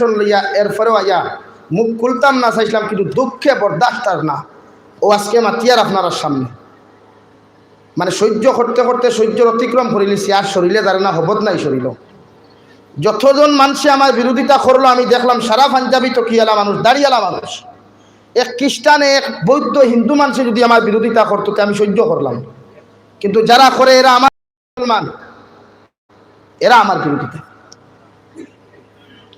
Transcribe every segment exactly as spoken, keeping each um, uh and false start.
লইয়া এরপরেও আইয়া মুখ খুলতাম না চাইছিলাম, কিন্তু দুঃখে বরদাস্ত আর না। ও আজকে মাতিয়ার আপনারার সামনে, মানে সহ্য করতে করতে সহ্যর অতিক্রম করিলিছি, আর শরীরে ধরে না, হবত নাই শরীরও। যতজন মানষে আমার বিরোধিতা করলো, আমি দেখলাম সারা পাঞ্জাবি টুপিআলা মানুষ, দাড়িআলা মানুষ। এক খ্রিস্টানে, এক বৌদ্ধ, হিন্দু মানষে যদি আমার বিরোধিতা করতো, তে আমি সহ্য করলাম, কিন্তু যারা করে এরা আমার মুসলমান, এরা আমার বিরোধিতা।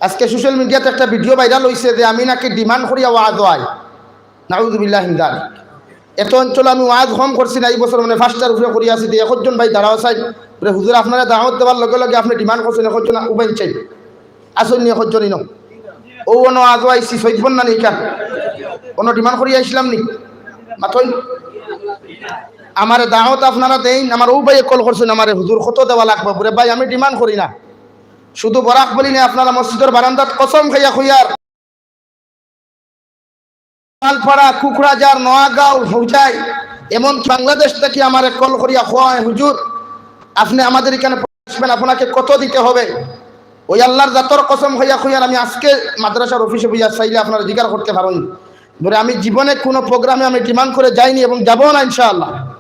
আজকে সোশ্যাল মিডিয়াত একটা ভিডিও ভাইরাল অইছে যে আমি নাকি ডিমান্ড করিয়া ওয়াজো আই। নাউজুবিল্লাহ মিন যালিক। এত অঞ্চল আমি ওয়াজ কম করছি না, এই বছর মানে পাঁচটার উপরে করিয়া আছি, যে একজন ভাই দাঁড়াও চাই, বলে, "হুজুর, আপনারে দাওয়াত দেওয়ার লগে লগে আপনে ডিমান্ড করছেন, একজন উবাইন চাই।" আসুন নি, একজন ইনো। ও অনো আজও আইছি, সৈবন না নি কেন? অনো ডিমান্ড করিয়া আইছিলাম নি? মাতইন। আমারে দাওয়াত আপনারা দেইন, আমার ও ভাইয়ে কল করছেন আমারে, "হুজুর, কত দেওয়া লাগবো?" বলে, "ভাই, আমি ডিমান্ড করি না, শুধু বরাক ভ্যালি না, আপনারা মসজিদর বারান্দাত কসম খাইয়া কইয়ার, গোয়ালপাড়া, কুকড়াঝাড়, নোয়াগাঁও, হোজাই, এমনকি বাংলাদেশ থাকি আমারে কল করিয়া কয়, 'হুজুর, আপনে আমাদের এখানে আসবেন, আপনাকে কত দিতে হবে?' ওই আল্লাহর জাতর কসম খাইয়া কইয়ার, আমি আজকে মাদ্রাসার অফিসে বইয়া চাইলে আপনারা জিকার করতে পারইন। বলে, আমি জীবনে কোনো প্রোগ্রামে আমি ডিমান্ড করে যাইনি এবং যাবো না ইনশাআল্লাহ।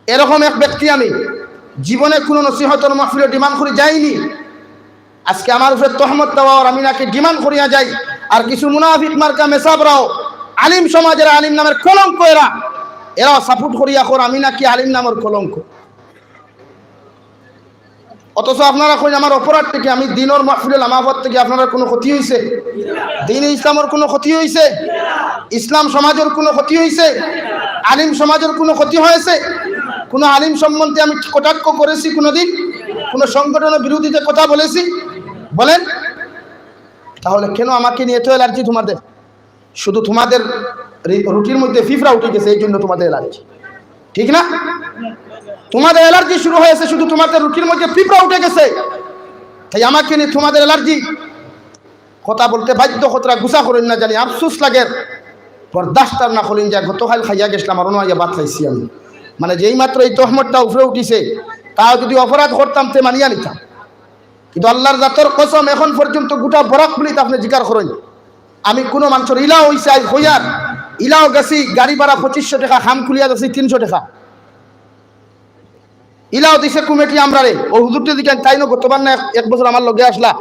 এরকম এক ব্যক্তি আমি, জীবনে কোনো নসিহতর মাহফিলে ডিমান্ড করি যাইনি। আজকে আমার উপরে তহমত দেওয়া অর আমি নাকি ডিমান্ড করিয়া যাই। আর কিছু মুনাফিক মার্কা মেসাবরাও, আলিম সমাজের আলিম নামের কলঙ্ক এরা, এরাও সাপোর্ট করিয়া কর আমি নাকি আলিম নামের কলঙ্ক। অথচ আপনারা কইন আমার অপরাধটা কি? আমি দিনর মাহফিলে লামাফত থাকি আপনারার কোনো ক্ষতি হইছে? দ্বীনে ইসলামর কোনো ক্ষতি হইছে? ইসলাম সমাজর কোনো ক্ষতি হইছে? আলিম সমাজর কোনো ক্ষতি হয়েছে? কোনো আলিম সম্বন্ধে আমি কটাক্ষ করেছি কোনোদিন? কোনো সংগঠনের বিরোধিতা কথা বলেছি? বলেন। তাহলে কেন আমাকে নিয়ে এত অ্যালার্জি তোমাদের? শুধু তোমাদের রি-, রুটির মধ্যে পিঁপড়া উঠে গেছে, এই জন্য তোমাদের অ্যালার্জি, ঠিক না? তোমাদের অ্যালার্জি শুরু হয়েছে শুধু তোমাদের রুটির মধ্যে পিঁপড়া উঠে গেছে, তাই আমাকে নিয়ে তোমাদের অ্যালার্জি। কথা বলতে বাধ্য, কতটা গুছা করইন না জানি, আফসোস লাগে, বরদাস্ত আর না করইন। যা গতকাল খাইয়া গেছিলাম, আর অনো আইয়া ভাত খাইছি আমি। মানে, যেই মাত্র এই তহমতটা উপরে উঠিছে, তাও যদি অপরাধ করতাম, তে মানিয়া নিতাম। কিন্তু আল্লাহর জাতর কসম, এখন পর্যন্ত গোটা বরাক ভ্যালিত আপনে জিকার করইন, আমি কোনো মানষর ইলাও অইছে আইজ কইয়ার, ইলাও গেছি গাড়ি ভাড়া পঁচিশশো টেকা, খাম খুলিয়া গেছি তিনশো টেকা। ইলাও দিছে কমিটি আমরারে, ও হুজুরটা দিকে তাইনও গতবার না এক, এক বছর আমার লগে আসলা,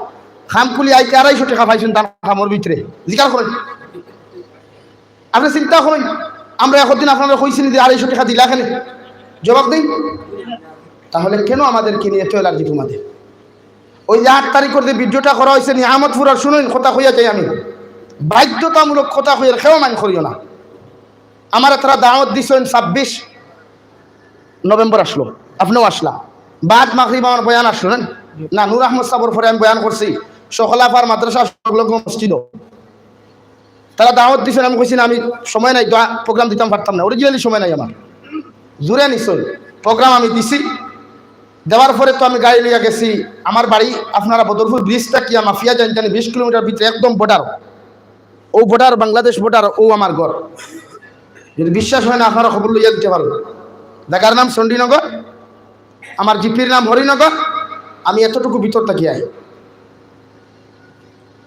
খাম খুলি আইতে আড়াইশো টেকা পাইছইন তান খামর ভিতরে। জিকার করইন, আপনে চিন্তা করইন, আমরা একদিন আপনারে কইছি নি যে আড়াইশো টেকা দিলা কেনে? জবাব দেইন। তাহলে কেন আমাদেরকে নিয়ে এত অ্যালার্জি তোমাদের? ওই যে আট তারিখর যে ভিডিওটা করা হয়েছে নিয়ামতপুরার, শুনইন, কথা কইয়া যাই আমি, বাধ্যতামূলক কথা কইয়ার, কেউ মাইন্ড করিও না। আমারে তারা দাওয়াত দিছইন ছাব্বিশ নভেম্বর আসলো, আপনেও আসলা, বাদ মাগরিব আমার বয়ান আসলো না? না, নূর আহমদ সাবর পরে আমি বয়ান করছি, সকলাফার মাদ্রাসা সংলগ্ন মসজিদও। তারা দাওয়াত দিছইন, আমি কইছি না, আমি সময় নাই, দোয়া, প্রোগ্রাম দিতাম পারতাম না, অরিজিনালি সময় নাই আমার। জুরে নিছইন, প্রোগ্রাম আমি দিছি, দেওয়ার পরে তো আমি গাড়ি লইয়া গেছি। আমার বাড়ি আপনারা বদরপুর ব্রিজ থাকিয়া মাফিয়া জানি জানি বিশ কিলোমিটার ভিতরে, একদম বর্ডার, ও বর্ডার, বাংলাদেশ বর্ডার, ও আমার ঘর। যদি বিশ্বাস হয় না, আপনারা খবর লইয়া দিতে পারবেন। জায়গার নাম চণ্ডীনগর, আমার জিপির নাম হরিনগর। আমি এতটুকু ভিতর থাকি আই।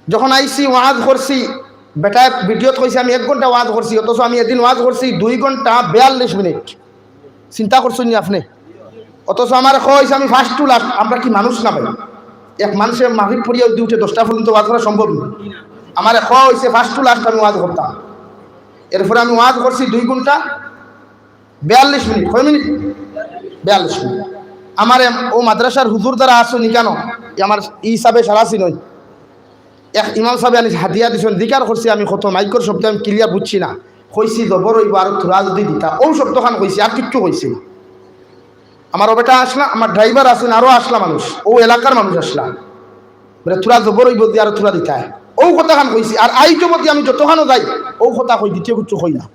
যখন আইছি, ওয়াজ করছি, বেটায় ভিডিওত কইছে আমি এক ঘন্টা ওয়াজ করছি, অথচ আমি এদিন ওয়াজ করছি দুই ঘন্টা বিয়াল্লিশ মিনিট। চিন্তা করছইন নি আপনে? অথচ আমারে কইছে আমি first to last। আমরা কি মানুষ না ভাই? এক মানষে মাগরিব পড়িয়া যদি উঠে দশটা পর্যন্ত ওয়াজ করা সম্ভব না। আমারে কইছে first to last আমি ওয়াজ করতাম। এরপরে আমি ওয়াজ করছি দুই ঘন্টা বিয়াল্লিশ মিনিট। কয় মিনিট? বিয়াল্লিশ মিনিট। আমারে ও মাদ্রাসার হুজুর যারা আছইন নি কেন, আমার ই হিসাবে সারা চিনইন। এক ইমাম সাবে আনি হাদিয়া দিছইন, জিকার করছি আমি কত, মাইকর শব্দ আমি ক্লিয়ার বুঝছি না। কইছি জবর অইবো, আর থুড়া যদি দিতা, ও শব্দখান কইছি, আর কিচ্ছু কইছি না। আমার ও বেটা আসলা, আমার ড্রাইভার আছইন, আরো আসলা মানুষ, ও এলাকার মানুষ আসলা। বলে, "থুড়া জবর অইবো দি, আর থুড়া দিতায়।" ও কথাখান কইছি, আর আইজ অবধি আমি যতখানো যাই, ও কথা কই, দ্বিতীয় কিচ্ছু কই না।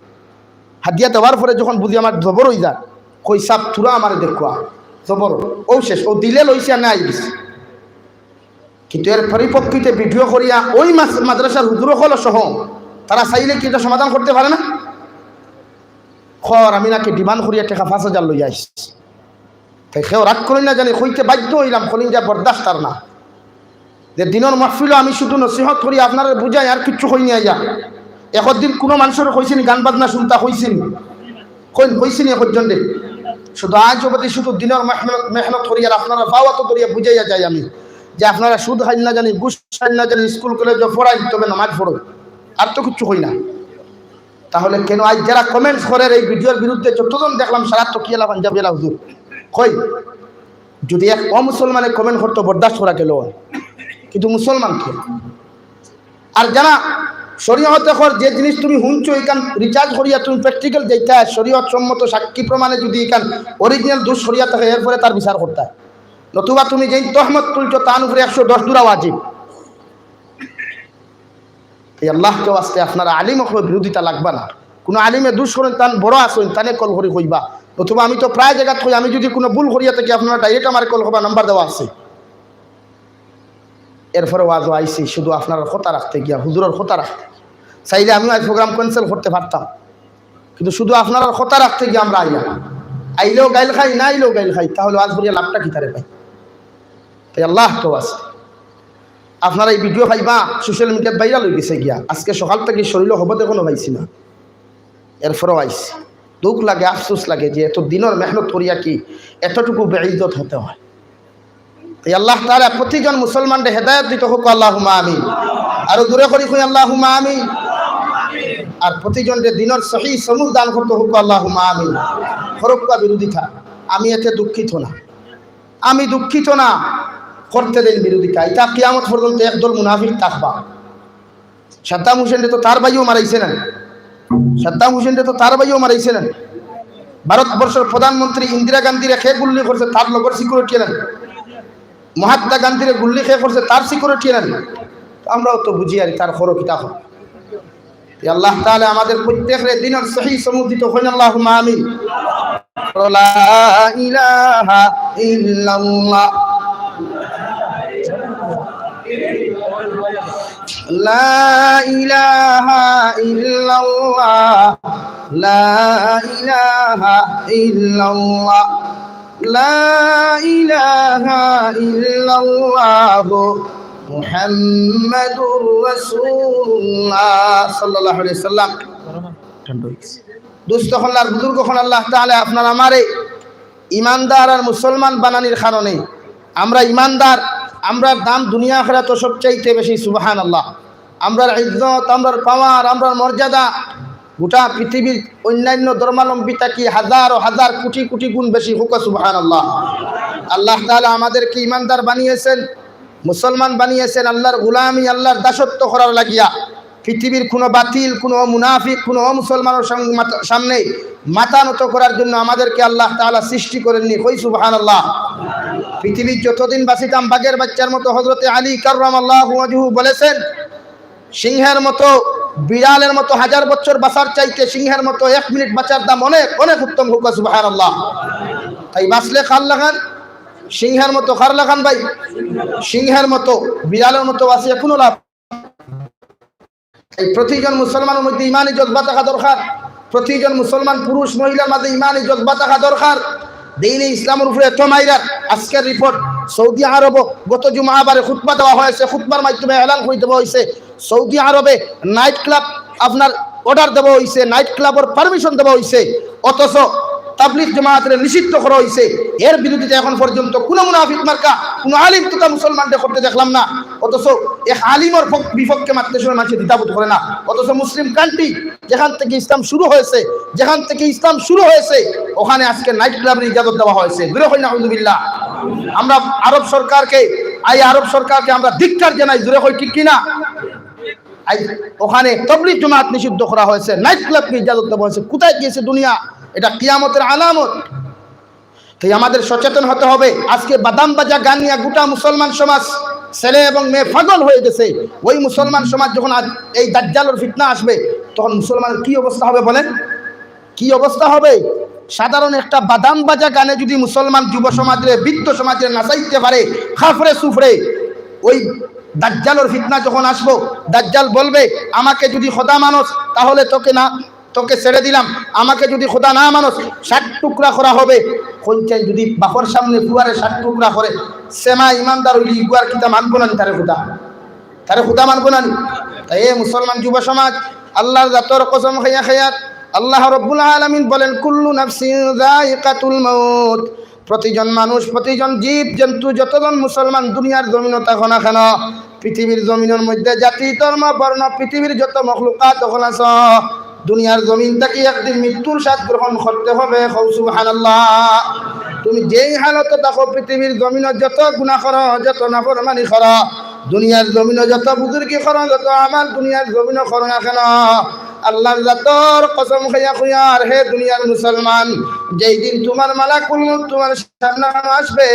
হাদিয়া দেওয়ার পরে যখন বুঝি আমার জবর অই যায়, কই, "সাব, থুড়া আমারে দেখুয়া, জবর।" ও শেষ, ও দিলে লইছে আর না আই দিছে। কিন্তু এর পরিপ্রেক্ষিতে ভিডিও করিয়া ওই মাস-, মাদ্রাসার হুজুর অকল সহ তারা চাইলে কি এটা সমাধান করতে পারে না? খর আমি নাকি ডিমান্ড করিয়া টেকা পাঁচ হাজার লইয়া আইছি। তাই কেউ রাগ করইন না জানি, কইতে বাধ্য অইলাম, কলিজা বরদাস্ত আর না। যে দিনর মাহফিলো আমি শুধু নসিহত করি, আপনারে বুঝাই, আর কিচ্ছু কই না আইয়া। একদিন কুনু মানষরে কইছি নি গান বাজনা হুনতা, কইছি নি? কইন, কইছি নি একজনরে? শুধু আজ অবধি শুধু দিনর মেহনত, মেহনত করি আর আপনারার পাও আতো ধরিয়া বুঝাইয়া যাই আমি যে আপনারা সুদ খাইন না জানি, ঘুষ খাইন না জানি, স্কুল কলেজো পড়াইন, তবে নামাজ পড়ো, আর তো কিচ্ছু কই না। তাহলে কেন আজ যারা comments করের এই ভিডিওর বিরুদ্ধে, যতজন দেখলাম সারা তকিয়ালা পাঞ্জাবিয়ালা হুজুর, কই, যদি এক অমুসলমানে comment করতো বরদাস্ত করা গেল, কিন্তু মুসলমান কে? আর যারা শরীয়তে কর যে জিনিস তুমি হুনছো, ইখান research করিয়া তুমি practical যেটা শরীয়ত সম্মত সাক্ষী প্রমাণে যদি ইখান original দোষ করিয়া থাকে, এরপরে তার বিচার করতা। নতুবা তুমি যেই তহমত তুলছো, তার উপরে একশো দশ দূরা ওয়াজিব। এই আল্লাহকে ওয়াস্তে আপনারা আলিম অকলর বিরোধিতা লাগবা না। কুনু আলিমে দোষ করইন, তান বড় আছইন, তানে কল করি কইবা। নতুবা আমি তো প্রায় জাগাত কই, আমি যদি কুনু ভুল করিয়া থাকি, আপনারা direct আমারে কল করবা, নাম্বার দেওয়া আছে। এরপরে ওয়াজও আইছি শুধু আপনারার কথা রাখতে গিয়া, হুজুরর কথা রাখতে। চাইলে আমিও আজ program cancel করতে পারতাম, কিন্তু শুধু আপনারার কথা রাখতে গিয়া আমরা আইলাম। আইলেও গাইল খাই, না আইলেও গাইল খাই, তাহলে ওয়াজ করিয়া লাভটা কিতারে পাই? তাই আল্লাহকে ওয়াস্তে, আপনারা এই ভিডিও পাইবা, social mediaত viral হয়ে গেছে গিয়া। আজকে সকাল থেকে শরীরে হবত এখনো পাইছি না, এরপরেও আইছি। দুঃখ লাগে, আফসোস লাগে যে এত দিনর মেহনত করিয়া কি এতটুকু বেইজ্জত হতে হয়। তাই আল্লাহ তাআলা প্রতিজন মুসলমানরে হেদায়েত দিতে হোক, আল্লাহুম্মা আমিন। আরো জোরে করি কই, আল্লাহুম্মা আমিন। আর প্রতিজনরে দিনর সহি সমুজ দান করতে হোক, আল্লাহুম্মা আমিন। করুক্কা বিরোধিতা, আমি এতে দুঃখিত না, আমি দুঃখিত না। করতে দেন বিরোধিতা, এটা কিয়ামত পর্যন্ত একদল মুনাফিক থাকবা। সাদ্দাম হোসেনরে তো তার ভাইও মারাইছে না, সাদ্দাম হোসেনরে তো তার ভাইও মারাইছে না। ভারতবর্ষর প্রধানমন্ত্রী ইন্দিরা গান্ধীরে খে গুল্লি করছে, তার লগর সিকিউরিটি না। মহাত্মা গান্ধীরে গুল্লি খে করছে, তার সিকিউরিটি না। তো আমরাও তো বুঝি আর তার খরো কিতা খরো। এ আল্লাহ তাআলা আমাদের প্রত্যেকরে দিনর সহি সমুদিত হইন, আল্লাহুম্মা আমিন। লা ইলাহা ইল্লাল্লাহ। لا إله إلا الله، لا إله إلا الله، لا إله إلا الله، محمد رسول الله صلى الله عليه وسلم। দোস্ত অকল আর বুজুর্গ অকল, আল্লাহ তাআলা আপনার আমারে ইমানদার আর মুসলমান বানানির কারণে আমরা ইমানদার, আমরার দাম দুনিয়া আখিরাতো সবচাইতে বেশি, সুবহানাল্লাহ। আমরার ইজ্জত, আমরার পাওয়ার, আমরার মর্যাদা গোটা পৃথিবীর অন্যান্য ধর্মাবলম্বী থাকি হাজার ও হাজার কোটি কোটি গুণ বেশি। হোক সুবহানাল্লাহ। আল্লাহ তাআলা আমাদেরকে ইমানদার বানিয়েছেন, মুসলমান বানিয়েছেন, আল্লাহর গোলামি, আল্লাহর দাসত্ব করার লাগিয়া। পৃথিবীর কোনো বাতিল, কোনো মুনাফিক, কোনো অমুসলমানের সঙ্গে মাথা-, সামনে মাথা নত করার জন্য আমাদেরকে আল্লাহ তাআলা সৃষ্টি করেননি। কই সুবহানাল্লাহ। পৃথিবীর যতদিন বাঁচিতাম বাঘের বাচ্চার মতো, হযরতে আলী কাররামাল্লাহু ওয়াজহু বলেছেন, সিংহের মতো, বিড়ালের মতো হাজার বছর বাঁচার চাইতে সিংহের মতো এক মিনিট বাঁচার দাম অনেক, অনেক উত্তম। হোক সুবহানাল্লাহ। তাই বাঁচলে কার লাখান? সিংহের মতো। কার লাখান ভাই? সিংহের মতো। বিড়ালের মতো বাঁচিয়া কোনো লাভ। এই প্রতিজন মুসলমানের মধ্যে ইমানি জজবা থাকা দরকার। প্রতিজন মুসলমান পুরুষ মহিলার মাঝে ইমানি জজবা থাকা দরকার। দ্বীনে ইসলামের উপরে এত মাইরার। আজকের রিপোর্ট, সৌদি আরবও গত জুমাবারে খুতবা দেওয়া হয়েছে, খুতবার মাধ্যমে এলান করে দেওয়া হয়েছে, সৌদি আরবে নাইট ক্লাব আপনার অর্ডার দেওয়া হয়েছে, নাইট ক্লাবর পারমিশন দেওয়া হয়েছে, অথচ তাবলিগ জামাতরে নিষিদ্ধ করা হয়েছে। এর বিরোধিতা এখন পর্যন্ত কোনো মুনাফিক মার্কা, কোনো আলিম তথা মুসলমানরে করতে দেখলাম না। অথচ এক আলিমর পক-, বিপক্ষে মাতলে সময় মানুষে দ্বিধাবোধ করে না। অথচ মুসলিম কান্ট্রি, যেখান থেকে ইসলাম শুরু হয়েছে, যেখান থেকে ইসলাম শুরু হয়েছে, ওখানে আজকে নাইট ক্লাবের ইজাজত দেওয়া হয়েছে। জোরে কই নাউজুবিল্লাহ। আমরা আরব সরকারকে, এই আরব সরকারকে আমরা ধিক্কার জানাই। জোরে কই ঠিক কিনা? এই ওখানে তবলিগ জমাত নিষিদ্ধ করা হয়েছে, নাইট ক্লাবকে ইজাজত দেওয়া হয়েছে। কোথায় গিয়েছে দুনিয়া? এটা কিয়ামতের আলামত। তাই আমাদের সচেতন হতে হবে। আজকে বাদাম বাজা গান নিয়ে গোটা মুসলমান সমাজ, ছেলে এবং মেয়ে পাগল হয়ে গেছে। ওই মুসলমান সমাজ যখন আজ এই দাজ্জালর ফিতনা আসবে, তখন মুসলমানের কি অবস্থা হবে বলেন? কি অবস্থা হবে? সাধারণ একটা বাদাম বাজা গানে যদি মুসলমান যুব সমাজরে, বৃদ্ধ সমাজরে নাচাইতে পারে, কাফরে সুফরে, ওই দাজ্জালর ফিতনা যখন আসবো, দাজ্জাল বলবে, "আমাকে যদি খোদা মানস, তাহলে তোকে না তোকে ছেড়ে দিলাম, আমাকে যদি খোদা না মানস, সাত টুকরা করা হবে। কইন চাইন যদি বাপর সামনে পুয়ারে সাত টুকরা করে, সে মা ইমানদার অইলে ইগুয়ার কিতা মানবো না নি তারে খোদা? তারে খোদা মানবো না নি? তাই এ মুসলমান যুব সমাজ, আল্লাহর জাতর কসম খাইয়া খাইয়ার, আল্লাহ রব্বুল আলামিন বলেন, "কুল্লু নাফসিন যায়িকাতুল মাউত।" প্রতিজন মানুষ, প্রতিজন জীব জন্তু, যতজন মুসলমান দুনিয়ার জমিনো থাকো না কেন, পৃথিবীর জমিনের মধ্যে জাতি, ধর্ম, বর্ণ, পৃথিবীর যত মখলুকাত অকল আছো, দুনিয়ার জমিন থাকি একদিন মৃত্যুর স্বাদ গ্রহণ করতে হবে। কও সুবহানাল্লাহ। তুমি যেই হালতে থাকো, পৃথিবীর জমিনো যত গুনাহ করো, যত নাফরমানি করো, দুনিয়ার জমিনো যত বুজুর্গি করো, যত আমাল দুনিয়ার জমিনো করো না কেন, আল্লাহর জাতর কসম খাইয়া কইয়ার, হে দুনিয়ার মুসলমান, যেই দিন তোমার মালাকুল মউত তোমার সামনে আসবে,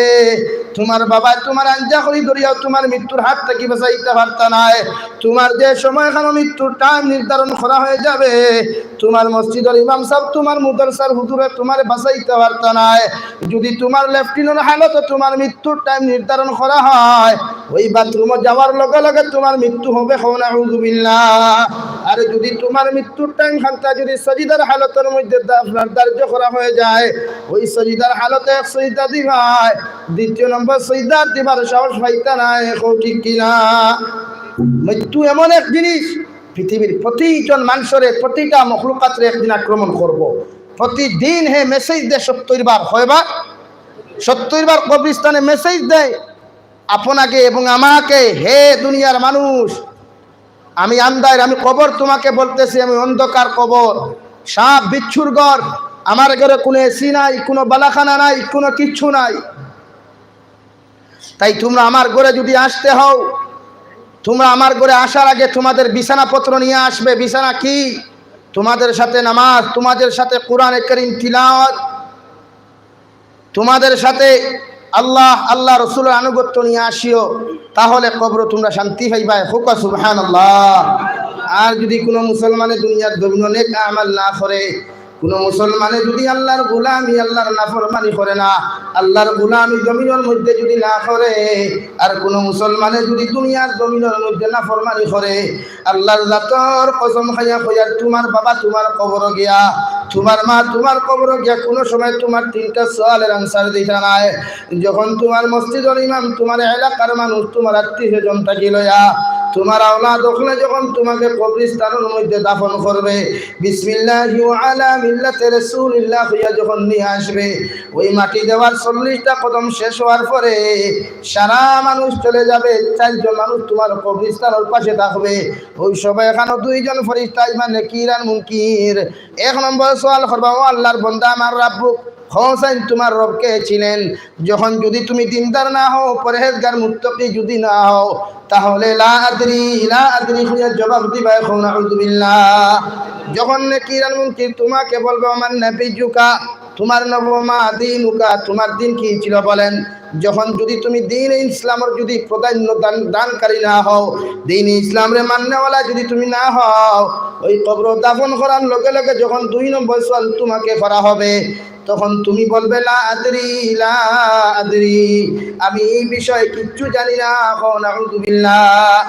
তোমার বাবা তোমার আঞ্জা করি ধরিয়াও তোমার মৃত্যুর হাত থাকি বাঁচাইতা পারতা নায়। তোমার যে সময় খানো মৃত্যুর টাইম নির্ধারণ করা হয়ে যাবে, তোমার মসজিদর ইমাম সাব, তোমার মাদ্রাসার হুজুরে তোমারে বাঁচাইতা পারতা নায়। যদি তোমার লেফটিনর হালতে তোমার মৃত্যুর টাইম নির্ধারণ করা হয়, ওই বাথরুমো যাওয়ার লগে লগে তোমার মৃত্যু হবে, কও নাউজুবিল্লাহ। আর যদি তোমার মৃত্যুর টাইম খানটা যদি সজিদার হালতর মধ্যে দা-, আপনার ধার্য করা হয়ে যায়, ওই সজিদার হালতে এক সজিদা দিবায়, দ্বিতীয় নম্বর সজিদা দিবার সাহস পাইতা নায়, কও ঠিক কিনা? মৃত্যু এমন এক জিনিস, পৃথিবীর প্রতিজন মানুষরে, প্রতিটা মখলুকাতরে একদিন আক্রমণ করব। প্রতিদিন হে মেসেজ দেয় সত্তর বার, কয়বার? সত্তর বার কবরস্থানে মেসেজ দেয় আপনাকে এবং আমাকে, "হে দুনিয়ার মানুষ, আমি আন্দার, আমি কবর তোমাকে বলতেছি, আমি অন্ধকার কবর, সাপ বিচ্ছুর ঘর, আমার ঘরে কোনো এসি নাই, কোনো বালাখানা নাই, কোনো কিচ্ছু নাই। তাই তোমরা আমার ঘরে যদি আসতে হও, তোমরা আমার ঘরে আসার আগে তোমাদের বিছানাপত্র নিয়ে আসবে।" বিছানা কি? তোমাদের সাথে নামাজ, তোমাদের সাথে কোরআনে করিম তিলাওয়াত, তোমাদের সাথে আল্লাহ, আল্লাহ রসুলের আনুগত্য নিয়ে আসিও, তাহলে কবরো তোমরা শান্তি পাইবায়। কও সুবহানাল্লাহ। আর যদি কোনো মুসলমানে দুনিয়ার জমিনো নেক আমাল না করে, কোনো মুসলমানে যদি আল্লাহর গোলামি, আল্লাহর নাফরমানি করে না, আল্লাহর গোলামি জমিনের মধ্যে যদি না করে, আর কোনো মুসলমানে যদি দুনিয়ার জমিনের মধ্যে নাফরমানি করে, আল্লাহর জাতর কসম খাইয়া কইয়ার, তোমার বাবা তোমার কবরো গিয়া, তোমার মা তোমার কবরো গিয়া কোনো সময় তোমার তিনটা সওয়ালের আনসার দিতা নায়। যখন তোমার মসজিদর ইমাম, তোমার এলাকার মানুষ, তোমার আত্মীয় স্বজন থাকি লইয়া, তোমার আওলাদ অকলে যখন তোমাকে কবরস্থানের মধ্যে দাফন করবে, বিসমিল্লাহি ওয়া আলা মিল্লাতি রাসূলিল্লাহ কইয়া যখন নিয়ে আসবে, ওই মাটি দেওয়ার চল্লিশটা কদম শেষ হওয়ার পরে সারা মানুষ চলে যাবে, চারজন মানুষ তোমার কবরস্থানের পাশে থাকবে। ওই সময় এখানো দুইজন ফেরেশতা আইবা, নেকির আর মুনকির। এক নম্বর সওয়াল করবা, "ও আল্লাহর বন্দা, আমার রাব্বুক, কও চাইন তোমার রব কে ছিলেন?" যখন যদি তুমি দিনদার না হও, পরহেজগার মুত্তাকি যদি না হও, তাহলে "লা আদরি, লা আদরি" কইয়া জবাব দিবায়, কও নাউজুবিল্লাহ। যখন নেকির আর মুনকির তোমাকে বলবে, "ওমান নাবিয়্যুকা", তোমার নবী, "ওমা দীনুকা", তোমার দিন কি ছিল বলেন। যখন যদি তুমি দ্বীনে ইসলামর যদি প্রাধান্য দান, দানকারী না হও, দ্বীনে ইসলামরে মাননেওয়ালা যদি তুমি না হও, ওই কবরো দাফন করার লগে লগে যখন দুই নম্বর সওয়াল তোমাকে করা হবে, তখন তুমি বলবে, "লা আদরি, লা আদরি, আমি এই বিষয়ে কিচ্ছু জানি না।" কও নাউজুবিল্লাহ।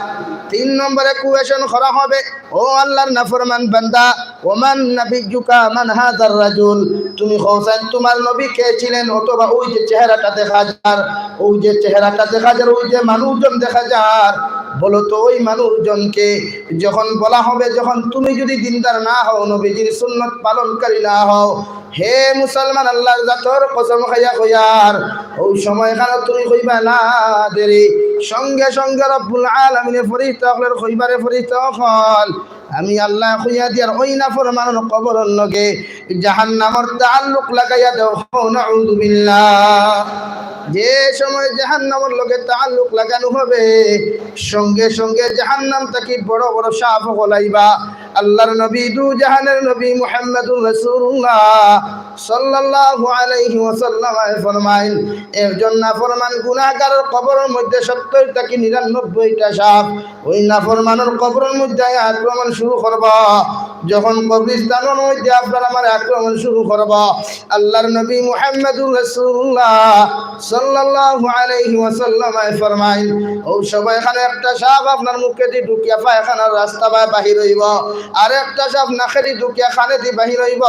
তিন নম্বরে কোয়েশন করা হবে, "ও আল্লাহর নাফরমান বান্দা, ওমান নাবিয়্যুকা মান হাযার রাজুল?" তুমি কও চাইন তোমার নবী কে ছিলেন, অথবা ওই যে চেহারাটা দেখা যার, ওই যে চেহারাটা দেখা যার, ওই যে মানুষজন দেখা যার, বলো তো ওই মানুষজনকে। যখন বলা হবে, যখন তুমি যদি দিনদার না হও, নবীজির সুন্নত পালনকারী না হও, হে মুসলমান, আল্লাহর জাতর কসম খাইয়া কইয়ার, ওই সময় খানো তুমি কইবা, "লা আদরি।" সঙ্গে সঙ্গে রব্বুল আলামিনে ফেরেশতা অকলরে কইবা, "রে ফেরেশতা অকল, আমি আল্লাহ কইয়া দিয়ার ওই নাফরমানর কবরর লগে জাহান্নামর তাআল্লুক লাগাইয়া দেও।" কও নাউজুবিল্লাহ। যে সময় জাহান্নামর লগে তাআল্লুক লাগানো হবে, সঙ্গে সঙ্গে জাহান্নাম থাকি বড় বড় সাপ অকল আইবা। আল্লাহর নবী, দু জাহানের নবী মুহাম্মাদুর রাসূলুল্লাহ সাল্লাল্লাহু আলাইহি ওয়াসাল্লাম ফরমাইন, একজন নাফরমান গুনাহগারর কবরর মধ্যে সত্তর থাকি নিরানব্বইটা সাপ ওই নাফরমানর কবরর মধ্যে আইয়া আক্রমণ শুরু করবা। যখন কবরস্থানর মধ্যে আপনার আমার আক্রমণ শুরু করব, আল্লাহর নবী মুহাম্মাদুর রাসূলুল্লাহ সাল্লাল্লাহু আলাইহি ওয়াসাল্লাম ফরমাইন, ওই সময় এখানে একটা সাপ আপনার মুখেদি ঢুকিয়া পায়খানার রাস্তা বায় বাহির অইব, আর একটা সাপ নাকেদি ঢুকিয়া কানেদি বাহির অইব,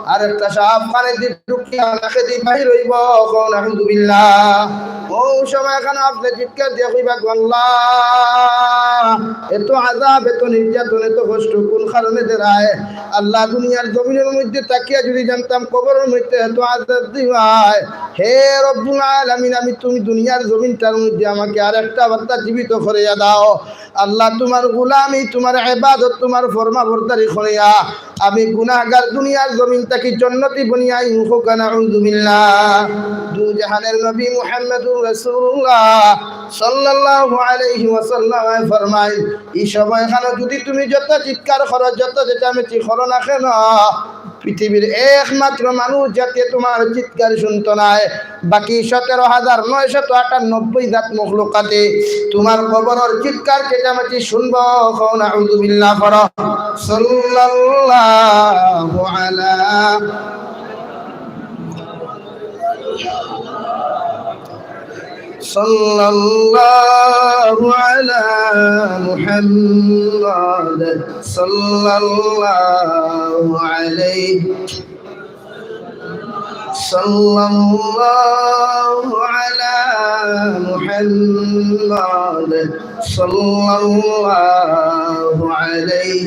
আর একটা সাপ কানেদি ঢুকিয়া নাকেদি বাহির অইব। কও নাউযুবিল্লাহ। ওই সময় এখানে আপনি চিৎকার দিয়া কইবা, "গো আল্লাহ, এত আযাব, এত নির্যাতন, এত কষ্ট কোন কারণে দেরায়? আল্লাহ, দুনিয়ার জমিনর মধ্যে থাকিয়া যদি জানতাম কবরর মধ্যে এত আযাব দিবায়, হে রব্বুল আলামিন, আমি তুমি দুনিয়ার জমিনটার মধ্যে আমাকে আরেকটা বাত্তা জীবিত করিয়া দাও। আল্লাহ, তোমার গোলামি, তোমার ইবাদত, তোমার ফরমাবরদারি করিয়া আমি গুনাহগার দুনিয়ার জমিন থাকি জন্নতি বনিয়া আইমু।" কও নাউযুবিল্লাহ। দুজাহানের নবী মুহাম্মাদুর রাসূলুল্লাহ সাল্লাল্লাহু আলাইহি ওয়াসাল্লাম ফরমাইন, এই সময়খানো যদি তুমি যত চিৎকার করো, যত চেঁচামেচি করো না কেন, পৃথিবীর একমাত্র মানুষ জাতিয়ে তোমার চিৎকার শুনতো নায়। বাকি সতেরো হাজার নয়শত আটানব্বই জাত মখলুকাতে তোমার কবরর চিৎকার চেঁচামেচি শুনবো। কও নাউযুবিল্লাহ পড়ো। সাল্লাল্লাহু আলা, সাল্লাল্লাহু আলা মুহাম্মাদ, সাল্লাল্লাহু আলাইহি, সাল্লাল্লাহু আলা মুহাম্মাদ, সাল্লাল্লাহু আলাইহি।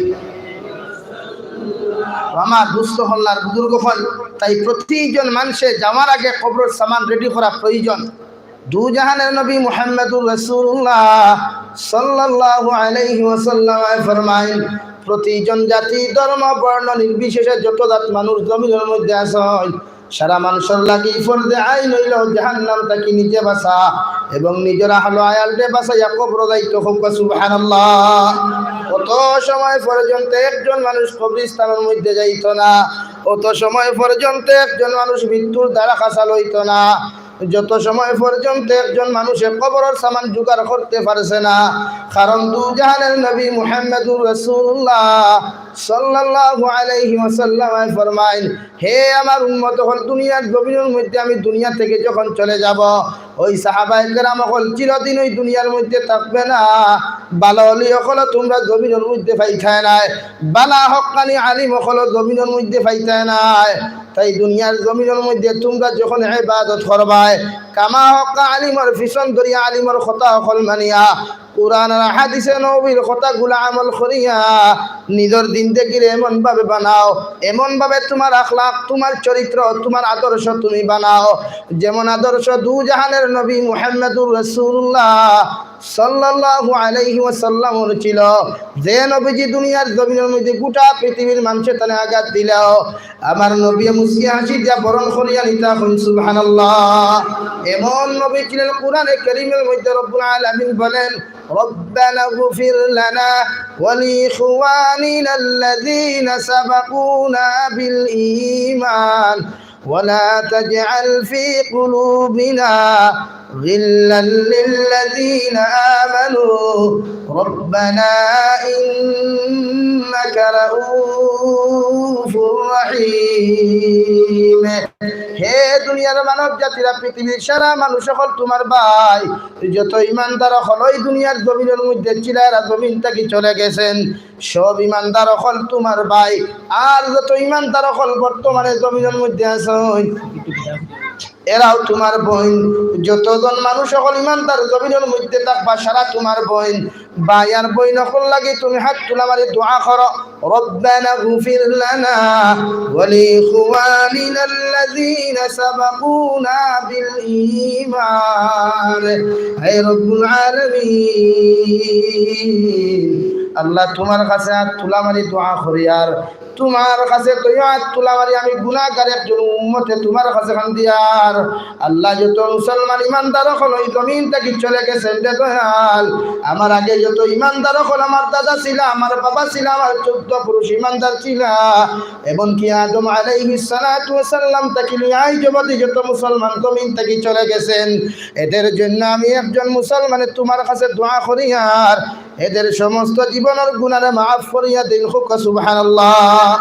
আমার দুস্থ হল্লার বুজুর্গ হল, তাই প্রতিজন মানুষে যাওয়ার আগে কবরর সামান রেডি করা প্রয়োজন। দুজাহানের নবী মুহাম্মাদুর রাসূলুল্লাহ সাল্লাল্লাহু আলাইহি ওয়াসাল্লাম ফরমাইন, প্রতিজন জাতি, ধর্ম, বর্ণ নির্বিশেষে যত জাত মানুষ জমিনর মধ্যে আছইন, সারা মানুষর লাগি ফরজে আইন অইলো জাহান্নাম থাকি নিজে বাঁচা এবং নিজর আহলো আয়ালরে বাঁচাইয়া কবরো যাইতো। কও সুবহানাল্লাহ। অত সময় পর্যন্ত একজন মানুষ কবরস্থানর মধ্যে যাইতো না, অত সময় পর্যন্ত একজন মানুষ মৃত্যুর দ্বারা খাসা লইতো না, যত সময় পর্যন্ত একজন মানুষে কবরর সামান জোগাড় করতে পারছে না। কারণ দুজাহানের নবী মুহাম্মাদুর রাসূলুল্লাহ সাল্লাল্লাহু আলাইহি ওয়াসাল্লাম ফরমাইন, হে আমার উম্মত অকল, দুনিয়ার জমিনর মধ্যে আমি দুনিয়া থেকে যখন চলে যাব, ওই সাহাবায়ে কেরাম অকল চিরদিন ওই দুনিয়ার মধ্যে থাকবে না। ভালা অলি অকল তোমরা জমিনর মধ্যে পাইতায় নায়, ভালা হক্কানি আলিম অকল জমিনর মধ্যে পাইতায় নায়। তাই দুনিয়ার জমিনর মধ্যে তোমরা যখন ইবাদত করবায়, কামা হক্কা আলিমর পিছন ধরিয়া, আলিমর কথা অকল মানিয়া, কুরআন আর হাদিসে নবীর কথাগুলা আমল করিয়া নিজর জিন্দেগিরে এমন ভাবে বানাও, এমন ভাবে তোমার আখলাক, তোমার চরিত্র, তোমার আদর্শ তুমি বানাও, যেমন আদর্শ দুজাহানের নবী মুহাম্মাদুর রাসূলুল্লাহ সাল্লাল্লাহু আলাইহি ওয়াসাল্লামর ছিল। যে নবীজি দুনিয়ার জমিনর মধ্যে গোটা পৃথিবীর মানুষে তানে আঘাত দিলেও আমার নবী মুস্কি হাসি দিয়া বরণ করিয়া নিতা। কও সুবহানাল্লাহ। এমন নবী ছিলেন, কোরআনে কারীমের মধ্যে রব্বুল আলামিন বলেন, ربنا اغفر لنا ولإخواننا الذين سبقونا بالإيمان ولا تجعل في قلوبنا غلا للذين آمنوا ربنا إنك رؤوف رحيم। হে দুনিয়ার মানব জাতিরা, পৃথিবীর সারা মানুষ অকল তোমার ভাই। যত ইমানদার অকল ওই দুনিয়ার জমিনর মধ্যে ছিলা, এরা জমিন থাকি চলে গেছেন। সব ইমানদার অকল তোমার ভাই। আর যত ইমানদার অকল বর্তমানে জমিনর মধ্যে আছইন, এরাও তোমার বইন। যতজন মানুষ অকল ইমানদার জমিনর মধ্যে থাকবা, সারা তোমার বইন। ভাই আর বইন অকল লাগি তুমি হাত তুলা মারি দোয়া করো, ربنا اغفر لنا ولإخواننا الذين سبقونا بالإيمان। হে রব্বুল আলামিন, আল্লাহ, তোমার কাছে হাত তুলা মারি দোয়া করিয়ার, তোমার কাছে দুই হাত তুলা মারি আমি গুনাহগার একজন উম্মতে তোমার কাছে কান্দিয়ার। আল্লাহ, যত মুসলমান ইমানদার অকল ওই জমিন থাকি চলে গেছেন রে দয়াল। আমার আগে যত ইমানদার অকল, আমার দাদা ছিলা, আমার বাবা ছিলা, আমার চৌদ্দ পুরুষ ইমানদার ছিলা, এমনকি আদম আলাইহিস সালাতু ওয়াস সালাম থাকি লইয়া আইজ অবধি যত মুসলমান জমিন থাকি চলে গেছেন, এদের জন্য আমি একজন মুসলমানে তোমার কাছে দোয়া করিয়ার। এদের সমস্ত জীবনর গুনারে মাফ করিয়া দেইন। কউক্কা সুবহানাল্লাহ।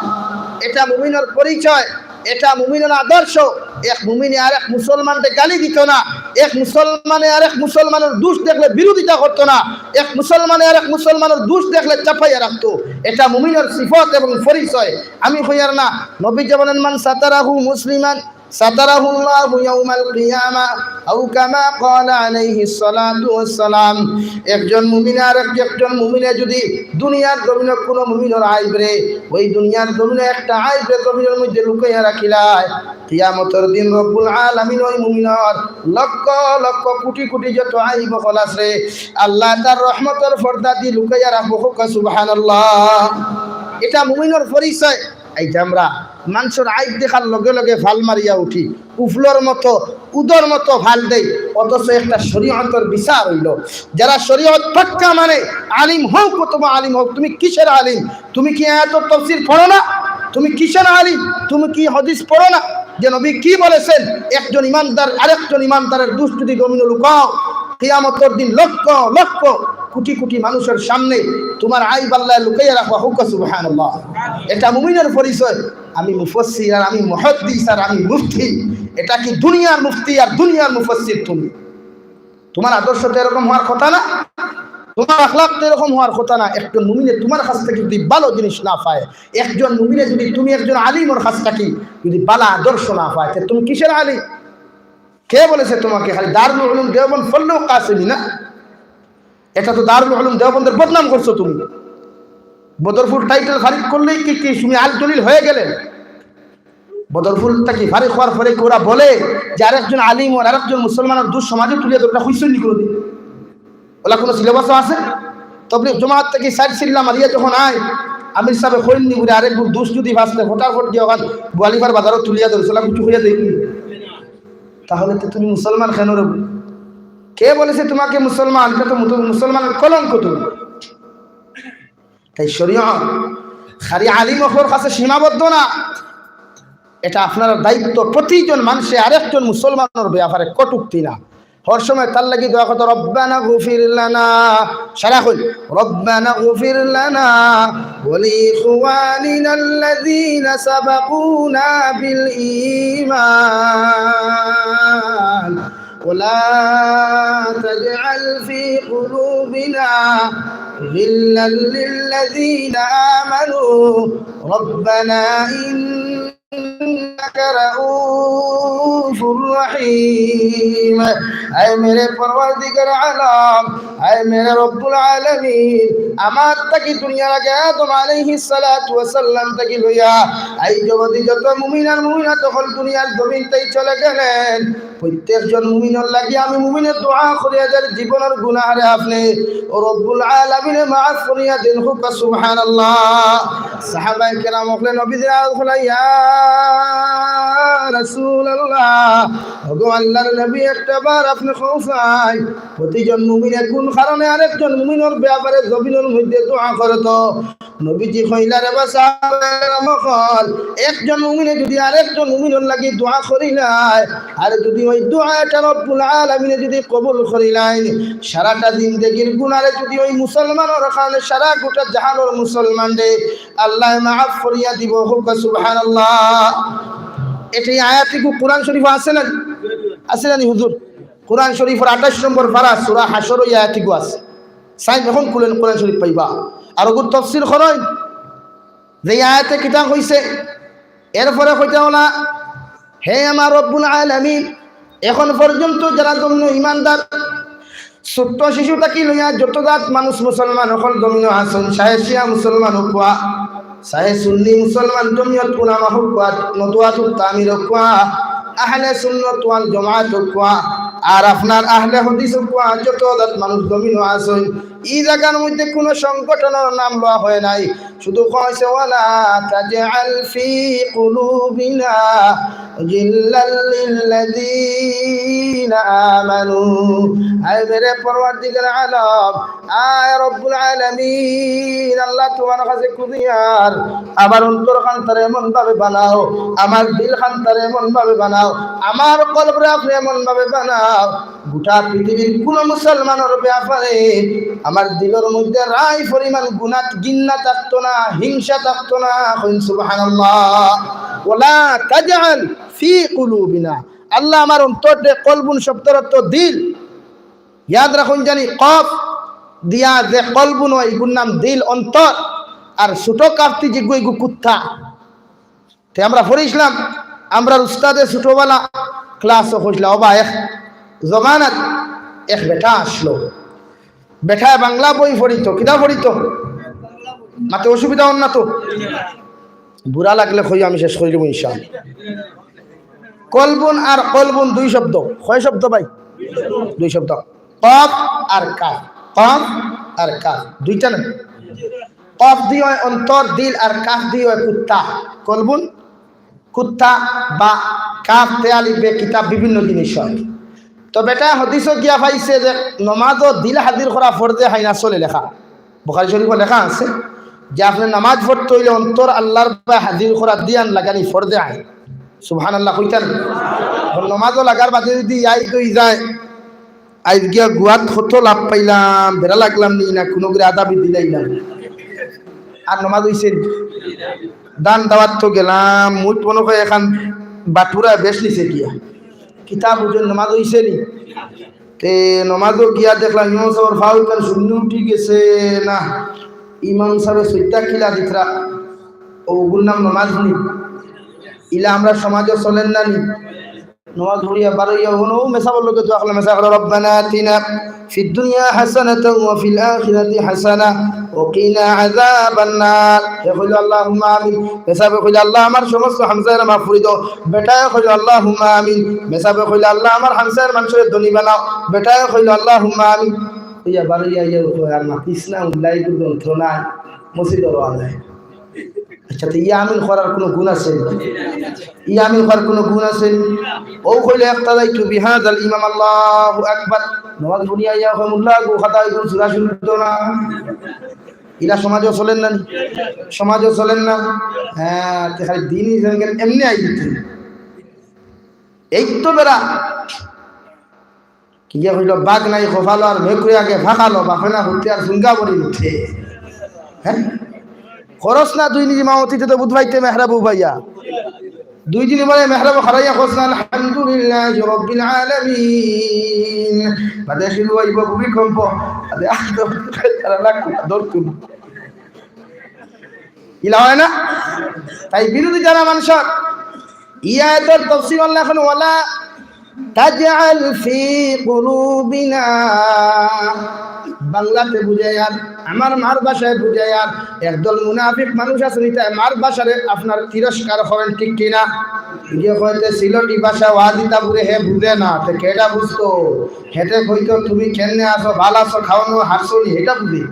এটা মুমিনর পরিচয়, এটা মুমিনর আদর্শ। এক মুমিনে আরেক মুসলমানরে গালি দিত না, এক মুসলমানে আরেক মুসলমানর দোষ দেখলে বিরোধিতা করত না, এক মুসলমানে আরেক মুসলমানর দোষ দেখলে চাপাইয়া রাখত। এটা মুমিনর সিফত এবং পরিচয়। আমি কইয়ার না, নবীজি বলেন, "মান সাতারাহু মুসলিমান সাতারাহুল্লাহু ইয়াউমাল কিয়ামা, আও কামা ক্বালা আলাইহিস সালাতু ওয়াস সালাম।" একজন মুমিনে আরেক একজন মুমিনে যদি দুনিয়ার জমিনো কুনু মুমিনর আইবরে, ওই দুনিয়ার জমিনো একটা আইবরে জমিনর মধ্যে লুকাইয়া রাখিলায়, কিয়ামতর দিন রব্বুল আলামিন ওই মুমিনর লক্ষ লক্ষ কোটি কোটি যত আইব অকল আছে, আল্লায় তার রহমতর পর্দা দি লুকাইয়া রাখবো। কউক্কা সুবহানাল্লাহ। এটা মুমিনর পরিচয়। এই যে আমরা মানষর আইব দেখার লগে লগে ফাল মারিয়া উঠি, উফলর মতো, উদর মতো ফাল দেই, অথচ একটা শরীয়তর বিচার অইলো। যারা শরীয়ত পাক্কা মানে, আলিম হউক অথবা আলিম হউক, তুমি কিসের আলিম? তুমি কি আয়াতর তফসির পড়ো না? তুমি কিসের আলিম? তুমি কি হাদিস পড়ো না যে নবী কি বলেছেন? একজন ইমানদার আরেকজন ইমানদারের দোষ যদি জমিনো লুকাও, কিয়ামতর দিন লক্ষ লক্ষ কোটি কোটি মানুষের সামনে তোমার আইব আল্লায় লুকাইয়া রাখবা। কউক্কা সুবহানাল্লাহ। এটা মুমিনের পরিচয়। আমি মুফাসসির আর আমি মুহাদ্দিস আর আমি মুফতি। এটা কি দুনিয়ার মুফতি আর দুনিয়ার মুফাসসির তুমি? তোমার আদর্শ তো এরকম হওয়ার কথা না, তোমার আখলাক তো এরকম হওয়ার কথা না। একজন মুমিনে তোমার কাছ থাকি যদি ভালো জিনিস না পায়, একজন মুমিনে যদি তুমি একজন আলিমর কাছ থাকি যদি ভালো আদর্শ না পায়, তে তুমি কিসের আলিম? কে বলেছে তোমাকে খালি দারুল উলুম দেওবন্দ পড়লেও কাসেমি না? এটা তো দারুল উলুম দেওবন্দের বদনাম করছো তুমি। বদরপুর টাইটেল খারিজ করলেই কি, কি তুমি আল দলিল হয়ে গেলে? বদরপুর থাকি ফারিগ হওয়ার পরে কি ওরা বলে যে আরেকজন আলিম আর আরেকজন মুসলমানর দোষ সমাজে তুলিয়া ধরে, ওটা কইছইন নি কোনোদিন? ওলা কোনো সিলেবাসও আছে? তবলিগ জমাত থাকি সাইড চিল্লা মারিয়া যখন আয়, আমির সাহেব কইন নি বুলে আরেকগুর দোষ যদি বাঁচতে ফটাফট গিয়া ওখান গোয়ালিফার বাজারও তুলিয়া ধরে, ওলা কিছু কইয়া দেয়নি? তাহলে তো তুমি মুসলমান কেন রে? কে বলেছে তোমাকে মুসলমান? এটা তো মুত-, মুসলমানের কলঙ্ক তুমি। তাই শরীয়ত খালি আলিম অকলর কাছে সীমাবদ্ধ না, এটা আপনার দায়িত্ব। প্রতিজন মানুষে আরেকজন মুসলমানর ব্যাপারে কটুক্তি না, হর সময় তার লাগি দোয়া করতে, "রব্বানা গফির লানা।" সারা কই, "রব্বানা গফির লানা ওয়া লিইখওয়ানিনাল্লাযীনা সাবাকুনা বিল ঈমান।" ولا تجعل في قلوبنا غلا للذين آمنوا ربنا إنك رؤوف رحيم। আয় মেরে পরওয়ারদিগার আলম, আয় মেরে রব্বুল আলামিন, আমার থাকি দুনিয়ার আগে আদম আলাইহিস সালাতু ওয়াস সালাম থাকি লইয়া আইজ অবধি যত মুমিন আর মুমিনাত অকল দুনিয়ার জমিন থাকি চলে গেলেন, প্রত্যেকজন মুমিনর লাগি আমি মুমিনে দোয়া করি, এদের জীবনর গুনাহরে আপনে ও রব্বুল আলামিনে মাফ করিয়া দেইন। কউক্কা সুবহানাল্লাহ। সাহাবায়ে কেরাম অকলে নবীজিরে আওয়াজ করলা, "ইয়া রাসূলুল্লাহ, ওগো আল্লাহর নবী, একটা বার আপনে কউক্কা চাই, প্রতিজন মুমিনে কোন কারণে আরেকজন মুমিনর ব্যাপারে জমিনর মধ্যে দোয়া করতো?" নবীজি কইলা, "রে বা সাহাবায়ে কেরাম অকল, একজন মুমিনে যদি আরেকজন মুমিনর লাগি দোয়া করিলায়, আর যদি ওই দোয়া এটা রব্বুল আলামিনে যদি কবুল করিলাইন, সারাটা জিন্দেগির গুনারে যদি ওই মুসলমানর কারণে সারা গোটা জাহানর মুসলমানরে আল্লায় মাফ করিয়া দিবো।" কউক্কা সুবহানাল্লাহ। এটা এই আয়াতিগু কোরআন শরীফো আছে না? আছে না নি হুজুর? কোরআন শরীফর আঠাইশ নম্বর পারা, সূরা হাশরো এই আয়াতিগু আছে। সাইন এখন খুলেন, কোরআন শরীফ পাইবা। আর ওগুর তফসির করইন যে এই আয়াতে কিতা কইছে। এরপরে কইতা অলা, "হে আমার রব্বুল আলামিন, এখন পর্যন্ত যারা জমিনো ইমানদার, ছোট্ট শিশু থাকি লইয়া যত জাত মানুষ মুসলমান অকল জমিনো আছইন, চাহে শিয়া মুসলমান অউক্কা, চাহে সুন্নি মুসলমান জমিয়ত উলামা অউক্কা, নদওয়াতুত তামির অউক্কা, আহলে সুন্নত ওয়াল জামাত অউক্কা, আর আপনার আহলে হাদিস অউক্কা, যত জাত মানুষ জমিনো আছইন, ই জাগার মধ্যে কোনো সংগঠনর নাম লওয়া হয় নাই, শুধু কইছে, 'ওয়ালা তাজআল ফি কুলুবিনা গিল্লাল লিল্লাযীনা আমানু।'" আয় মেরে পরওয়ারদিগার আলম, আয় রব্বুল আলামিন, আল্লাহ তোমার কাছে খুজিয়ার, আমার অন্তর খানতারে এমন ভাবে বানাও, আমার দিল খানতারে এমন ভাবে বানাও, আমার কলবরে আপনে এমন ভাবে বানাও, গোটা পৃথিবীর কুনু মুসলমানর ব্যাপারে আমার দিলর মধ্যে রাই পরিমাণ গুনাত গিন্না থাকতো না, হিংসা থাকতো না। কইন সুবহানাল্লাহ। ওয়ালা তাজআল ফি কুলুবিনা, আল্লাহ আমার অন্তররে, কলবুন শব্দর অর্থ দিল। ইয়াদ রাখইন জানি কফ দিয়া যে কলবুন অয়, ইগুর নাম দিল, অন্তর। আর ছোট কাফ দি যেগু, ইগু কুত্তা। তে আমরা পড়ছিলাম, আমরার উস্তাদে ছোটবেলা ক্লাসো কইছলা, ওবা এক জমানাত এক বেটা আছলো। বেটায় বাংলা বই পড়িতো, কিতা পড়িতো? মাতে অসুবিধা অর না তো? বুরা লাগলে কইও, আমি শেষ করি দিমু ইনশাআল্লাহ। কলবুন আর কলবুন দুই শব্দ। কয় শব্দ ভাই? দুই শব্দ। কফ আর কাফ। কফ আর কাফ। দুইটা না? কফ দি অয় অন্তর, দিল, আর কাফ দি অয় কুত্তা। কলবুন কুত্তা বা কাফ তে আলিফ বে কিতাব, বিভিন্ন জিনিস অয়। তো বেটায় হাদিসো গিয়া পাইছে যে নমাজো দিল হাজির করা ফরজে আইন, আসলে লেখা, বুখারী শরীফো লেখা আছে যে আপনে নামাজ পড়তে অইলে অন্তর আল্লার বায় হাজির করা, দিয়ান লাগানি ফরজে আইন। সুবহানাল্লাহ কইতা না? অখন নমাজো লাগার বাদে যদি ইয়াদ অই যায়, আইজ গিয়া গুয়াত কত লাভ পাইলাম, বেড়া লাগলাম নি না, কুনুগুরে আধা বিধি লাইলাম। আর নমাজ অইছে নি? দান দাওয়াত তো গেলাম, মুইত মনো কয় এখান বাটুরা বেশ নিছে গিয়া। কিতা বুঝইন, নমাজ অইছে নি? তে নমাজো গিয়া দেখলাম ইমাম সাবর ফাউ ইখান শূন্য উঠি গেছে না। ইমাম সাবে সইতা কিলা দিতরা, অগুর নাম নমাজ নি? ইলা আমরার সমাজো চলের না নি? নমাজ পড়িয়া বারইয়া অনো মেসাবর লগে দোয়া করলে, মেসাবে কইলো, "রব্বানা আতিনা ফিদ দুনিয়া হাসানাতাও ওয়া ফিল আখিরাতি হাসানা ওয়া কিনা আযাবান নার।" হে কইলো, "আল্লাহুম্মা আমিন।" মেসাবে কইলো, "আল্লাহ, আমার সমস্ত হামসায়ারে মাফ করি দেও।" বেটায় কইলো, "আল্লাহুম্মা আমিন।" মেসাবে কইলো, "আল্লাহ, আমার হামসায়ার মানষরে ধনী বানাও।" বেটায় কইলো, "আল্লাহুম্মা আমিন।" কইয়া বারইয়া আইয়া কয়, "আর মাতিস না, উল্লাই যন্ত্রণায় মসজিদো রওনা দেয়।" আচ্ছা, তো ইয়া আমিন করার কুনু গুণ আছে নি? ইয়া আমিন করার কুনু গুণ আছে নি? অউ কইলে, "ইক্তাদাইতু বিহাযাল ইমাম, আল্লাহু আকবার।" নমাজ পড়িয়া আইয়া কয়, "মুল্লা গো, খাতা ইগুন সুরা শুদ্ধ না।" ইলা সমাজো চলের না নি? সমাজো চলের না? হ্যাঁ, তে খালি দিনই যেন এমনে আই দিতে। এই তো বেড়া। কিয়া কইলো, "বাঘ নাই কপালো আর মেকুরে আগে ফাঁকালো, বাফে না হুতে আর সুঙ্গা বড়ি উঠে।" হ্যাঁ? খরচ না দুই নিজে মাওতিতে তো বুধবাইতে মেহরাবু ভাইয়া। দুই দিন পরে মেহরাবু খারাইয়া খরচ না, "আলহামদুলিল্লাহি রাব্বিল আলামিন।" বাদে শুরু অইবো ভূমিকম্প, বাদে আদর তারা লাগবে, আদর তুমি। ইলা অয় না? তাই বিরোধী যারা মানষর, ই আয়াতর তফসির আল্লাহ এখন, "ওয়ালা তাজআল ফি কুলুবিনা।" বাংলাতে বুঝাইয়ার, আমার মার ভাষায় বুঝাইয়ার, একদল মুনাফিক মানুষ আছে, ইতায় মার ভাষারে আপনার তিরস্কার করের, ঠিক কি না? ইগিয়ে কইতে সিলটি ভাষা ওয়াজিতা বুলে হে বুঝে না, তে কেডা বুঝতো? হেতে কইতো, "তুমি কেমনে আছো, ভালা আছো, খাওয়ানো হারছো নি?" ইটা বুঝে।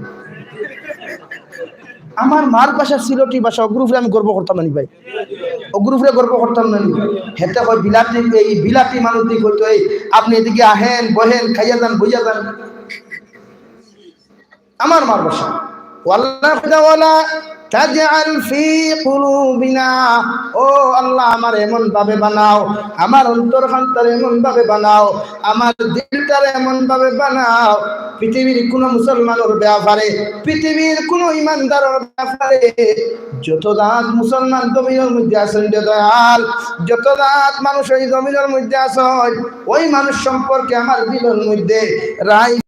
আমার মার ভাষা সিলটি ভাষা, অগুর উপরে আমি গর্ব করতাম না নি ভাই, অগুর উপরে গর্ব করতাম না নি। হেতে কয় বিলাতি, এই বিলাতি মানুষ দি কইতো, "এই আপনি এদিকে আহেন, বহেন, খাইয়া যান, বইয়া যান।" আমার মার ভাষা। ওয়াল্লাহ খুদা ওয়ালা তাজআল ফি কুলুবিনা, ও আল্লাহ, আমার এমন ভাবে বানাও, আমার অন্তর খানটারে এমন ভাবে বানাও, আমার দিলটারে এমন ভাবে বানাও, পৃথিবীর কোনো মুসলমানের ব্যাপারে, পৃথিবীর কোনো ইমানদারের ব্যাপারে, যত জাত মুসলমান জমিনের মধ্যে আছেন রে দয়াল, যত জাত মানুষ এই জমিনের মধ্যে আছেন, ওই মানুষ সম্পর্কে আমার দিলের মধ্যে রাই,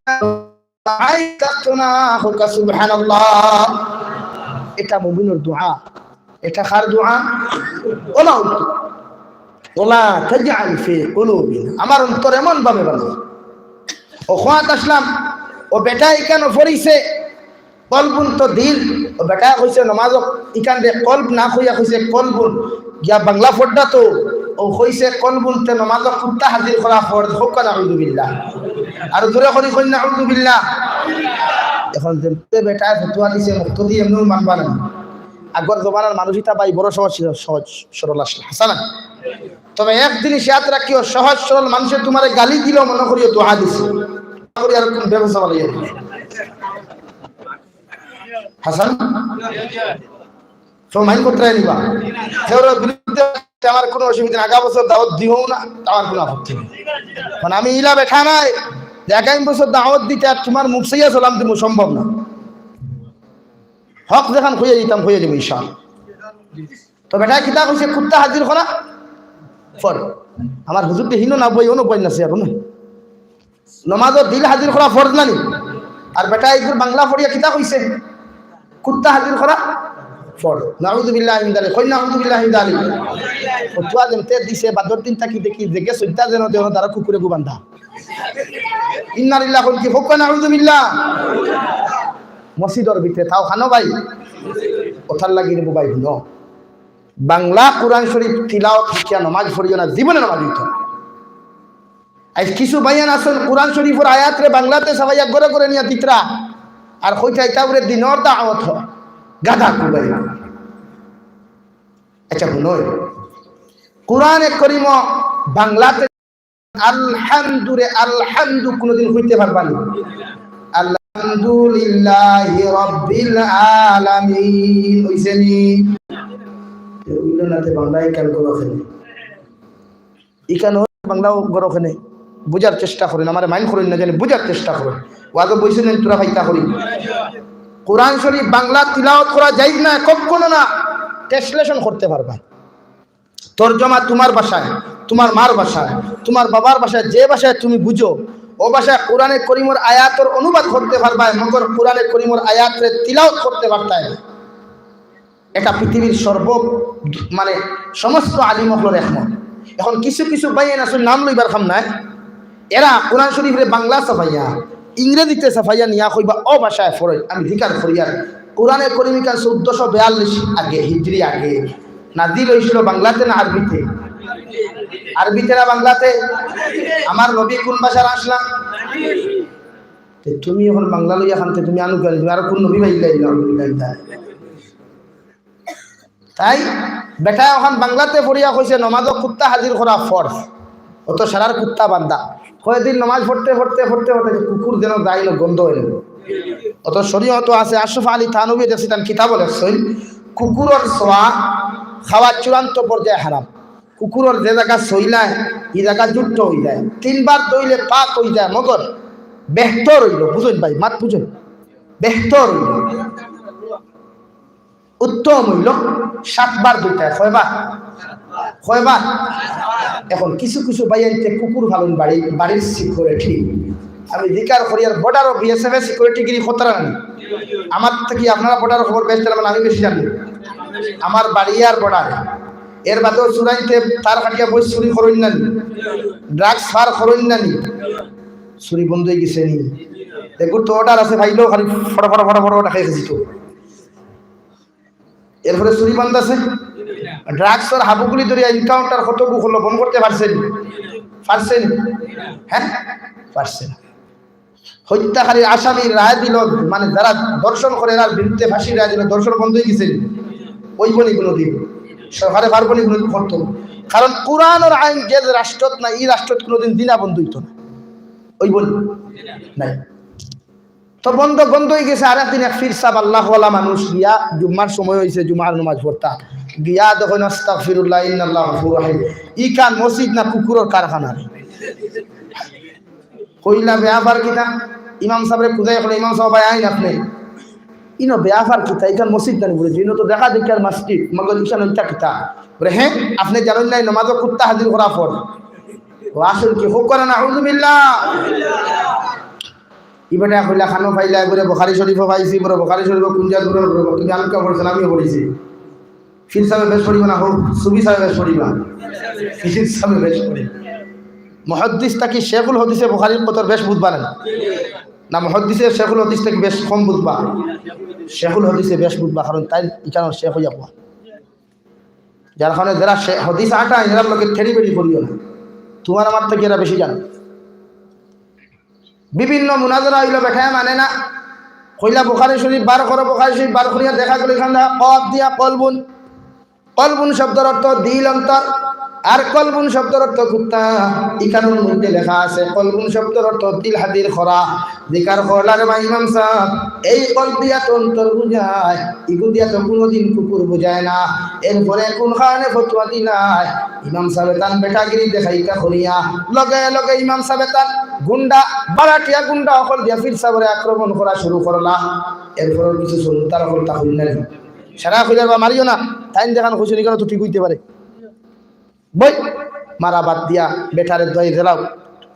রাই থাকতো না। হোকা সুবহানাল্লাহ। এটা মুমিনের দোয়া। এটা কার দোয়া? ওলা উত্তর। ওলা তাজআল ফি কুলুবিনা। আমার অন্তর এমন ভাবে বানাও। ও খোয়াত আসলাম, ও বেটা এখানে পড়িছে, কলবুন তো দিল, ও বেটা কইছে নমাজ ইখান দে কলব না কইয়া কইছে কলবুন। গিয়া বাংলা ফড্ডা তো, ও কইছে কলবুন তে নমাজ কুত্তা হাজির করা ফরজ, হোক নাউজুবিল্লাহ। আর জোরে করি কই নাউজুবিল্লাহ। এখন যেমতে বেটায় ফতুয়া দিছে, মুক্তদি এমনেও মানবা না। আগর জমানার মানুষ ইতা ভাই বড় সহজ ছিল, সহজ সরল আসলে, হাসানা। তবে এক জিনিস ইয়াদ রাখিও, সহজ সরল মানুষে তোমারে গালি দিলেও মনে করিও দোয়া দিছে। মনে করি আর কোন ব্যবসা বানাইও। হাসান? তো মাইন করতে নিবা। কেউর বিরুদ্ধে তে আমার কুনু অসুবিধা নাই, আগা বছর দাওয়াত দিও না, তে আমার কুনু আপত্তি নাই। মানে আমি ইলা বেটা নায় যে আগামী বছর দাওয়াত দিতে আর তুমার মুখ চাইয়া সালাম দিমু, সম্ভব না। হক যেখান কইয়া দিতাম, কইয়া দিমু ইনশাআল্লাহ। তো বেটায় কিতা কইছে, কুত্তা হাজির করা ফরজ। আমার হুজুর দেখিনো না বই, অনো বই না সে আর না। নমাজো দিল হাজির করা ফরজ নানি? আর বেটায় ইগুর বাংলা পড়িয়া কিতা কইছে? কুত্তা হাজির করা ফরজ। নাউজুবিল্লাহি মিন যালিক। কই নাউজুবিল্লাহি মিন যালিক। ফতুয়া যেমতে দিছে, বাদর দিন থাকি দেখি জেগে সইতা যেন দেহ দ্বারা কুকুরে গু বান্ধা। ইন্না লিল্লাহ কইন কি? কউক্কা নাউজুবিল্লাহ। মসজিদর ভিতরে তাও খানো ভাই। ওটার লাগি রে ভাই, হুনো। বাংলা কোরআন শরীফ তিলাওয়াত শিখিয়া নমাজ পড়িও না, জীবনে নমাজ অইতো না। আইজ কিছু ভাইয়াইন আছইন, কোরআন শরীফর আয়াতরে বাংলাতে ছাপাইয়া ঘরে ঘরে নিয়া দিতরা, আর কইতরা ইতা বুলে দিনর দাওয়াত। গাধা কুবাই। আচ্ছা, হুনো, কোরআনে করিম বাংলাতে আলহামদুরে আলহামদু কুনুদিন কইতে পারবা নি? আলহামদুলিল্লাহি রাব্বিল আলামিন। অইছে নি? তে অইলো না, তে বাংলা ইখান করো কেনে? ইখান বাংলাও করো কেনে? বুঝার চেষ্টা করইন, আমারে মাইন্ড করইন না জানি, বুঝার চেষ্টা করইন। ওয়াজো বইছইন না, তোরা ফাইতা করি। কোরআন শরীফ বাংলা তিলাওয়াত করা জায়েজ না, কখনো না। ট্রান্সলেশন করতে পারবা। তর্জমা তুমার ভাষায়, তুমার মার ভাষায়, তুমার বাবার ভাষায়, যে ভাষায় তুমি বুঝো, অউ ভাষায় কোরআনে করিমর আয়াতর অনুবাদ করতে পারবায়, মগর কোরআনে করিমর আয়াতরে তিলাওয়াত করতে পারতায় না। এটা পৃথিবীর সর্ব, মানে, সমস্ত আলিম অকলর একমত। এখন কিছু কিছু ভাইয়াইন আছইন, নাম লইবার কাম নাই, এরা কোরআন শরীফরে বাংলা ছাপাইয়া, ইংরেজিতে ছাপাইয়া নিয়া কইবা, অউ ভাষায় পড়ইন। আমি জিকার করিয়ার, কোরআনে করিম ইখান চৌদ্দশো বিয়াল্লিশ আগে, হিজরি আগে নাজিল অইছিল বাংলাতে না আরবিতে? আরবিতে না বাংলাতে? আমার নবী কুন ভাষার আছলা? তে তুমি এখন বাংলা লইয়া কানতে, তুমি আনো কেনে? তুমি আরো কুন নবী পাইলায়? তাই বেটায় অখান বাংলাতে পড়িয়া কইছে, নমাজো কুত্তা হাজির করা ফরজ। অত সারার কুত্তা বান্ধা। কয়দিন নমাজ পড়তে, পড়তে, পড়তে, পড়তে কুকুর যেন যায় না, গন্ধ অইলো। অত শরীয়তো আছে, আশরাফ আলী থানবী দেখছি তান কিতাবো লেখছইন, কুকুরর ছোয়া খাওয়া চূড়ান্ত পর্যায়ে হারাম। কুকুরর যে জাগা ছইলায়, ই জাগা জুট্টো অইযায়। তিনবার ধইলে পাক অইযায়, মগর বেহতর অইলো, বুঝইন ভাই, মাত বুঝইন, বেহতর অইলো। উত্তম অইলো সাতবার ধইতায়। কয়বার? কয়বার? এখন কিছু কিছু ভাইয়াইন্তে কুকুর পালইন বাড়ি, বাড়ির সিকিউরিটি। আমি জিকার করিয়ার, বর্ডারো বিএসএফ এ সিকিউরিটি গিরি খতরা নানি? আমার থাকি আপনারা বর্ডারর খবর বেশ জানইন, আমি বেশি জানি। আমার বাড়ি আর বর্ডার, এর বাদেও চুরাইন্তে তার কাটিয়া বই চুরি করইন নানি, ড্রাগস ফার করইন নানি, চুরি বন্ধ অইগেছে নি? এগুর তো অর্ডার আছে, ভাইলো খালি ফটো ফটো ফটো ফটো দেখাই গেছি তো। এরপরে চুরি বন্ধ আছে, ড্রাগসর হাবুগুলি ধরিয়া এনকাউন্টার কতগু করলো, বন্ধ করতে পারছে নি? পারছে নি? হ্যাঁ, পারছে না। হত্যাকারীর আসামির রায় দিল, মানে যারা ধর্ষণ করে এরার বিরুদ্ধে ফাঁসির রায় দিল, ধর্ষণ বন্ধ অইগেছে নি? অইবো নি কুনুদিন? সরকারে পারবো নি কুনুদিন করতো? কারণ কোরআনর আইন যে রাষ্ট্রত নাই, ই রাষ্ট্রত কুনুদিন জিনা বন্ধ অইতো না। অইবো নি? নাই। তো বন্ধ, বন্ধ অইগেছে। আরেকদিন এক পীর সাব আল্লাহওয়ালা মানুষ গিয়া, জুম্মার সময় অইছে, জুম্মার নমাজ পড়তা, গিয়া দেখইন, "আস্তাগফিরুল্লাহ, ইন্নাল্লাহ গফুর রহিম।" ইখান মসজিদ না কুকুরর কারখানা? কইলা, "বেয়াপার কিতা?" ইমাম সাবরে খুজাইয়া কইলা, "ইমাম সাব, ভাই আইন আপনে।" ইনো বেয়াপার কিতা? ইখান মসজিদ নানি বুলে, ইনো তো দেখা দেখিয়ার মসজিদ, মগর ইখান অইতা কিতা? বুলে, "হ্যাঁ, আপনে জানইন না, নমাজো কুত্তা হাজির করা ফরজ।" ও আসল কি? কউক্কা না, নাউজুবিল্লাহ। ই বেটায় কইলা, "খানো পাইলা?" বুলে, "বুখারী শরীফো পাইছি।" বুলে, "বুখারী শরীফো কুন জাত?" বুলে, "তুমি আলকা পড়ছো না, আমিও পড়ছি।" পীর সাবে বেশ পড়িবা না, হোক, সুফি সাবে বেশ পড়িবা। পীর সাবে বেশ পড়িবা। মুহাদ্দিস থাকি শেখুল হাদিসে বুখারীর কদর বেশ বুঝবা না? না, মুহাদ্দিসে শেখুল হাদিস থাকি বেশ কম বুঝবা? শেখুল হাদিসে বেশ বুঝবা, কারণ তাইন ইখানর শেখ অইয়া কওয়া। যার কারণে যেরা শে-, হাদিস আটায়, এরার লগে ঠেড়ি বেড়ি করিও না। তুমার আমার থাকি এরা বেশি জানে। বিভিন্ন মুনাজারা অইলো, বেটায় মানে না। কইলা, "বুখারী শরীফ বার করো, বুখারী শরীফ বার করিয়া দেখা গেল ইখান দেখা কফ দিয়া কলবুন।" কলবুন শব্দর অর্থ দিল, অন্তর। আর কলবুন শব্দর অর্থ কুত্তা, ইখানর মধ্যে লেখা আছে, কলবুন শব্দর অর্থ দিল হাজির করা। জিকার করলা রে ভাই ইমাম সাব, এই কলব দিয়া তো অন্তর বুঝায়, ইগু দিয়া তো কুনুদিন কুকুর বুঝায় না। এরপরে কুন কারণে ফতুয়া দিলায়? ইমাম সাবে তান বেটাগিরি দেখাইতা করিয়া লগে লগে ইমাম সাবে তান গুন্ডা বারাটিয়া গুন্ডা অকল দিয়া ফির সাবরে আক্রমণ করা শুরু করলা। এরপরে কিছু সুন্নতার অকল তা হইল না নি? সারা কইলার বা মারিও না, তাইন যেখান কইছইন ইখান তো ঠিক অইতে পারে। বই, মারা বাদ দিয়া বেটারে দই দিলাও,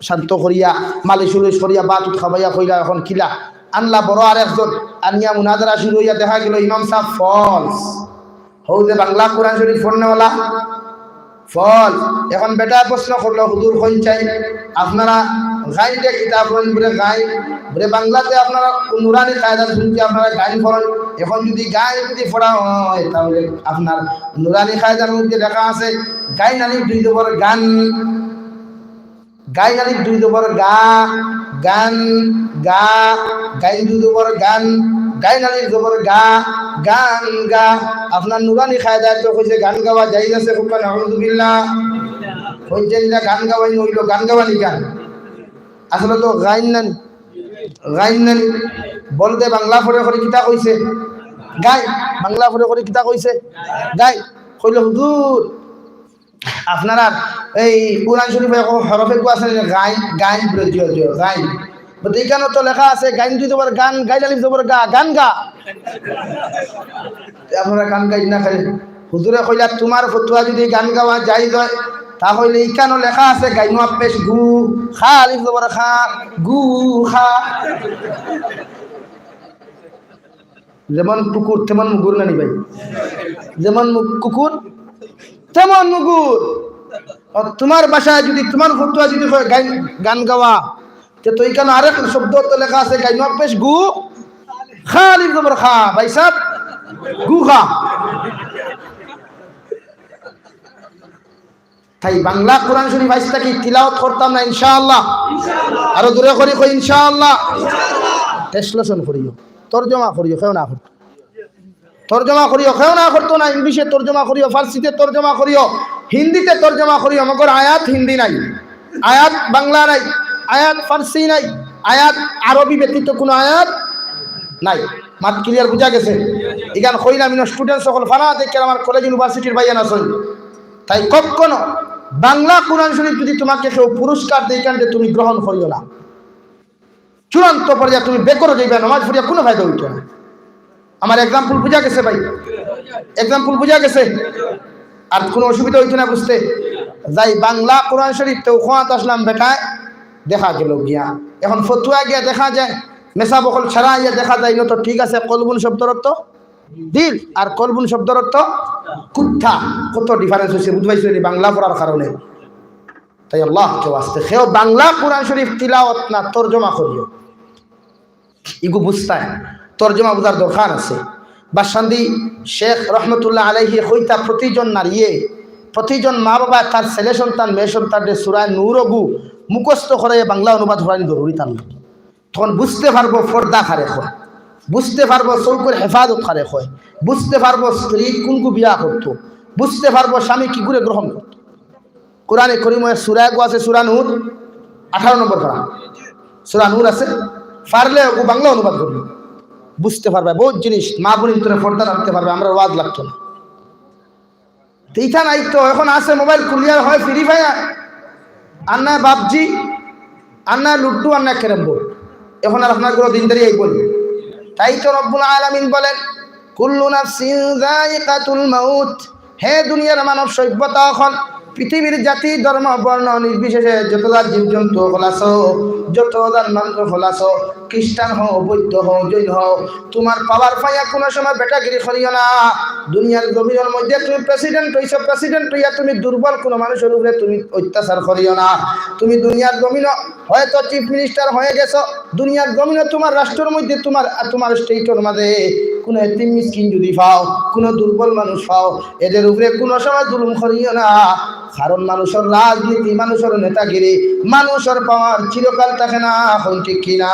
শান্ত করিয়া, মালিশ উলিশ করিয়া, বাত উত খাবাইয়া কইলা, এখন কিলা? আনলা বড় আরেকজন, আনিয়া মুনাজারা শুরু অইয়া দেখা গেল ইমাম সাব ফলস। হউ যে বাংলা কোরআন শরীফ পড়নেওয়ালা ফলস। এখন বেটায় প্রশ্ন করলো, "হুজুর, কইন চাই, আপনারা গাইন দে কিতা পড়ইন?" বুলে, "গাইন।" বুলে, "বাংলাতে আপনারা নুরানি কায়দা শুনছি, আপনারা গাইন পড়ইন। এখন যদি গাইন যদি পড়া হয়, তাহলে আপনার নুরানি কায়দার মধ্যে লেখা আছে, গাইন আলিফ দুই জবর গান, গাইন আলিফ দুই জবর গা, গান, গা, গাইন দুই জবর গান, গাইন আলিফ জবর গা, গান, গা।" আপনার নুরানি কায়দায় তো কইছে গান গাওয়া জায়েজ আছে, কউক্কা নাউজুবিল্লাহ। কইছে না গান গাওয়াই নইল, গান গাওয়া নি গান? আসলে তো গাইন না নি? গাইন না নি? বলতে বাংলা পড়ে করি কিতা কইছে? গাই। বাংলা পড়ে করি কিতা কইছে? গাই। কইল, "হুজুর, আপনারা এই কোরআন শরীফে এখন হরফ এগু আছে না, গাইন, গাইন, বুলে, জি অয়, জি অয়, গাইন।" বুলে, "ইখানো তো লেখা আছে, গাইন দুই জবর গান, গাইন আলিফ জবর গা, গান গা।" তে আপনারা গান গাইন না খালি। হুজুরে কইলা, "তুমার ফতুয়া যদি গান গাওয়া জায়েজ অয়, তা অইলে ইখানো লেখা আছে, গাইন ওয়াও পেশ গু, খা আলিফ জবর খা, গু খা।" যেমন কুকুর তেমন মুগুর না নি ভাই? যেমন মু-, কুকুর তেমন মুগুর। আর তুমার ভাষায় যদি, তুমার ফতুয়া যদি কয় গাইন, গান গাওয়া, তে তো ইখানো আরেক শব্দ তো লেখা আছে, গাইন ওয়াও পেশ গু, খা আলিফ জবর খা, ভাই সাব, গু খা। তাই বাংলা কোরআন শরীফ আইজ থাকি তিলাওয়াত করতাম না ইনশাআল্লাহ? আরো জোরে করি কই ইনশাআল্লাহ। ট্রান্সলেশন করিও, তর্জমা করিও, কেউ না করতো। তর্জমা করিও, কেউ না করতো না। ইংলিশে তর্জমা করিও, ফার্সিতে তর্জমা করিও, হিন্দিতে তর্জমা করিও, মগর আয়াত হিন্দি নাই, আয়াত বাংলা নাই, আয়াত ফার্সি নাই, আয়াত আরবি ব্যতীত কুনু আয়াত নাই। মাত ক্লিয়ার বুঝা গেছে? ইখান কইলাম, ইনো স্টুডেন্ট সকল ফানা দেখে আমার কলেজ ইউনিভার্সিটির ভাইয়ান আছইন। তাই কখনো বাংলা কোরআন শরীফ যদি তুমাকে কেউ পুরস্কার দেয়, ইখানরে তুমি গ্রহণ করিও না। চূড়ান্ত পর্যায়ে তুমি বেকার অই যাইবা, নামাজ পড়িয়া কুনু ফায়দা অইতো না। আমার এক্সাম্পল বুঝা গেছে ভাই? এক্সাম্পল বুঝা গেছে? আর কুনু অসুবিধা অইতো না বুঝতে? যাই, বাংলা কোরআন শরীফ তেও খোয়াত আসলাম বেটায়, দেখা গেল গিয়া। এখন ফতুয়া গিয়া দেখা যায়, মেসাব অকল ছাড়া আইয়া দেখা যায়, ইনো তো ঠিক আছে, কলবুন শব্দর অর্থ দিল, আর কলবুন শব্দর অর্থ কুত্তা। কত ডিফারেন্স অইছে, বুঝবাইছো নি, বাংলা পড়ার কারণে। তাই আল্লাহকে ওয়াস্তে কেউ বাংলা কোরআন শরীফ তিলাওয়াত না, তর্জমা করিও। ইগু বুঝতায়, তর্জমা বুঝার দরকার আছে। বাসন্দি শেখ রহমতুল্লাহ আলাইহি কইতা, প্রতিজন নারীয়ে, প্রতিজন মা বাবায় তার ছেলে সন্তান, মেয়ে সন্তানরে সূরা নূর অগু মুখস্থ করাইয়া বাংলা অনুবাদ করানি জরুরি তার লাগি। তখন বুঝতে পারবো পর্দা কারে কয়, বুঝতে পারবো চউখর হেফাজত কারে কয়, বুঝতে পারবো স্ত্রী কুনগু বিয়া করতো, বুঝতে পারবো স্বামী কিগুরে গ্রহণ করতো। কোরআনে করিমো সূরা এগু আছে, সূরা নূর, আঠারো নম্বর পারা, সূরা নূর আছে, পারলে অগু বাংলা অনুবাদ করিও, বুঝতে পারবায় বউত জিনিস, মা বোন ভিতরে পর্দা রাখতে পারবায়, আমরার ওয়াজ লাগতো না। তে ইতা নাই তো, এখন আছে মোবাইল খুলিয়া হয় ফ্রি ফায়ার, আর না পাবজি, আর না লুডু, আর না ক্যারাম বোর্ড। এখন আর আপনার ঘরো দিনদারি আইবো নি? তাই তো রব্বুল আলামিন বলেন, "কুল্লু নাফসিন যায়িকাতুল মাউত।" হে দুনিয়ার মানব সভ্যতা অকল, পৃথিবীর জাতি, ধর্ম, বর্ণ নির্বিশেষে যত জাত জীবজন্তু অকল আছো, যত জাত মানুষ অকল আছো, খ্রিস্টান হও, বৌদ্ধ হও, জৈন হও, তুমার পাওয়ার পাইয়া কুনু সময় বেটাগিরি করিও না। দুনিয়ার জমিনর মধ্যে তুমি প্রেসিডেন্ট অইছো, প্রেসিডেন্ট অইয়া তুমি দুর্বল কুনু মানুষর উপরে তুমি অত্যাচার করিও না। তুমি দুনিয়ার জমিনো হয়তো চিফ মিনিস্টার হয়ে গেছো, দুনিয়ার জমিনো তুমার রাষ্ট্রর মধ্যে তুমার, তুমার স্টেটর মাঝে কুনু এতিম মিসকিন যদি পাও, কুনু দুর্বল মানুষ পাও, এদের উপরে কুনু সময় জুলুম করিও না। কারণ মানুষর রাজনীতি, মানুষর নেতাগিরি, মানুষর পাওয়ার চিরকাল থাকে না। এখন ঠিক কি না?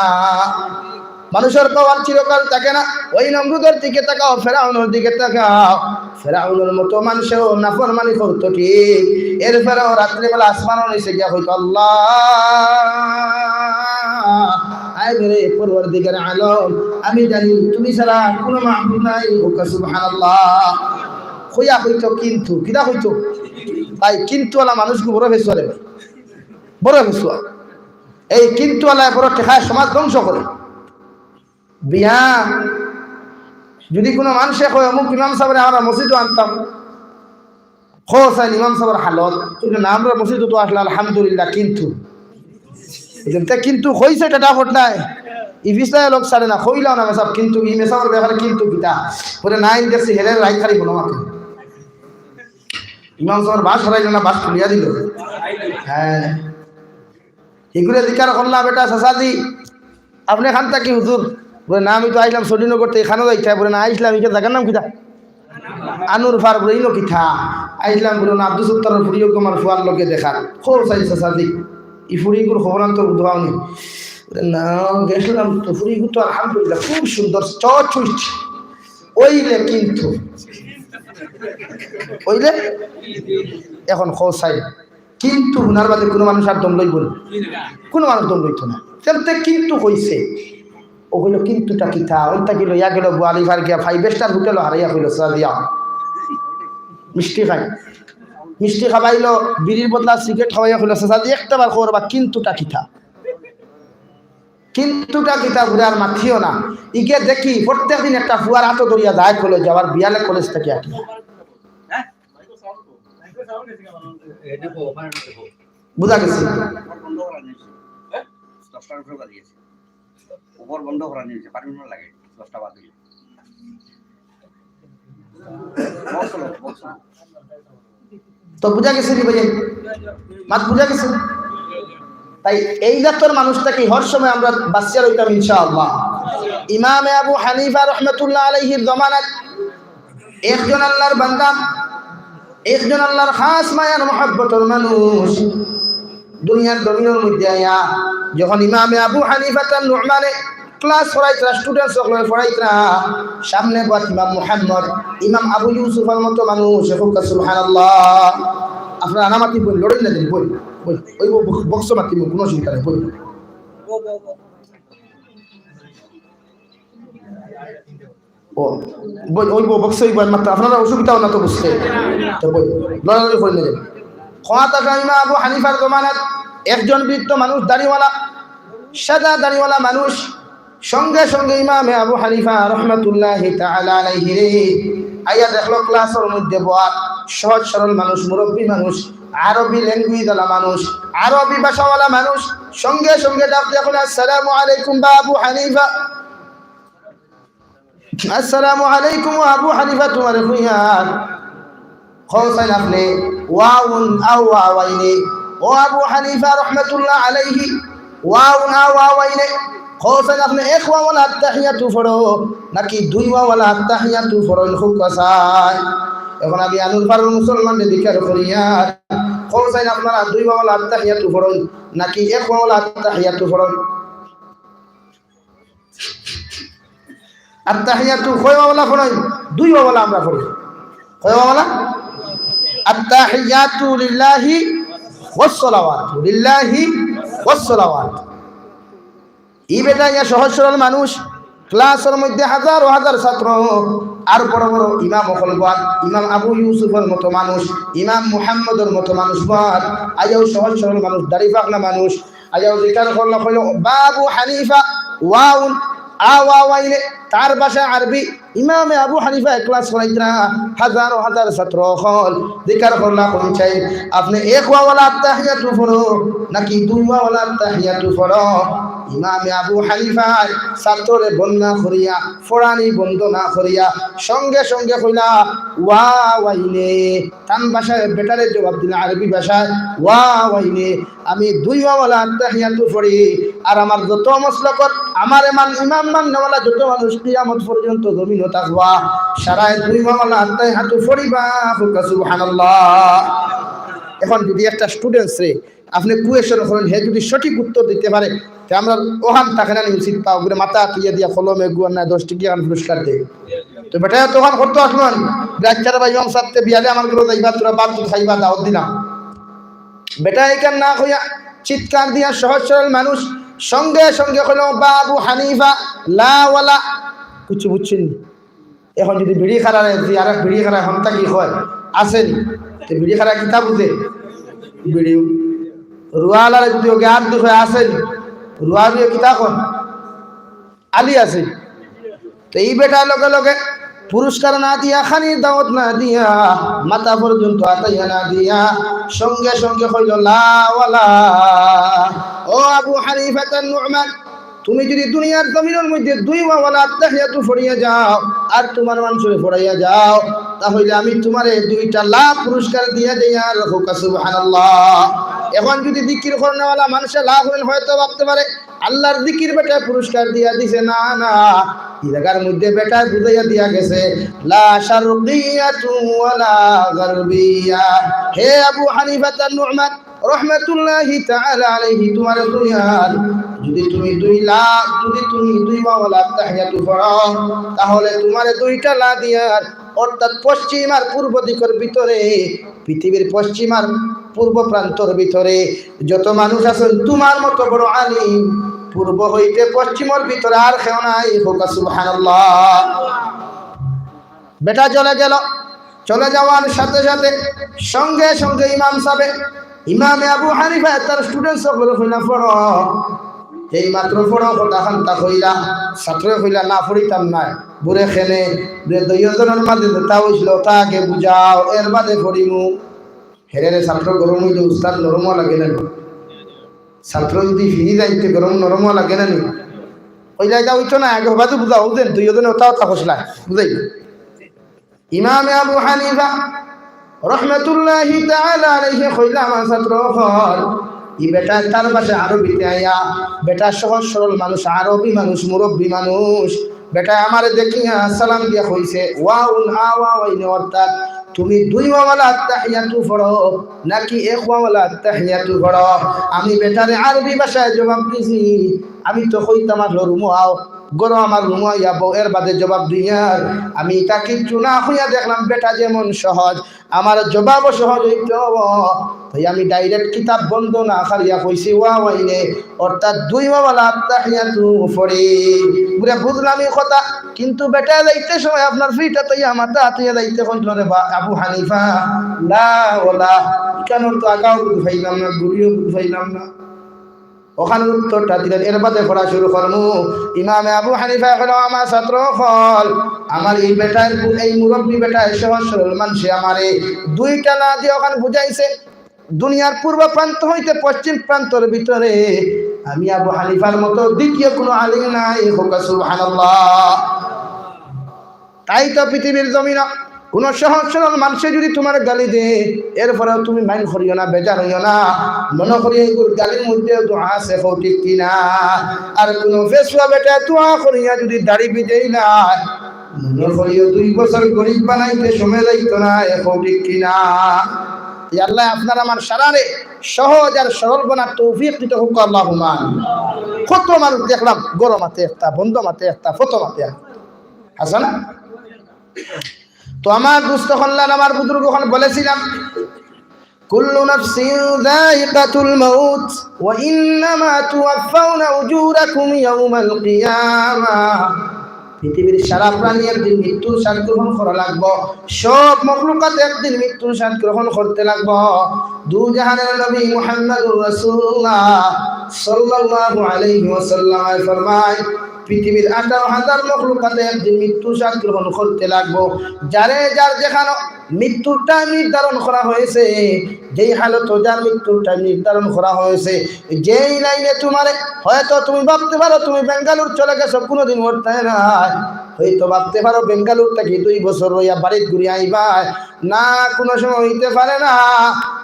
মানুষর পাওয়ার চিরকাল থাকে না। ওই নমরুদর দিকে তাকাও, ফেরাউনর দিকে তাকাও। ফেরাউনর মতো মানষেও নাফরমানি করতো ঠিক, এরপরেও রাত্রিবেলা আসমানর নিচে গিয়া কইতো, "আল্লাহ, আয় রে পরওয়ারদিগার আলম, আমি জানি তুমি ছাড়া কুনু মাবুদ নাই।" কউক্কা সুবহানাল্লাহ। কইয়া কইতো কিন্তু, কিতা কইতো? ভাই, কিন্তুআলা মানুষগু বড় ফেছুয়া রে ভাই, বড় ফেছুয়া। এই কিন্তুআলায় বড় টেকায় সমাজ ধ্বংস করে। বিয়া, যুদি কুনু মানষে কয়, "অমুক ইমাম সাবরে আমরা মসজিদো আনতাম, কও চাইন ইমাম সাবর হালত।" কইলে, "না, আমরার মসজিদো তো আসলে আলহামদুলিল্লাহ, কিন্তু।" বুঝলেন? তে কিন্তু কইছে, টেটা ফটনায়, ই ফিছলায় লোক ছাড়ে না, কইলাও না মেসাব, কিন্তু ই মেসাবর ব্যাপারে কিন্তু কিতা? বলে, "না, ইন দেখছি, হেরে রাইত খালি মনে মাখে।" ইমাম সাবর বাঁশ হারাইল না, বাঁশ খুলিয়া দিল। হ্যাঁ। হিগুরে জিকার করলা, "বেটা চাচাজি, আপনে খান থাকি হুজুর?" বলে, "না, আমি তো আইলাম সলিনগর থাকি, ইখানো যাইতায়।" বলে, "না, আইসলাম, ইখান জাগার নাম কিতা?" "আনুর ফার।" বলে, "ইনো কিতা?" "আইসলাম," বলে, "না, আব্দুস সত্তারর ফুড়ি অগু আমার ফুয়ার লগে দেখাত।" "কও চাইন চাচাজি, ই ফুড়িগুর খবরান্তর বুঝাওনি?" বলে, "না, গেছলাম তো, ফুড়িগু তো আলহামদুলিল্লাহ খুব সুন্দর, চট সুইট।" অইলে কিন্তু, অইলে এখন কও চাইন, কিন্তু হুনার বাদে কুনু মানুষ আর দম লইবো নি? কুনু মানুষ দম লইতো না। তেন্তে কিন্তু কইছে, ও কইলো, "কিন্তুটা কিতা?" অন থাকি লইয়া গেল বুয়ালি ফার গিয়া five star হোটেলো হারাইয়া কইলো, "চাচাজি, মিষ্টি খাই।" মিষ্টি খাবাইলো, বিড়ির বদলা সিগারেট খাওয়াইয়া কইলো, "চাচাজি, একটা বার কও বা কিন্তুটা কিতা?" কিন্তুটা কিতা ঘুরে আর মাতিও না। ইগে দেখি প্রত্যেক দিন একটা ফুয়ার আতো ধরিয়া যায় কলেজ, আবার বিয়ালে কলেজ থাকি আটিয়া। বুঝা গেছে? তো বুঝা গেছে নি ভাই? মাত বুঝা গেছে? তাই এই জাতর মানুষ থাকি হর সময় আমরা বাঁচিয়া রইতাম ইনশাআল্লাহ। ইমামে আবু হানিফা রহমতুল্লাহ আলাইহির জমানাত একজন আল্লাহর বান্দা, একজন আল্লাহর খাস মায়ার মহব্বতর মানুষ দুনিয়ার জমিনর মধ্যে আইয়া যখন ইমামে আবু হানিফা তার নুমানে class করাইতরা, student সকলরে পড়াইতরা, সামনে বওয়াত ইমাম মুহাম্মদ, ইমাম আবু ইউসুফর মতো মানুষ, কউক্কা সুবহানাল্লাহ। আপনারা আনামাতি বই লড়েন না, বই, বই, ওই বক্স মাতি, কোনো অসুবিধা নেই, বই। ও, বই, ওই বউ বক্সে ওই বইয়ের মাত্র আপনারা অসুবিধা না তো বুঝতে। তো বই, লড়ালড়ি করে নিলেন। খোয়াত ইমাম আবু হানিফার জমানাত একজন বৃদ্ধ মানুষ, দাড়িওয়ালা, সাদা দাড়িওয়ালা মানুষ, সঙ্গে সঙ্গে ইমামে আবু হানিফা রহমতুল্লাহি তাআলা আলাইহি রে আইয়া দেখলো ক্লাসর মধ্যে বওয়াত, সহজ সরল মানুষ, মুরব্বী মানুষ, আরবি language ওয়ালা মানুষ, আরবি ভাষাওয়ালা মানুষ, সঙ্গে সঙ্গে ডাক দিয়া কইলো, "আসসালামু আলাইকুম বা আবু হানিফা।" আসসালামু আলাইকুম, ও আবু হানিফা, তুমারে কইয়ার। কও চাইন আপনে ওয়াউন আও ওয়াওয়াইনে। ও আবু হানিফা রহমতুল্লাহ আলাইহি, ওয়াউন আও ওয়াওয়াইনে। কও চাইন আপনে এক ওয়াওয়ালা আত্তাহিয়াতু পড়ো, নাকি দুই ওয়াওয়ালা আত্তাহিয়াতু পড়ো, কও চাইন। এখন আমি আনুর ফারুর মুসলমানরে জিকার করিয়ার। কও চাইন আপনারা দুই ওয়াওয়ালা আত্তাহিয়াতু পড়ো, নাকি এক ওয়াওয়ালা আত্তাহিয়াতু পড়ো? আত্তাহিয়াতু কয় ওয়াওয়ালা পড়ইন? দুই ওয়াওয়ালা আমরা পড়ি। কয় ওয়াওয়ালা? আত্তাহিয়াতু লিল্লাহি ওয়াসসালাওয়াতু লিল্লাহি ওয়াসসালাওয়াত। ই বেটা ইয়া সহজ সরল মানুষ, ক্লাসর মধ্যে হাজারো হাজার ছাত্র, আর বড় বড় ইমাম অকল বওয়াত, ইমাম আবু ইউসুফর মতো মানুষ, ইমাম মুহাম্মদর মতো মানুষ বওয়াত, আইয়াও সহজ সরল মানুষ, দাড়ি পাকনা মানুষ, আইয়াও জিকার করলো, কইলো, "বাবু হানিফা, ওয়াউন, আ ওয়াওয়াইনে।" তার ভাষা আরবি। ইমামে আবু হানিফা এক ক্লাস করাইতরা, হাজারো হাজার ছাত্র অকল জিকার করলা, কইন চাইন, আপনে এক ওয়াওয়ালা আত্তাহিয়াতু পড়ো, নাকি দুই ওয়াওয়ালা আত্তাহিয়াতু পড়ো? ইমামে আবু হানিফায় ছাত্ররে বন্দনা করিয়া, পড়ানি বন্দনা করিয়া, সঙ্গে সঙ্গে কইলা, "ওয়াওয়াইনে।" তান ভাষায় বেটারে জবাব দিলা, আরবি ভাষায়, "ওয়াওয়াইনে।" আমি দুই ওয়াওয়ালা আত্তাহিয়াতু পড়ি, আর আমার যত মসলকর, আমারে মান, ইমাম মাননেওয়ালা যত মানুষ কিয়ামত পর্যন্ত জমিনো থাকবা, সারায় দুই ওয়াওয়ালা আত্তাহিয়াতু পড়িবা, কউক্কা সুবহানাল্লাহ। এখন যদি একটা students রে আপনে কুয়েশন করইন, হে যুদি সঠিক উত্তর দিতে পারে, তে আমরার অখান থাকে না নি উচিত পাওয়া, অগুরে মাথা তুলিয়া দিয়া কলমে গুয়ার না দশ টেকা খান পুরস্কার দেয়। তো বেটায় তো অখান করতো আসলো না, বাচ্চারা বা ইমাম সাবরে, বিয়ালে আমার ঘরো যাইবা, তোরা ভাত দুধ খাইবা, দাওয়াত দিলাম। বেটায় ইখান না কইয়া চিৎকার দিয়া সহজ সরল মানুষ সঙ্গে সঙ্গে কইলো, "বা আবু হানিফা, লা ওয়ালা।" কিচ্ছু বুঝছইন নি? অখন যুদি বিড়ি খারারে, যুদি আরেক বিড়ি খারা অখন থাকি কয়, "আছে নি?" তে বিড়ি খারা কিতা বুঝে? বিড়ি। রুয়ালারে যুদি অগে আর দুঃখে, "আছে নি?" রুয়ালুয়ে কিতা কয়? আলি আছে। তো ই বেটায় লগে লগে পুরস্কার না দিয়া, খানির দাওয়াত না দিয়া, মাথা পর্যন্ত আতাইয়া না দিয়া, সঙ্গে সঙ্গে কইলো, "লা ওয়ালা।" ও আবু হানিফাতুন নু'মান, তুমি যুদি দুনিয়ার জমিনর মধ্যে দুই ওয়ালা আত্তাহিয়াতু পড়িয়া যাও, আর তুমার মানষরে পড়াইয়া যাও, তা অইলে আমি তুমারে দুইটা লা পুরস্কার দিয়া যাইয়ার। কউক্কা সুবহানাল্লাহ। অখন যুদি জিকির করনেওয়ালা মানষে লা কইন, হয়তো ভাবতে পারে, আল্লার জিকির বেটায় পুরস্কার দিয়া দিছে। না, না, ই জাগার মধ্যে বেটায় বুঝাইয়া দিয়া গেছে, "লা শারকিয়াতু ওয়ালা গারবিয়া।" হে আবু হানিফাতুন নু'মান রহমাতুল্লাহি তাআলা আলাইহি, তুমারে দুনিয়ার যুদি তুমি দুই লাখ, যুদি তুমি দুই ওয়ালা আত্তাহিয়াতু পড়ো, তা অইলে তুমারে দুইটা লা দিয়ার, অর্থাৎ পশ্চিম আর পূর্ব দিকর ভিতরে পৃথিবীর পশ্চিম আর পূর্ব প্রান্তর ভিতরে যত মানুষ আছইন, তুমার মতো বড় আলিম পূর্ব হইতে পশ্চিমর ভিতরে আর কেউ নাই। কউক্কা সুবহানাল্লাহ। বেটা চলে গেল। চলে যাওয়ার সাথে সাথে সঙ্গে সঙ্গে ইমাম সাবে, ইমামে আবু হানিফায় তার স্টুডেন্টস অকলরে কইলা, "পড়ো।" যেই মাত্র "পড়ো" কথাখান তা কইলা, ছাত্রয় কইলা, "না, পড়িতাম নায়।" বুরে, "কেনে?" বুরে, "দুইওজনর মাঝে যেটা অইছিল, অটা আগে বুঝাও, এর বাদে পড়িমু।" হেরে রে, ছাত্র গরম অইলে উস্তাদ নরম অওয়া লাগে না নি? ছাত্র যুদি ফিরি যাইতে গরম নরম অওয়া লাগে না নি? কইলা, "ইটা অইতো না, আগে হবাতে বুঝাও, বুঝেন, দুইওজনে অটা অটা কইছলা, বুঝাই।" ইমামে আবু হানিফা রহমাতুল্লাহি তাআলা আলাইহি কইলা, "আমার ছাত্র অকল, ই বেটায় তার ভাষা আরবিতে আইয়া, বেটা সহজ সরল মানুষ, আরবি মানুষ, মুরব্বি মানুষ, বেটায় আমারে দেখিয়া সালাম দিয়া কইছে, ওয়াউন আ ওয়াওয়াইনে, অর্থাৎ তুমি দুই ওয়ালা আত্তাহিয়াতু পড়ো নাকি এক ওয়ালা আত্তাহিয়াতু পড়ো?" আমি বেটারে আরবি ভাষায় জবাব দিছি, আমি তো কইতাম, "আহলো রুমো আও, ঘরো আমার রুমো আইয়া বও, এর বাদে জবাব দিয়ার।" আমি ইতা কিচ্ছু না কইয়া দেখলাম, বেটা যেমন সহজ, আমার জবাবও সহজ অইতো। তাই আমি direct কিতাব বন্ধ না করিয়া কইছি, ওয়াওয়াইনে, অর্থাৎ দুই ওয়ালা আত্তাহিয়াতু পড়ি। বুরে, বুঝলাম ই কথা, কিন্তু বেটা যাইতে সময় আপনার ফিটা তইয়া মাথা আতইয়া যাইতে কইল রে বা আবু হানিফা, লা ওয়ালা, ইখানর তো আগাও বুঝ পাইলাম না, ঘুরিও বুঝ পাইলাম না। অখান উত্তরটা দিলেন, এর বাদে পড়া শুরু করমু। ইমামে আবু হানিফায় কইলা, "আমার ছাত্র অকল, আমার ই বেটায়, এই মুরব্বি বেটায় সহজ সরল মানষে আমারে দুইটা লা দিয়া অখান বুঝাইছে। দুনিয়ার পূর্ব প্রান্ত হইতে পশ্চিম প্রান্তর ভিতরে আমি আবু হানিফার মতো দ্বিতীয় কুনু আলিম নাই।" কউক্কা সুবহানাল্লাহ। তাই তো পৃথিবীর জমিনো কুনু সহজ সরল মানষে যুদি তুমারে গালি দে, এরপরেও তুমি mind করিও না, বেজার অইও না, মনো করিও ইগুর গালির মধ্যেও দোয়া আছে, কও ঠিক কি না? আর কুনু ফেসুয়া বেটায় দোয়া করিয়া যুদি দাড়ি ভিজাইলায়, মনো করিও দুই বছর গরিব বানাইতে সময় যাইতো না, কও ঠিক কি না? ই আল্লায় আপনার আমার সারারে সহজ আর সরল বনার তৌফিক দিতা কউক্কা, আল্লাহুম্মা আমিন। কত মানুষ দেখলাম, ঘরো মাতে একটা, বন্ধ মাতে একটা, ফটো মাতে একটা। আছে না? তো আমার দোস্ত অকল, আমার বুজুর্গ অকল বলেছিলাম, "কুল্লু নাফসিন যায়িকাতুল মাউত ওয়া ইন্নামা তুওয়াফফাউনা উজুরাকুম ইয়াউমাল কিয়ামা।" পৃথিবীর সারা প্রাণী একদিন মৃত্যুর স্বাদ গ্রহণ করা লাগবো। সব মখলুকাত একদিন মৃত্যুর স্বাদ গ্রহণ করতে লাগবো। দু জাহানের নবী মুহাম্মাদুর রাসূলুল্লাহ সাল্লাল্লাহু আলাইহি ওয়াসাল্লাম ফরমায়, পৃথিবীর আঠারো হাজার মখলুকাতে একদিন মৃত্যুর স্বাদ গ্রহণ করতে লাগবো। যারে যার যেখানো মৃত্যুর টাইম নির্ধারণ করা হয়েছে, যেই হালতো যার মৃত্যুর টাইম নির্ধারণ করা হয়েছে, যেই লাইনে তুমারে, হয়তো তুমি ভাবতে পারো তুমি বেঙ্গালুর চলে গেছো, কুনুদিন উঠতায় নায়, হয়তো ভাবতে পারো বেঙ্গালুর থাকি দুই বছর রইয়া বাড়িত ঘুরি আইবায়, না, কুনু সময় অইতে পারে না।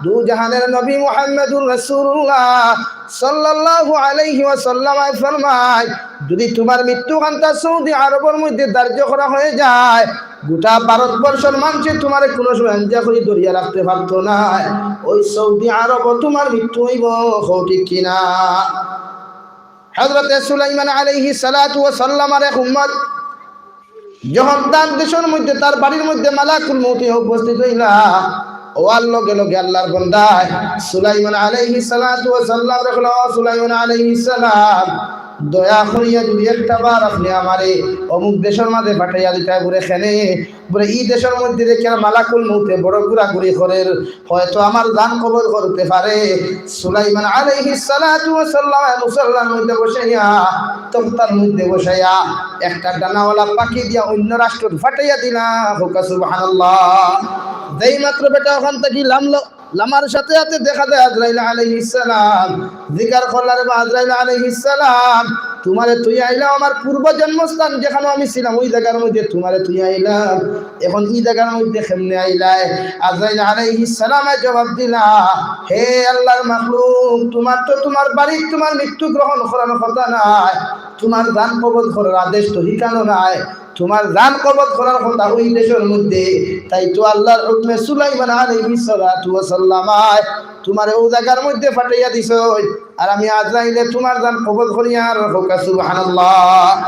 দু জাহানের নবী মুহাম্মাদুর রাসূলুল্লাহ সাল্লাল্লাহু আলাইহি ওয়াসাল্লাম ফরমায়, যুদি তুমার মৃত্যুখানতা সৌদি আরবর মধ্যে ধার্য করা হয়ে যায়, গোটা ভারতবর্ষর মানষে তুমারে কুনু সময় আঞ্জা করি ধরিয়া রাখতে পারতো নায়। ওই সৌদি আরবো তুমার মৃত্যু অইবো, কও ঠিক কিনা? হযরতে সুলাইমান আলাইহিস সালাতু ওয়াস সালামর এক উম্মত যখন তার দেশর মধ্যে, তার বাড়ির মধ্যে মালাকুল মউত উপস্থিত অইলা, অওয়ার লগে লগে আল্লাহর বন্দায় সুলাইমান আলাইহিস সালাতু ওয়াস সালামরে কইলা, "ও সুলাইমান আলাইহিস সালাম, দয়া করিয়া যদি একটা বার আপনে আমারে অমুক দেশর মাঝে পাঠাইয়া দিতায়।" বুলে, "কেনে?" বুলে, "ই দেশর মধ্যে দেখিয়ার মালাকুল মউতে বড় ঘুরাঘুরি করের, হয়তো আমার জান কবজ করতে পারে।" সুলাইমান আলাইহিস সালাতু ওয়াস সালাম মুসল্লার মধ্যে বসাইয়া, তক্তার মধ্যে বসাইয়া একটা ডানাওয়ালা পাখি দিয়া অইন্য রাষ্ট্রত পাঠাইয়া দিলা। কউক্কা সুবহানাল্লাহ। যেই মাত্র বেটা অখান থাকি লামলো, লামার সাথে সাথে দেখা যায় আজরাইল আলাইহিস সালাম। জিকার করলা, "রে বা আজরাইল আলাইহিস সালাম, তুমারে থুইয়া আইলাম আমার পূর্ব জন্মস্থান যেখানো আমি ছিলাম, ওই জাগার মধ্যে তুমারে থুইয়া আইলাম, এখন ই জাগার মধ্যে কেমনে আইলায়?" আজরাইল আলাইহিস সালামে জবাব দিলা, "হে আল্লাহর মাখলুক, তুমার তো তুমার বাড়িত তুমার মৃত্যু গ্রহণ করার কথা নায়, তুমার জান কবজ করার আদেশ তো হিখানো নায়, তুমার জান কবজ করার কথা ওই দেশর মধ্যে। তাই তো আল্লাহর হুকুমে সুলাইমান আলাইহিস সালাতু ওয়াস সালাম আয় তুমারে অউ জাগার মধ্যে পাঠাইয়া দিছইন, আর আমি আজরাইলে তুমার জান কবজ করিয়ার।" কউক্কা সুবহানাল্লাহ।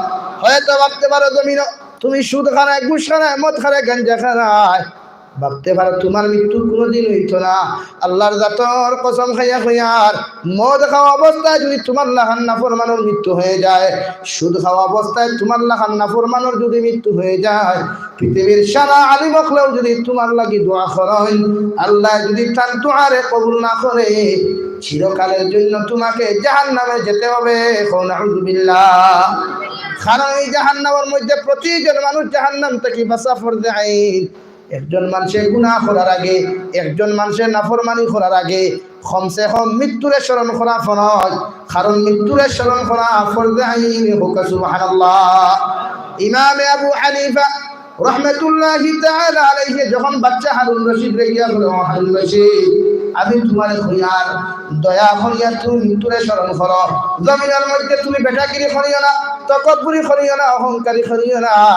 হয়তো ভাবতে পারো জমিনো তুমি সুদ খানায়, ঘুষ খানায়, মদ খানায়, গাঞ্জা খানায়, ভাবতে পারো তুমার মৃত্যু কুনুদিন অইতো না। আল্লাহর জাতর কসম খাইয়া কইয়ার, মদ খাওয়া অবস্থায় যদি তুমার লাখান নাফরমানর মৃত্যু হয়ে যায়, সুদ খাওয়া অবস্থায় তুমার লাখান নাফরমানর যদি মৃত্যু হয়ে যায়, পৃথিবীর সারা আলিম অকলেও যদি তুমার লাগি দোয়া করইন, আল্লায় যদি তান দোয়ারে কবুল না করে, চিরকালের জন্য তুমাকে জাহান্নামে যেতে হবে। কও নাউজুবিল্লাহ। কারণ এই জাহান্নামর মধ্যে প্রতিজন মানুষ জাহান্নাম থাকি বাঁচা ফরজে আইন। একজন মানষে গুনাহ করার আগে, একজন মানষে নাফরমানি করার আগে কমসে কম মৃত্যুরে স্মরণ করা ফরজ। কারণ মৃত্যুরে স্মরণ করা ফরজে আইন। কউক্কা সুবহানাল্লাহ। ইমামে আবু হানিফা রহমতুল্লাহি তাআলা আলাইহি যখন বাচ্চা হারুন রশিদরে গিয়া কইলা, "ও হারুন রশিদ, আমি তুমারে কইয়ার, দয়া করিয়া তুমি মৃত্যুরে স্মরণ করো। জমিনর মধ্যে তুমি বেটাগিরি করিও না, তকব্বুরি করিও না, অহংকারী করিও না।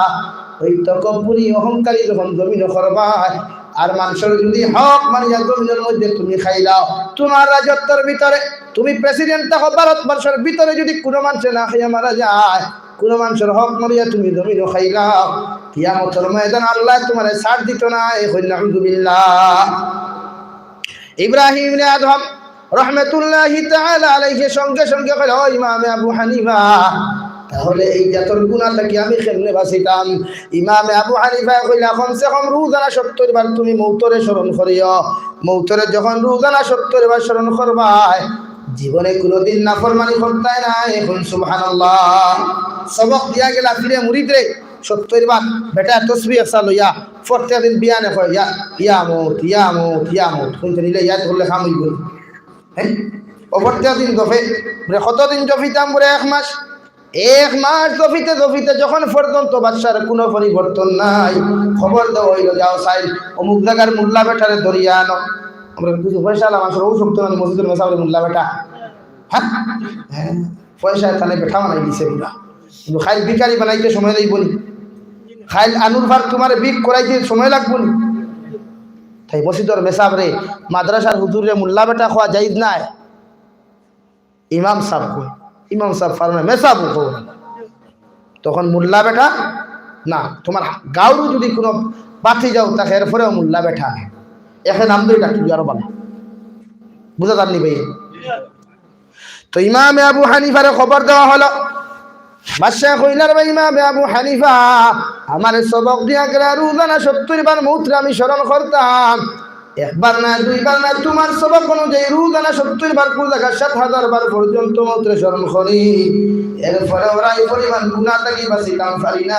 ওই তকব্বুরি, অহংকারী যখন জমিনো করবায়, আর মানষর যদি হক মারিয়া জমিনর মধ্যে তুমি খাইলাও, তুমার রাজত্বর ভিতরে তুমি president থাকো, ভারতবর্ষর ভিতরে যদি কুনু মানষে না খাইয়া মারা যায়, কুনু মানষর হক মারিয়া তুমি জমিনো খাইলাও, কিয়ামতর ময়দান আল্লায় তুমারে ছাড় দিতো নায়।" কও নাউজুবিল্লাহ। ইব্রাহিম ইবনে আদহাম রহমতুল্লাহি তাআলা আলাইহি সঙ্গে সঙ্গে কইলা, "ও ইমামে আবু হানিফা, তাহলে এই জাতর গুনাহ থাকি আমি কেমনে বাঁচিতাম?" ইমামে আবু হানিফায় কইলা, "কমসে কম রোজানা সত্তর বার তুমি মউতরে স্মরণ করিও। মউতরে যখন রোজানা সত্তর বার স্মরণ করবায়, জীবনে কুনুদিন নাফরমানি করতায় নায়।" কও সুবহানাল্লাহ। সবক দিয়া গেলা পীরে মুরিদরে সত্তর বার। বেটায় তসবিহ একটা লইয়া প্রত্যেক দিন বিয়ানে কয়, "ইয়া, ইয়া মউত, ইয়া মউত, ইয়া মউত।" কইতে নিলে ইয়াদ করলে কাম অইবো নি? হ্যাঁ? ও প্রত্যেক দিন জপে, বুলে, "কতদিন জপিতাম?" বুলে, "এক মাস।" এক মাস জপিতে জপিতে যখন পর্যন্ত বাদশার কুনু পরিবর্তন নাই, খবর দেওয়া অইলো, "যাও চাইন, অমুক জাগার মোল্লা বেটারে ধরিয়া আনো।" আমরা কিছু পয়সাআলা মানষর অউ শক্ত না, মসজিদর মেসাবরে মোল্লা বেটা। হ্যাঁ? হ্যাঁ। পয়সায় তানে বেটা বানাই দিছে পুরা। কিন্তু কাইল ভিখারি বানাইতে সময় লাগবো নি? কাইল আনুর ফার তুমারে ভিক করাইতে সময় লাগবো নি? তাই মসজিদর মেসাবরে, মাদ্রাসার হুজুররে মোল্লা বেটা কওয়া জায়েজ নায়। ইমাম সাব কয়, ইমাম সাব পারো না, মেসাব কও। তখন মোল্লা বেটা না, তুমার গাঁওরও যদি কুনু ভাতিজাও থাকে, এরপরেও মোল্লা বেটা। একে নাম ধরি ডাকি আরো ভালা। বুঝা যার নি ভাই? তো ইমামে আবু হানিফারে খবর দেওয়া হলো। বাদশায় কইলা, "রে ভাই ইমামে আবু হানিফা, আমারে সবক দিয়া গেলা রোজানা সত্তর বার মউতরে আমি স্মরণ করতাম। একবার না, দুইবার না, তুমার সবক অনুযায়ী রোজানা সত্তর বার, কুনু জাগায় সাত হাজার বার পর্যন্ত মউতরে স্মরণ করি। এরপরেও ওরা এই পরিমাণ গুনাহ থাকি বাঁচিতাম পারি না।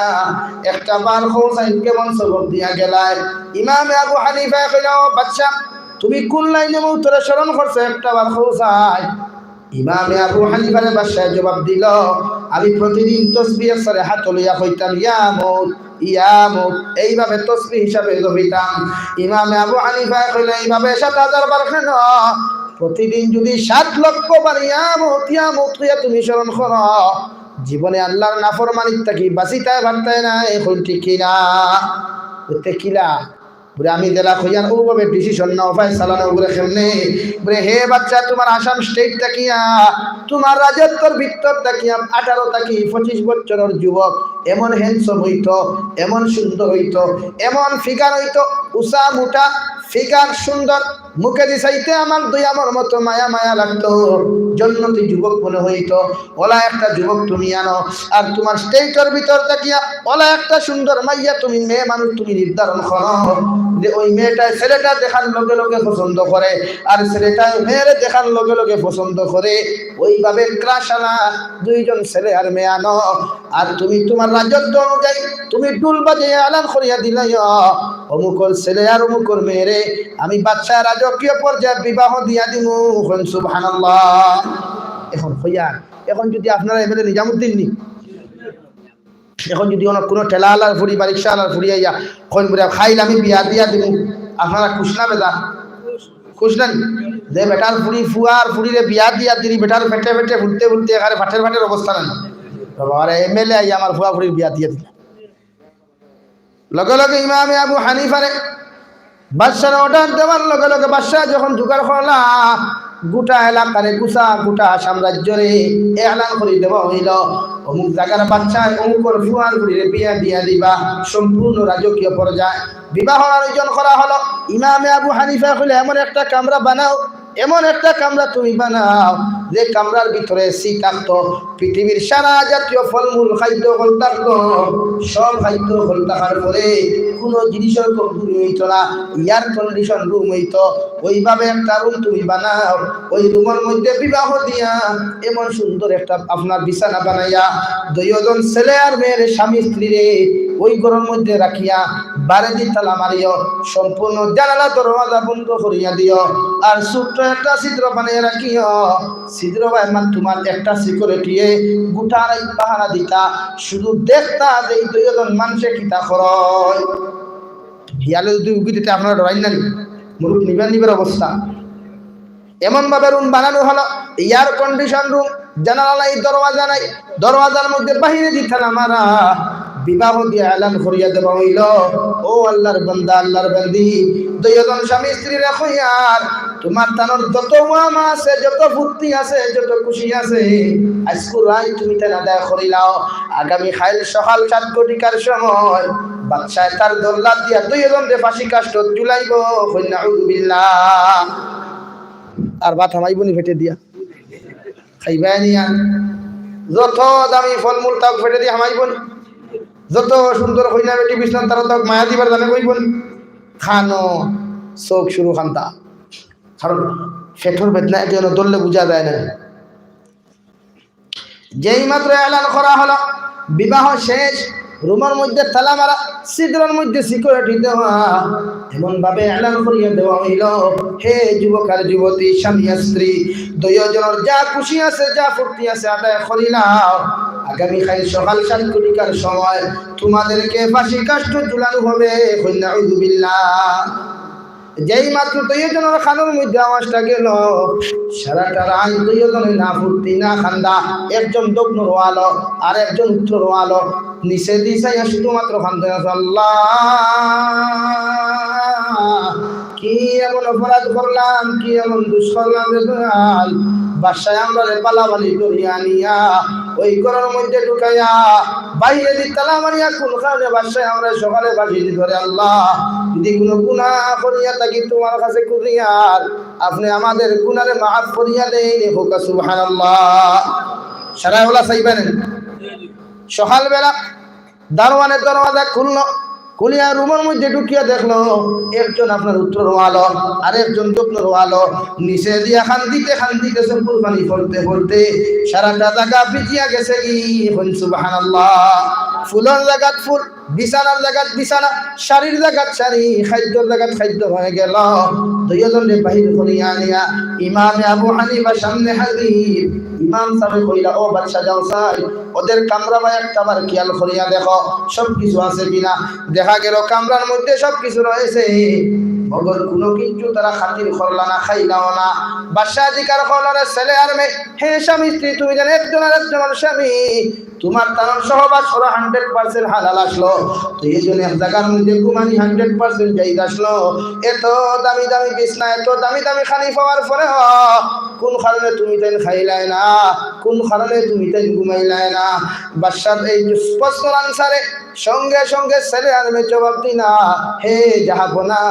একটা বার কও চাইন কেমন সবক দিয়া গেলায়?" ইমামে আবু হানিফায় কইলা, "ও বাদশা, তুমি কুন লাইনে মউতরে স্মরণ করছো? একটা বার কও চাইন।" ইমামে আবু হানিফারে বাদশায় জবাব দিলো, "আমি প্রতিদিন তসবিহ একসারে হাতো লইয়া কইতাম, 'ইয়া মউত, ইয়া মউত,' এইভাবে তসবিহ হিসাবে জপিতাম।" ইমামে আবু হানিফায় কইলা, "এইভাবে সাত হাজার বার কেন? প্রতিদিন যদি সাত লক্ষ বার 'ইয়া মউত, ইয়া মউত' কইয়া তুমি স্মরণ করো, জীবনে আল্লাহর নাফরমানির থাকি বাঁচিতায় পারতায় নায়।" কও ঠিক কিনা? বুলে, "তে কিলা?" বুলে, "আমি যেলা কইয়ার অউ ভাবে ডিসিশন নাও, ফায়সালা নাও।" বুলে, "কেমনে?" বুলে, "হে বাচ্চা, তুমার আসাম স্টেট থাকিয়া, তুমার রাজত্বর ভিতর থাকিয়া আঠারো থাকি পঁচিশ বছরর যুবক এমন হ্যান্ডসাম অইতো, এমন সুন্দর অইতো, এমন ফিগার অইতো, উচা মুটা ফিগার সুন্দর, মুখেদি চাইতে আমার দুই আমার মতো মায়া মায়া লাগতো, জন্নতি যুবক মনে অইতো। অলা একটা যুবক তুমি আনো, আর তুমার স্টেটর ভিতর থাকিয়া অলা একটা সুন্দর মাইয়া তুমি, মেয়ে মানুষ তুমি নির্ধারণ করো যে ওই মেয়েটায় ছেলেটা দেখার লগে লগে পছন্দ করে, আর ছেলেটায় মেয়েরে দেখার লগে লগে পছন্দ করে। ওইভাবে ক্রাশ আলা দুইজন ছেলে আর মেয়ে আনো, আর তুমি তুমার রাজত্ব অনুযায়ী তুমি ঢুল বাজাইয়া এলান করিয়া দিলাইও, "অমুকর ছেলে আর অমুকর মেয়েরে আমি বাদশাহ রাজকীয় পর্যায়ে বিবাহ দিয়া দিমু।" কইন সুবহানাল্লাহ। এখন কইয়ার, এখন যদি আপনারা এমএলএ নিজামুদ্দিন নি, এখন যদি অনো কুনু ঠেলাআলার ফুড়ি বা রিক্সাআলার ফুড়ি আইয়া কইন, "বুলে, খাইল আমি বিয়া দিয়া দিমু", আপনারা খুশ না বেজার? খুশ না নি? যে বেটার ফুড়ি, ফুয়ার ফুড়িরে বিয়া দিয়া দিলি, বেটার পেটে পেটে ফুলতে ফুলতে একেবারে ফাটের ফাটের অবস্থা না নি? বাবা, আরে এমএলএ আইয়া আমার ফুয়া ফুড়ির বিয়া দিয়া দিলা। লগে লগে ইমামে আবু হানিফারে বাদশার অর্ডার দেওয়ার লগে লগে বাদশা যখন জোগাড় করলা, গোটা এলাকারে গুছা, গোটা সাম্রাজ্যরে এলান করি দেওয়া অইলো, "অমুক জাগার বাদশায় অমুকর ফুয়ার ফুড়িরে বিয়া দিয়া দিবা।" সম্পূর্ণ রাজকীয় পর্যায়ে বিবাহর আয়োজন করা হলো। ইমামে আবু হানিফা কইলা, "এমন একটা কামরা বানাও, এমন একটা কামরা তুমি বানাও, যে কামরার ভিতরে এসি থাকতো, পৃথিবীর সারা জাতীয় ফলমূল খাদ্য হকল থাকতো, সব খাদ্য হকল থাকার পরে কুনু জিনিসর কমজুরি অইতো না, এয়ার কন্ডিশন রুম অইতো, ওইভাবে একটা রুম তুমি বানাও, ওই রুমর মধ্যে বিবাহ দিয়া এমন সুন্দর একটা আপনার বিছানা বানাইয়া দুইওজন ছেলে আর মেয়েরে, স্বামী স্ত্রীরে ওই ঘরর মধ্যে রাখিয়া বারেদি তালা মারিও, সম্পূর্ণ জানালা দরওয়াজা বন্ধ করিয়া দিও, আর ছোট্ট একটা ছিদ্র বানাইয়া রাখিও।" ছিদ্র বায় মান তুমার একটা সিকিউরিটিয়ে গোটা রাইত পাহারা দিতা, শুধু দেখতা যে এই দুইজন মানষে কিতা করয়। হিয়ালে যদি উগি দিতে আপনারা ডরাইন না নি? মুরুখ নিবার নিবার অবস্থা। এমন ভাবে রুম বানানো হলো, এয়ার কন্ডিশন রুম, জানালা নাই, দরওয়াজা নাই, দরওয়াজার মধ্যে বাহিরেদি তালা মারা, বিবাহ দিয়া এলান করিয়া দেওয়া অইলো, "ও আল্লাহর বান্দা, আল্লাহর বান্দি, দুইজন স্বামী স্ত্রীরে কইয়ার, তুমার তানর যত ওয়ামা আছে, যত ফুর্তি আছে, যত খুশি আছে, আইজকু রাইত তুমি তান আদায় করিলাও। আগামী কাইল সকাল সাত ঘটিকার সময় বাদশায় তার দল্লা দিয়া দুইজনরে ফাঁসি কাষ্ঠত ঝুলাইবো।" কইন নাউজুবিল্লাহ। আর ভাত হামাইবো নি পেটে দিয়া? খাইবায় নি আর? যত দামি ফলমূল তাও পেটে দিয়া হামাইবো নি? যত সুন্দর কইনা বেটি বিছনাত তারা তাও মায়া দিবার জানে কইবো নি? কানো চউখ শুরু কান্দা। কারণ পেটর বেদনা এজন্য ধরলে বুঝা যায় না। যেই মাত্র এলান করা হলো, বিবাহ শেষ, রুমর মধ্যে তালা মারা, ছিদ্রর মধ্যে সিকিউরিটি দেওয়া, এমন ভাবে এলান করিয়া দেওয়া অইলো, "হে যুবক আর যুবতী, স্বামী আর স্ত্রী, দুইজনর যা খুশি আছে, যা ফুর্তি আছে, আদায় করিলাও। আগামী কাইল সকাল সাত ঘটিকার সময় তোমাদেরকে ফাঁসি কাষ্ঠ ঝুলানো হবে।" কইন নাউজুবিল্লাহ। যেই মাত্র দুইজনর কানর মধ্যে আওয়াজটা গেলো, সারাটা রাইত দুইজনে না ফুর্তি না কান্দা, একজন দোকনর ওয়ালো আর একজন উত্তরর ওয়ালো, নিচেদি চাইয়া শুধুমাত্র কান্দে আছে, "আল্লাহ, কি এমন অপরাধ করলাম, কি এমন দুষ করলাম রে দয়াল? বাদশায় আমরারে পালাপালি করিয়া আনিয়া ওই ঘরর মধ্যে ঢুকাইয়া, বাইরেদি তালা মারিয়া কোন কারণে বাদশায় আমরারে সকালে ফাঁসি দিতো রে আল্লাহ। যদি কুনু গুনা করিয়া থাকি তুমার কাছে কুরিয়ার, আপনে আমাদের গুনারে মাফ করিয়া দেইন।" কউক্কা সুবহানাল্লাহ। সারা ওলা চাইবেন। সকালবেলা দারোয়ানে দরওয়াজা খুললো, খুলিয়া রুমর মধ্যে ঢুকিয়া দেখলো, একজন আপনার উত্তরর ওয়ালো, আর একজন দক্ষিণর ওয়ালো, নিচেদি কান্দিতে কান্দিতে চকুর পানি পড়তে পড়তে সারাটা জাগা ভিজিয়া গেছেগি। কইন সুবহানাল্লাহ। ফুলর জাগাত ফুল, বিছানার জাগাত বিছানা, শাড়ির জাগাত শাড়ি, খাদ্যর জাগাত খাদ্য অইগেলো। দুইজনরে বাইর করিয়া আনিয়া ইমামে আবু হানিফার সামনে হাজির। ইমাম সাবে কইলা, "ও বাদশা, যাও চাই, ওদের কামরা বা একটা বার খেয়াল করিয়া দেখো, সব কিছু আছে কিনা।" দেখা গেলো কামরার মধ্যে সব কিছু রয়েছে। মগর কুনু কিচ্ছু তারা খাতির করলা না, খাইলাও না। বাদশায় জিকার করলা, রে ছেলে আর মেয়ে, হে স্বামী স্ত্রী, তুমি যেন একজন আর একজনর স্বামী, তুমার তানর সহবাস করা hundred percent হালাল আসলো, দুইজন এক জাগার মধ্যে ঘুমানি hundred percent জায়েজ আসলো। এত দামি দামি বিছনা, এত দামি দামি খানি পাওয়ার পরেও কুন কারণে তুমি তাইন খাইলায় না? কুন কারণে তুমি তাইন ঘুমাইলায় না? বাদশার এই প্রশ্নর আনসারে সঙ্গে সঙ্গে ছেলে আর মেয়ে জবাব দিলা, হে জাহাপনা,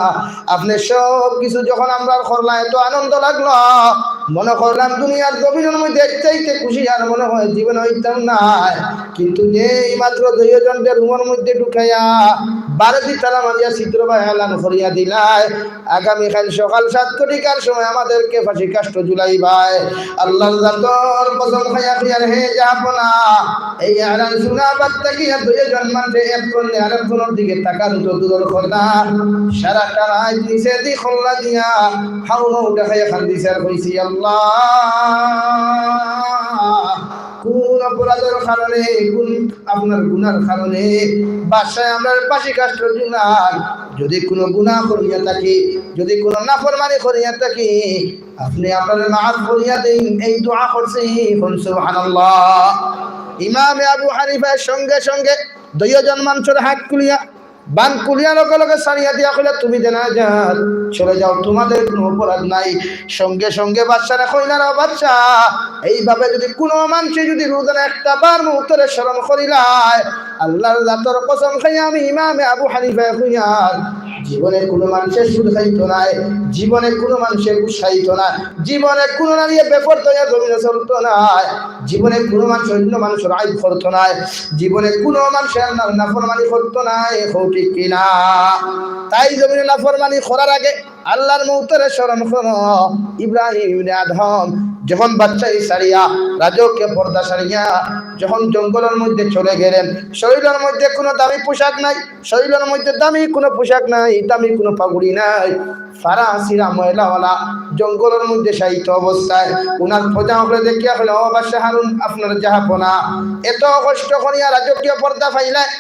আপনে সব কিছু যখন আমরার করলা, এত আনন্দ লাগলো, মনে করলাম দুনিয়ার জমিনর মধ্যে এর চাইতে খুশি আর মনে হয় জীবনে অইতাম নায়। কিন্তু যেই মাত্র দুইজনরে রুমর মধ্যে ঢুকাইয়া বারো দি তালা মারিয়া ছিদ্র বায় এলান করিয়া দিলায়, আগামীকাল সকাল সাত ঘটিকার সময় আমাদেরকে ফাঁসি কাষ্ঠ ঝুলাইবায়। আল্লাহর জাতর কসম খাইয়া কইয়ার, হে জাহাপনা, এই এলান শুনা বাদ থাকিয়া দুইজন মানষে এক করলে আরেকজনর দিকে তাকান তো দূরর কথা, সারাটা রাইত নিচেদি কল্লা দিয়া হাউ হাউ দেখাইয়া কান্দিছে আর কইছে, আল্লাহ, কুন অপরাধর কারণে, কুন আপনার গুনার কারণে বাদশায় আমরারে ফাঁসি কাষ্ঠ ঝুলাইলা? যদি কুনু গুনা করিয়া থাকি, যদি কুনু নাফরমানি করিয়া থাকি, আপনে আমরারে মাফ করিয়া দেইন, এই দোয়া করছি। কইন সুবহানাল্লাহ। ইমামে আবু হানিফায় সঙ্গে সঙ্গে দুইজন মানষর হাত খুলিয়া, বান খুলিয়া লগে লগে ছাড়িয়া দিয়া কইলা, তুমি জান্নাত, চলে যাও, তোমাদের কোনো অপরাধ নাই। সঙ্গে সঙ্গে বাদশারে কইলা, রে বাদশা, এইভাবে যদি কোনো মানষে যদি রোজানা একটা বার মউতরে স্মরণ করিলায়, আল্লাহর জাতর কসম খাই আমি ইমামে আবু হানিফায় কইয়ার, জীবনে কোনো মানষে সুদ খাইতো নায়, জীবনে কোনো মানষে ঘুষ খাইতো নায়, জীবনে কোনো নারীয়ে বেপর্দায় জমিনে চলতো নায়, জীবনে কোনো মানষে অন্য মানষর আইব করতো নায়, জীবনে কোনো মানষে আল্লাহর নাফরমানি করতো নায়। কও ঠিক কিনা? তাই জমিনে নাফরমানি করার আগে আল্লাহর মউতরে স্মরণ করো। ইব্রাহিম ইবনে আদহাম যখন বাদশাই ছাড়িয়া, রাজকীয় পর্দা ছাড়িয়া যখন জঙ্গলর মধ্যে চলে গেলেন, শরীলর মধ্যে কোনো দামি পোশাক নাই, শরীলর মধ্যে দামি কোনো পোশাক নাই, দামি কোনো পাগুড়ি নাই, ফাড়া ছিড়া ময়লাওয়ালা জঙ্গলর মধ্যে শায়িত অবস্থায় উনার প্রজা অকলে দেখিয়া কইলা, ও বাদশা হারুন, আপনার জাহাপনা এত কষ্ট করিয়া রাজকীয় পর্দা পাইলায়,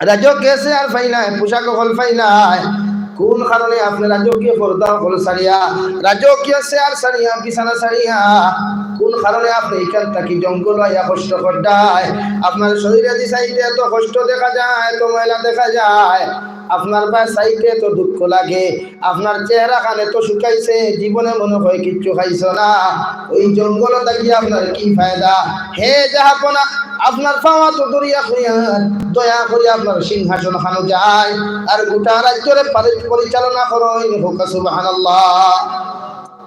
রাজকীয় চেয়ার পাইলায়, পোশাক অকল পাইলায়, কোন কারণে আপনে রাজকীয় পর্দা অকল ছাড়িয়া, রাজকীয় চেয়ার ছাড়িয়া, বিছানা ছাড়িয়া, কোন কারণে আপনে ইখান থাকি জঙ্গলো আইয়া কষ্ট কররায়? আপনার শরীরেদি চাইতে এত কষ্ট দেখা যায়, এত ময়লা দেখা যায়, আপনার বায় চাইতে এত দুঃখ লাগে, আপনার চেহারাখান এত শুকাইছে, জীবনে মনে হয় কিচ্ছু খাইছো না। ওই জঙ্গলো থাকি আপনার কি ফায়দা? হে জাহাপনা, আপনার পাও আতো ধরিয়া কইয়ার, দয়া করি আপনার সিংহাসনখানো যাই, আর গোটা রাজ্যরে পারি-, পরিচালনা করইন। কউক্কা সুবহানাল্লাহ।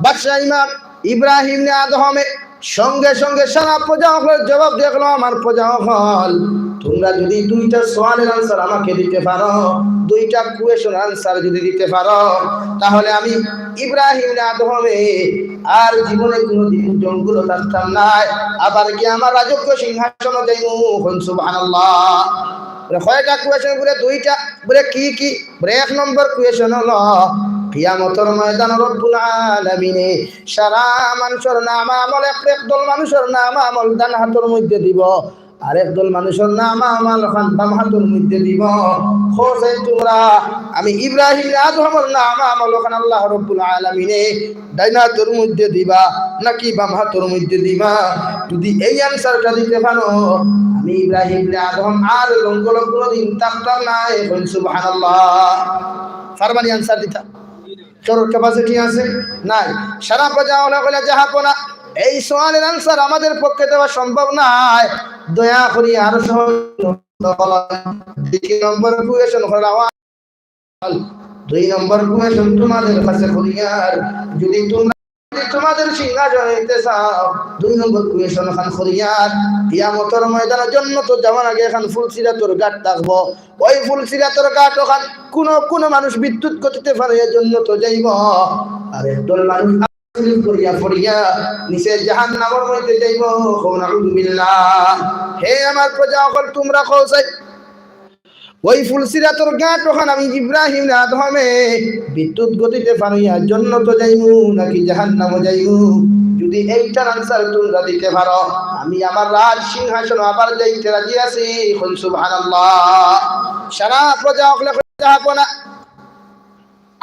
বাদশা ইমাম ইব্রাহিম ইবনে আদহামে সঙ্গে সঙ্গে সারা প্রজা অকলরে জবাব দিয়া কইলো, আমার প্রজা অকল, তুমরা যদি দুইটা সওয়ালর answer আমাকে দিতে পারো, দুইটা question answer যদি দিতে পারো, তাহলে আমি ইব্রাহিম ইবনে আদহামে আর জীবনে কোনোদিন জঙ্গলো থাকতাম নায়, আবার গিয়া আমার রাজকীয় সিংহাসনো যাইমু। কইন সুবহানাল্লাহ। বলে, কয়টা question? বলে, দুইটা। বলে, কি কি? বলে, এক নম্বর question হলো, কিয়ামতর ময়দানো রব্বুল আলামিনে সারা মানষর নামা আমল, এক, এক দল মানষর নামা আমল ডান হাতর মধ্যে দিবো, আর এক দল মানষর নামা আমলখান বাম হাতর মধ্যে দিবো। কও চাই তুমরা, আমি ইব্রাহিম ইবনে আদহামর নামা আমলখান আল্লাহ রব্বুল আলামিনে ডাইন হাতর মধ্যে দিবা নাকি বাম হাতর মধ্যে দিবা? যদি এই answer টা দিতে পারো, আমি ইব্রাহিম ইবনে আদহাম আর জঙ্গলো কোনোদিন থাকতাম নায়। কইন সুবহানাল্লাহ। পারবানি answer দিতা? কারোর capacity আছে? নাই। সারা প্রজা অকলে কইলা, জাহাপনা, এই সওয়ালর answer আমাদের পক্ষে দেওয়া সম্ভব নায়, দয়া করি আরো সহজ দ্বিতীয় নম্বর question করাও। দুই নম্বর question তোমাদের কাছে করিয়ার, যদি তুমরা, যদি তোমাদের সিংহাসন নিতে চাও, দুই নম্বর question খান করিয়ার, কিয়ামতর ময়দানো জন্নতো যাওয়ার আগে এখান ফুলসিরাতর ঘাট থাকবো। ওই ফুলসিরাতর ঘাট ওখান কোনো, কোনো মানুষ বিদ্যুৎ গতিতে পারিয়া জন্নতো যাইবো, আর একদল মানুষ করিয়া পড়িয়া নিচে জাহান্নামর মধ্যে যাইবো। কও নাউজুবিল্লাহ। হে আমার প্রজা অকল, তুমরা কও চাই, ওই ফুলসিরাতর ঘাট ওখান আমি ইব্রাহিম ইবনে আদহামে বিদ্যুৎ গতিতে পারিয়া জন্নতো যাইমু নাকি জাহান্নামো যাইমু? যদি এইটার answer তুমরা দিতে পারো, আমি আমার রাজ সিংহাসনো আবার যাইতে রাজি আছি। কইন সুবহানাল্লাহ। সারা প্রজা অকলে কইন, জাহাপনা,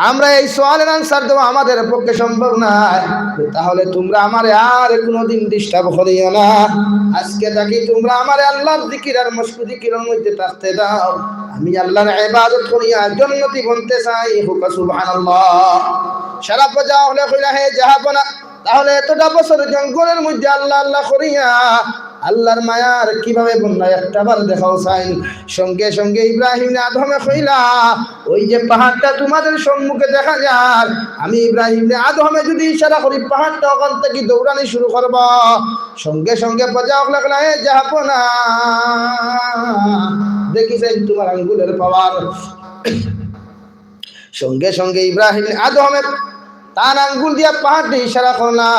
আমরা এই সওয়ালের আনসার দেওয়া আমাদের পক্ষে সম্ভব নায়, তাহলে তুমরা আমারে আর কোনোদিন ডিস্টার্ব করিও না। আজকে থাকি তুমরা আমারে আল্লাহর জিকির আর মশকু জিকিরের মধ্যে থাকতে দাও। আমি আল্লাহর ইবাদত করিয়া জন্নতি বনতে চাই। কউক্কা সুবহানাল্লাহ। সারা প্রজা অকলে কইলা, হে জাহাপনা, তাহলে এতটা বছর জঙ্গলের মধ্যে আল্লাহ আল্লাহ করিয়া আল্লাহর মায়ার কিভাবে বনলা, একটা বার দেখাও চাইন। সঙ্গে সঙ্গে ইব্রাহিম আদমে কইলা, ওই যে পাহাড়টা তোমাদের সম্মুখে দেখা যার, আমি ইব্রাহিম আদমে যদি ইশারা করি, পাহাড়টা ওখান থাকি দৌড়ানি শুরু করব। সঙ্গে সঙ্গে প্রজা অকলে কইলা, হে জাহাপনা, দেখি চাইন তোমার আঙ্গুলের পাওয়ার। সঙ্গে সঙ্গে ইব্রাহিম আদমে তান আঙ্গুল দিয়া পাহাড় দিয়া ইশারা করলা,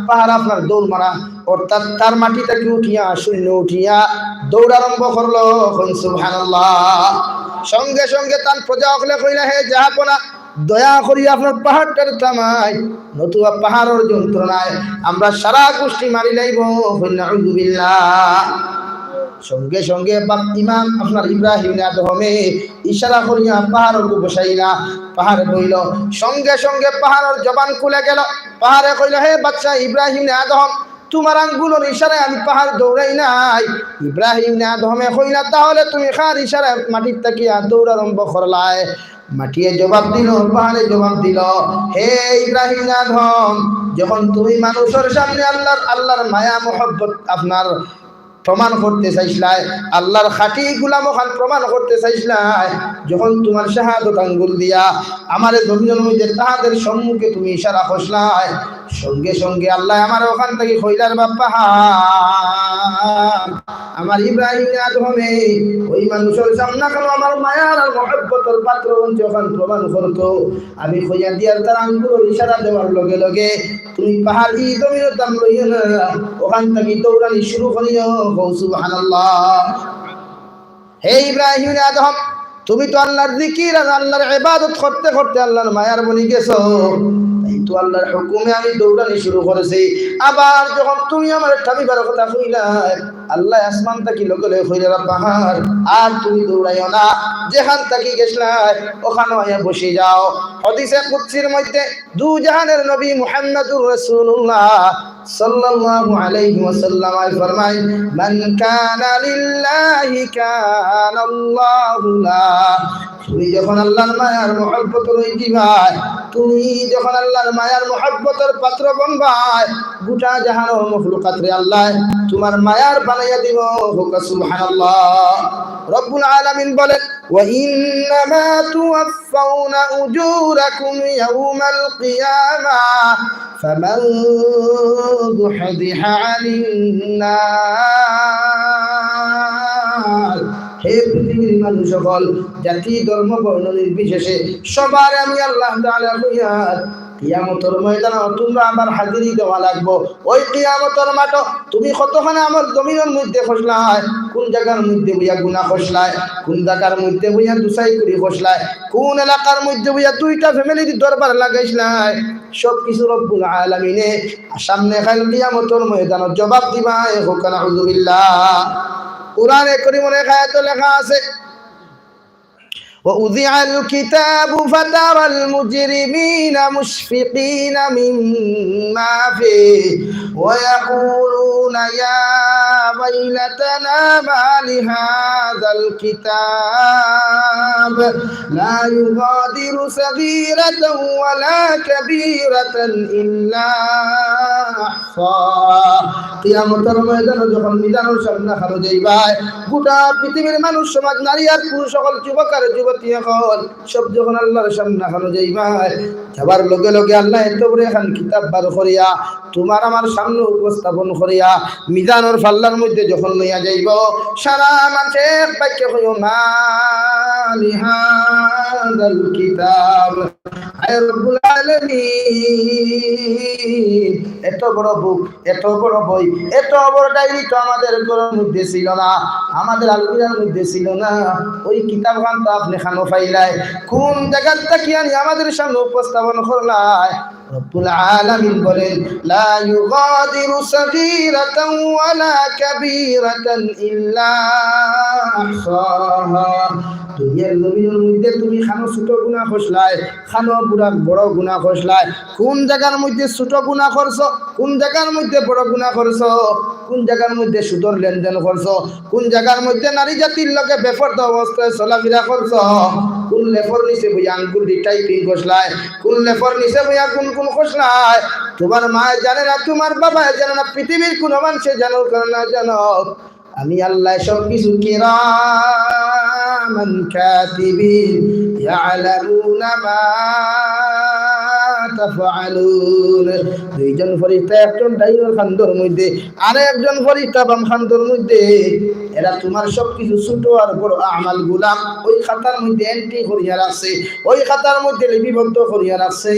পাহাড় আপনার দৌড় মারা, অর্থাৎ তার মাটি থাকি উঠিয়া, শূন্য উঠিয়া দৌড় আরম্ভ করলো। কইন সুবহানাল্লাহ। সঙ্গে সঙ্গে তান প্রজা অকলে কইলা, হে জাহাপনা, দয়া করি আপনার পাহাড়টারে থামাই, নতুবা পাহাড়র যন্ত্রণায় আমরা সারা গোষ্ঠী মারি লাইব। কইন নাউজুবিল্লাহ। সঙ্গে সঙ্গে বাপ ইমাম আপনার ইব্রাহিম আদমে ইশারা করিয়া পাহাড় বসাইলা, পাহাড় বইল। সঙ্গে সঙ্গে পাহাড়র জবান খুলে গেল। পাহাড়ে কইল, হে বাদশাহ ইব্রাহিম আদম, তোমার আঙ্গুলর ইশারায় আমি পাহাড় দৌড়াই নাই। ইব্রাহিম আদমে কইলা, তাহলে তুমি কার ইশারায় মাটির থাকিয়া দৌড় আরম্ভ করলায়? মাটিয়ে জবাব দিল, পাহাড়ে জবাব দিল, হে ইব্রাহিম আদম, যখন তুমি মানুষের সামনে আল্লাহর, আল্লাহর মায়া মহব্বত আপনার প্রমাণ করতে চাইছলায়, আল্লাহর খাঁটি গোলাম অখান প্রমাণ করতে চাইছলায়, যখন তোমার শাহাদত আঙ্গুল দিয়া আমারে জমিনর মধ্যে তাহাদের সম্মুখে তুমি ইশারা করছলায়, সঙ্গে সঙ্গে আল্লাহ আমার ওখান থাকি কইলার বাপ্পা হা, আমার ইব্রাহিম আদমে ওই মানুষের সামনে কেন আমার মায়ার আর মহব্বতর পাত্র বনছে ওখান প্রমাণ করতো। আমি কইয়া দিয়ার তার আঙ্গুলর ইশারা দেওয়ার লগে লগে তুমি পাহাড়ি জমিনর দাম লইও না, ওখান থাকি দৌড়ানি শুরু করিও। কও সুবহানাল্লাহ। হে ইব্রাহিম আদম, তুমি তো আল্লাহর জিকির আর আল্লাহর ইবাদত করতে করতে আল্লাহর মায়ার বনি গেছো, তাই তো আল্লাহর হুকুমে আমি দৌড়ানি শুরু করেছি। আবার যখন তুমি আমার থামিবার কথা কইলায়, আল্লাহ আসমান থাকি লগে লগে কইলা, পাহাড়, আর তুমি দৌড়াইও না, যেখান থাকি গেছলায় ওখানো আইয়া বসি যাও। হাদিসে কুদসির মধ্যে দু জাহানের নবী মুহাম্মাদুর রাসূলুল্লাহ সাল্লাল্লাহু আলাইহি ওয়াসাল্লাম আই ফরমায়, মান কানা লিল্লাহি কানা আল্লাহু লা। তুমি যখন আল্লাহর মায়ার মহব্বত রই দিবায়, তুমি যখন আল্লাহর মায়ার মহব্বতর পাত্র বনবায়, গোটা জাহানর মখলুকাতরে আল্লাহ তোমার মায়ার বানাইয়া দিব। কও সুবহানাল্লাহ। রব্বুল আলামিন বলেন, ওয়া ইন্নামা তুওয়াফ توفون أجوركم يوم القيامة فمن زحزح عن النار। হে পৃথিবীর মানুষ সকল, জাতি, ধর্ম, বর্ণ নির্বিশেষে সবার আমি আল্লাহ তাআলা কইয়ার, কিয়ামতর ময়দানে তোমরা আমার হাজিরি দেওয়া লাগবো। ওই কিয়ামতর মাঠো তুমি কতখান আমল জমিনর মধ্যে করছলায়, কোন জাগার মধ্যে বইয়া গুনা করছলায়, কোন জাগার মধ্যে বইয়া দুসাই করি করছলায়, কোন এলাকার মধ্যে বইয়া দুইটা ফ্যামিলির দরবার লাগাইছলায়, সব কিছু রব্বুল আলামিনে সামনে কাইল কিয়ামতর ময়দানো জবাব দিবা। এ হোক নাউজুবিল্লাহ। কোরআনে করিমর এক আয়াতো লেখা আছে, ووضع الكتاب فترى المجرمين مشفقين مما فيه ويقولون يا ويلتنا ما لهذا الكتاب لا يغادر صغيرة ولا كبيرة إلا أحصاها। কিয়ামতর ময়দানো যখন মিজানর সামনে খাড়া অইবায়, গোটা পৃথিবীর মানুষ সমাজ, নারী আর পুরুষ সকল, যুবক আর যুবতী সকল, সব যখন আল্লাহর সামনে খাড়া অইবায়, যাবার লগে লগে আল্লাহ এত বড় একখান কিতাব বার করিয়া তোমার আমার সামনে উপস্থাপন করিয়া মিজানর পাল্লার মধ্যে যখন লইয়া যাইবো, সারা মানুষে এক বাক্যে কইবো, "মা লিহাযাল কিতাব।" আয় রব্বুল আলামিন, এত বড় বুক, এত বড় বই, এত বড় ডায়েরি তো আমাদের ঘরর মধ্যে ছিল না, আমাদের আলমিরার মধ্যে ছিল না। ওই কিতাবখান তো আপনে খানো পাইলায়, কোন জাগাত থাকি আনি আমাদের সামনে উপস্থাপন করলায়? রব্বুল আলামিন বলেন, لا يغادر صغيرة ولا كبيرة إلا أحصاها। দুনিয়ার জমিনর মধ্যে তুমি খানো ছোট গুনা করছলায়, খানো বুড়া বড় গুনা করছলায়। কোন জাগার মধ্যে ছোট গুনা করছো, কোন জাগার মধ্যে বড় গুনা করছো, কোন জাগার মধ্যে সুদর লেনদেন করছো, কোন জাগার মধ্যে নারী জাতির লগে বেপর্দা অবস্থায় চলাফেরা করছো, কোন লেপর নিচে বইয়া আঙ্গুল দি টাইপিং করছলায়, কোন লেপর নিচে বইয়া কোন কোন করছলায়, তুমার মায় জানে না, তুমার বাবায় জানে না, পৃথিবীর কুনু মানষে জানুক আর না জানুক, আমি আল্লায় সব কিছু কিরামান কাতিবিন ইয়ালামুনা মা তাফআলুন। দুইজন ফিরিস্তা, একজন ডাইনর কান্দর মধ্যে, আর একজন ফিরিস্তা বাম কান্দর মধ্যে। এরা তুমার সব কিছু ছোট আর বড় আমালগুলা ওই খাতার মধ্যে এন্ট্রি করিয়া রাখছে, ওই খাতার মধ্যে লিপিবদ্ধ করিয়া রাখছে।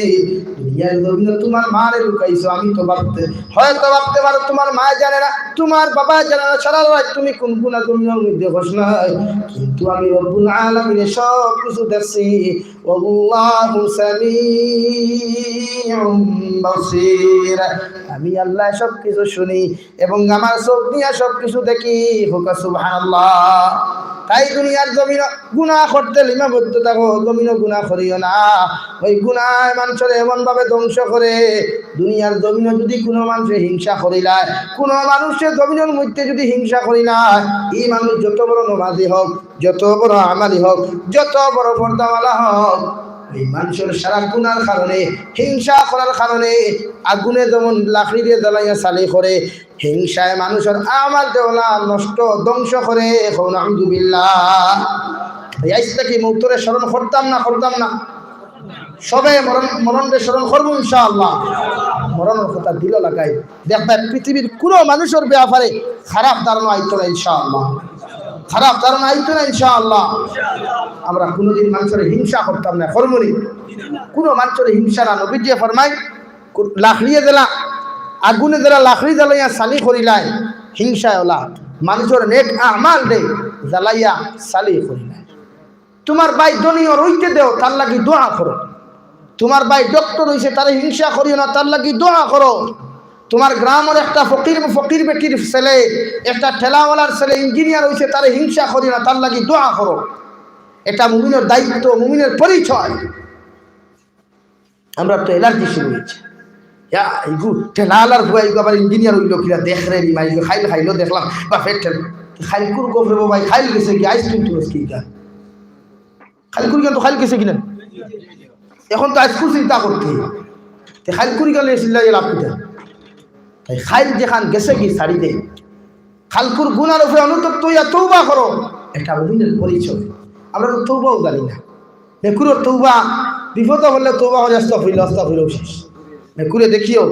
দুনিয়ার জমিনো তুমার মারে লুকাইছো, আমি তো ভাবতে হয়তো ভাবতে পারো তুমার মায় জানে না, তুমার বাবায় জানে না, সারা রাইত তুমি কুন গুনা জমিনর মধ্যে করছলায়, কিন্তু আমি রব্বুল আলামিনে সব কিছু দেখছি। ওয়াল্লাহু সামিউম বাসীর। আমি আল্লায় সব কিছু শুনি এবং আমার চোখ দিয়া সব কিছু দেখি। কউক্কা সুবহানাল্লাহ। তাই দুনিয়ার জমিনো গুনা করতে লিপিবদ্ধ থাকো, জমিনো গুনা করিও না। ওই গুনায় মানষরে এমন ভাবে ধ্বংস করে, দুনিয়ার জমিনো যদি কুনু মানষে হিংসা করিলায়, কুনু মানষে জমিনর মধ্যে যদি হিংসা করিলায়, ই মানুষ যত বড় নমাজি হউক, যত বড় আমালি হউক, যত বড় পর্দাওয়ালা হউক, এই মানষর সারা গুনার কারণে, হিংসা করার কারণে আগুনে যেমন লাকড়ি দিয়া জ্বালাইয়া ছালি করে, হিংসায় মানষর আমাল দেওলা নষ্ট, ধ্বংস করে। কউক্কা নাউজুবিল্লাহ। এই আইজ থাকি মউতরে স্মরণ করতাম না, করতাম না? সবে মরণ, মরণরে স্মরণ করমু ইনশাআল্লাহ। মরণর কথা দিলো লাগাই। দেখবায় পৃথিবীর কুনু মানষর ব্যাপারে খারাপ ধারণা আইতো না ইনশাআল্লাহ। খারাপ ধারণা আইতো না ইনশাআল্লাহ। আমরা কুনুদিন মানষরে হিংসা করতাম না, করমু নি? কুনু মানষরে হিংসা না। নবীজিয়ে ফরমাইন, কু-, লাকড়িয়ে জ্বালা, আগুনে জ্বালা লাকড়ি জ্বালাইয়া ছালি করিলায়, হিংসায় অলা। মানষর নেক আমালরে জ্বালাইয়া ছালি করিলায়। তুমার ভাই ধনী অইতে দেও, তার লাগি দোয়া করো। তুমার ভাই ডক্টর অইছে, তারে হিংসা করিও না, তার লাগি দোয়া করো। তুমার গ্রামর একটা ফকির, ফকির বেটির ছেলে, একটা ঠেলাওয়ালার ছেলে ইঞ্জিনিয়ার অইছে, তারে হিংসা করিও না, তার লাগি দোয়া করো। এটা মুমিনর দায়িত্ব, মুমিনর পরিচয়। আমরা তো অ্যালার্জি শুরু অইছে। ইয়া, ইগু ঠেলাওয়ালার ফুয়া, ইগু আবার ইঞ্জিনিয়ার অইলো কিলা, দেখরে নি মা, ইগু খাইল খাইলো দেখলাম, বাপের ঠেল-, খাইলকুর গফরে বাবা, খাইল গেছে কি, আইসক্রিম তো আজকে ইটা। খাইলকুর কিন্তু খাইল গেছে কিনা? এখন তো আইসক্রিম চিন্তা করতে। তে খাইলকুর গেলে চিল্লাই লাভ কিতা? তাই খাইল যেখান গেছে কি ছাড়ি দে। খাইলকুর গুনার উপরে অনুতপ্ত অইয়া তওবা করো, এটা মুমিনের পরিচয়। আমরা তো তওবাও জানি না। মেকুরর তওবা, বিপদো পড়লে তওবা করি, আস্তাগফিরুল্লাহ, আস্তাগফিরুল্লাহ, শেষ। মেকুরে দেখিও,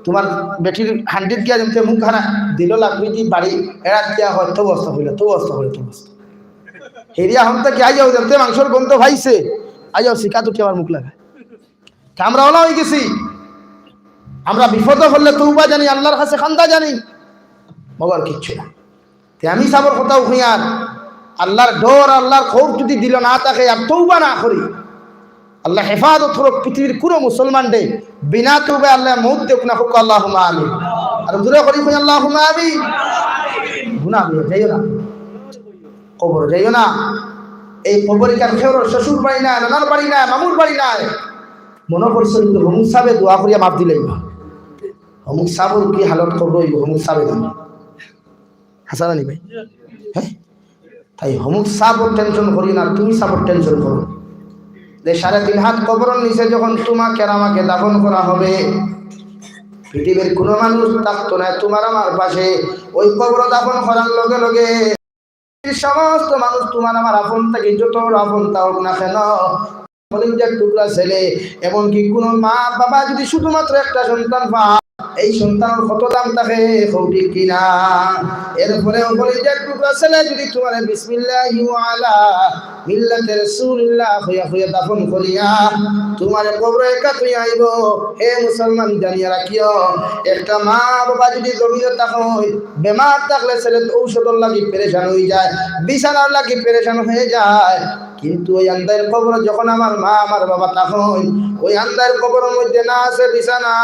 তুমার বেটির হান্ডিত গিয়া যেমতে মুখ হারা দিল লাগবে দি বাড়ি, এড়াত গিয়া কয়, "তবু আস্তাগফিরুল্লাহ, তবু আস্তাগফিরুল্লাহ, তবু আস্তাগফিরুল্লাহ।" হেরিয়া হন থাকি আইয়াও যেমতে মাংসর গন্ধ পাইছে, আইয়াও শিকাত উঠি আমার মুখ লাগায়। তা আমরা অলা অইগেছি, আমরা বিপদো পড়লে তওবা জানি, আল্লার কাছে কান্দা জানি, মগর কিচ্ছু না। তে আমি সাবর কথাও কইয়ার, আল্লার ডর, আল্লার খৌফ যদি দিলো না থাকে আর তওবা না করি, আল্লায় হেফাজত করউক পৃথিবীর কুনু মুসলমানরে, বিনা তওবায় আল্লায় মউত দেউক না, কউক্কা আল্লাহুম্মা আমিন। আর জোরে করি কই আল্লাহুম্মা আমিন। গুনা অইয়া যাইও না, কবর যাইও না। এই কবর ইখান কেউর শ্বশুর বাড়ি নায়, নানার বাড়ি নায়, মামুর বাড়ি নায়। মনো করছো কিন্তু হমুক সাবে দোয়া করিয়া মাফ দিলাইবা। হমুক সাবর কি হালত কবর অইবো, হমুক সাবে জানে। হাছা নানি ভাই? হ্যাঁ? তাই হমুক সাবর টেনশন করি না, তুমি সাবর টেনশন করো। যে সাড়ে তিন হাত কবরর নিচে যখন তোমাকে আর আমাকে দাফন করা হবে, পৃথিবীর কুনু মানুষ থাকতো না তোমার আমার পাশে। ওই কবর দাফন করার লগে লগে সমস্ত মানুষ তোমার আমার আপন থাকি যত বড় আপন থাকউক না কেন, কলিজার টুকরা ছেলে, এমনকি কুনু মা বাবা যদি শুধুমাত্র একটা সন্তান পায়, এই সন্তানর কত দাম থাকে, কও ঠিক কিনা? এরপরে কলিজার টুকরা ছেলে যদি তোমারে বিসমিল্লাহি ওয়া আলা মিল্লাতে রাসূলিল্লাহ কইয়া কইয়া দাফন করিয়া তোমারে কবরে একা থইয়া আইবো। হে মুসলমান, জানিয়া রাখিও, একটা মা বাবা যদি জমিনো থাকইন, বেমার থাকলে ছেলে তো ঔষধর লাগি পেরেশান অইযায়, বিছানার লাগি পেরেশান অইযায়, কিন্তু ওই আন্দাইর কবরো যখন আমার মা আমার বাবা থাকইন, ওই আন্দাইর কবরর মধ্যে না আছে বিছানা,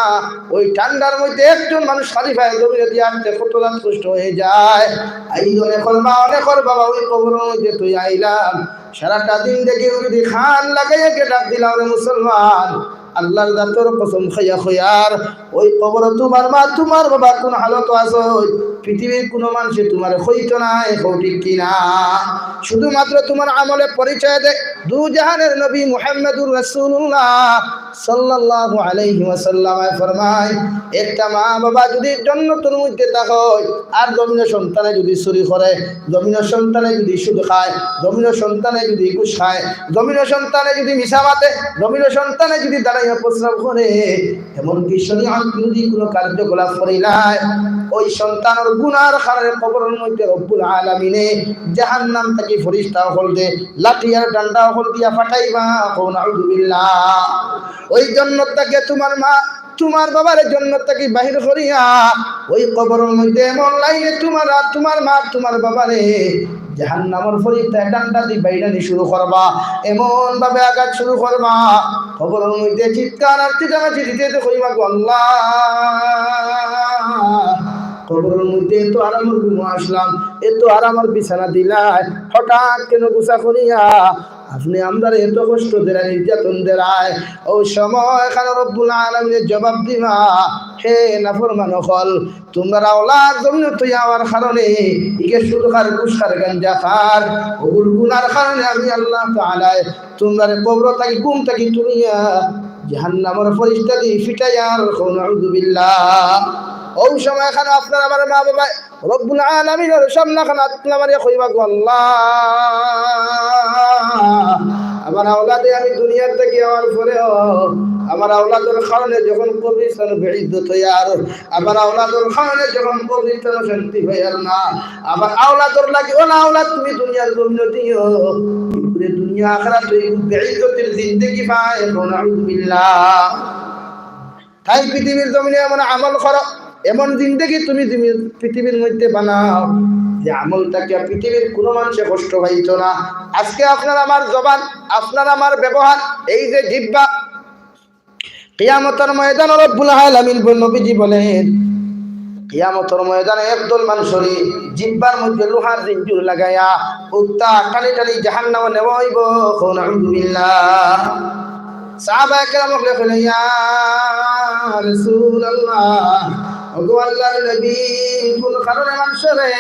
ওই ঠান্ডার মধ্যে একজন মানুষ খালি পায়ে জমিনে দিয়া আটতে কত জাত কষ্ট হয়ে যায়। আইজ অনেকর মা, অনেকর বাবা ওই কবরর মধ্যে থইয়া আইলাম। সারাটা জিন্দেগি যদি কান লাগাইয়া কে ডাক দিলাম, "রে মুসলমান, আল্লাহর জাতর কসম খাইয়া কইয়ার, ওই কবরো তুমার মা, তুমার বাবা কুন হালতো আছইন, পৃথিবীর কুনু মানষে তুমারে কইতো নায়, কও ঠিক কি না?" শুধুমাত্র তুমার আমলে পরিচয় দেয়। দু জাহানের নবী মুহাম্মাদুর রাসূলুল্লাহ সাল্লাল্লাহু আলাইহি ওয়াসাল্লামে ফরমায়, একটা মা বাবা যদি জন্নতর মধ্যে থাকইন, আর জমিনো সন্তানে যদি চুরি করে, জমিনো সন্তানে যদি সুদ খায়, জমিনো সন্তানে যদি ঘুষ খায়, জমিনো সন্তানে যদি মিছা মাতে, জমিনো সন্তানে যদি দাঁড়াইয়া প্রস্রাব করে, এমনকি শরীয়ত বিরোধী কুনু কার্যকলাপ করিলায়, ওই সন্তানর গুনার কারণে কবরর মধ্যে রব্বুল আলামিনে জাহান্নাম থাকি ফিরিস্তা অকলরে লাঠি আর ডান্ডা অকল দিয়া ফাটাইবা। কও নাউজুবিল্লাহ। ওই জন্নত থাকি তুমার মা, তুমার বাবারে জন্নত থাকি বাহির করিয়া ওই কবরর মধ্যে এমন লাইনে তুমার, তুমার মা, তুমার বাবারে জাহান্নামর ফিরিস্তায় ডান্ডা দি বাইড়ানি শুরু করবা, এমন ভাবে আঘাত শুরু করবা, কবরর মধ্যে চিৎকার আর চেঁচামেচি দিতে দিতে কইবা, "গো আল্লাহ, কবরর মধ্যে এত আরামর ঘুমো আসলাম, এত আরামর বিছানা দিলায়, হঠাৎ কেনে গুছা করিয়া আপনে আমরারে এত কষ্ট দেরায়, নির্যাতন দেরায়?" ওই সময় খানো রব্বুল আলামিনে জবাব দিবা, "হে নাফরমান অকল, তুমরার আওলাদ জমিনো থইয়া আওয়ার কারণে, ইগে সুদ খার, ঘুষ খার, গাঞ্জা খার, অগুর গুনার কারণে আমি আল্লাহ তাআলায় তুমরারে কবর থাকি, ঘুম থাকি তুলিয়া জাহান্নামর ফিরিস্তা দি ফিটাইয়ার।" কও নাউজুবিল্লাহ। ওই সময় খানো আপনার আমার মা বাবায় রব্বুল আলামিনর সামনে খানো আতলা মারিয়া কইবা, "গো আল্লাহ, আমার আওলাদে আমি দুনিয়ার থাকি আওয়ার পরেও আমার আওলাদর কারণে যখন কবরস্থানো বেইজ্জত অইয়ার, আমার আওলাদর কারণে যখন কবরস্থানো শান্তি পাইয়ার না, আমার আওলাদর লাগি অলা আওলাদ তুমি দুনিয়ার জমিনো দিও, পুরা দুনিয়া আখিরাত অউ বেইজ্জতির জিন্দেগি পায়।" কও নাউজুবিল্লাহ। তাই পৃথিবীর জমিনো এমন আমল করো, এমন জিন্দেগি তুমি জিমি-, পৃথিবীর মধ্যে বানাও, যে আমল থাকিয়া পৃথিবীর কুনু মানষে কষ্ট পাইতো না। আজকে আপনার আমার জবান, আপনার আমার ব্যবহার, এই যে জিহ্বা, কিয়ামতর ময়দানো রব্বুল আলামিন বল-, নবীজি বলেন, কিয়ামতর ময়দানো একদল মানষরে জিহ্বার মধ্যে লোহার জিঞ্জুর লাগাইয়া উক্তা টানি টানি জাহান্নামো নেওয়া অইবো। কও নাউজুবিল্লাহ। সাহাবায়ে কেরাম অকলে কইলা, "ইয়া রাসূলুল্লাহ, ওগো আল্লাহর নবী, কুন কারণে মানষরে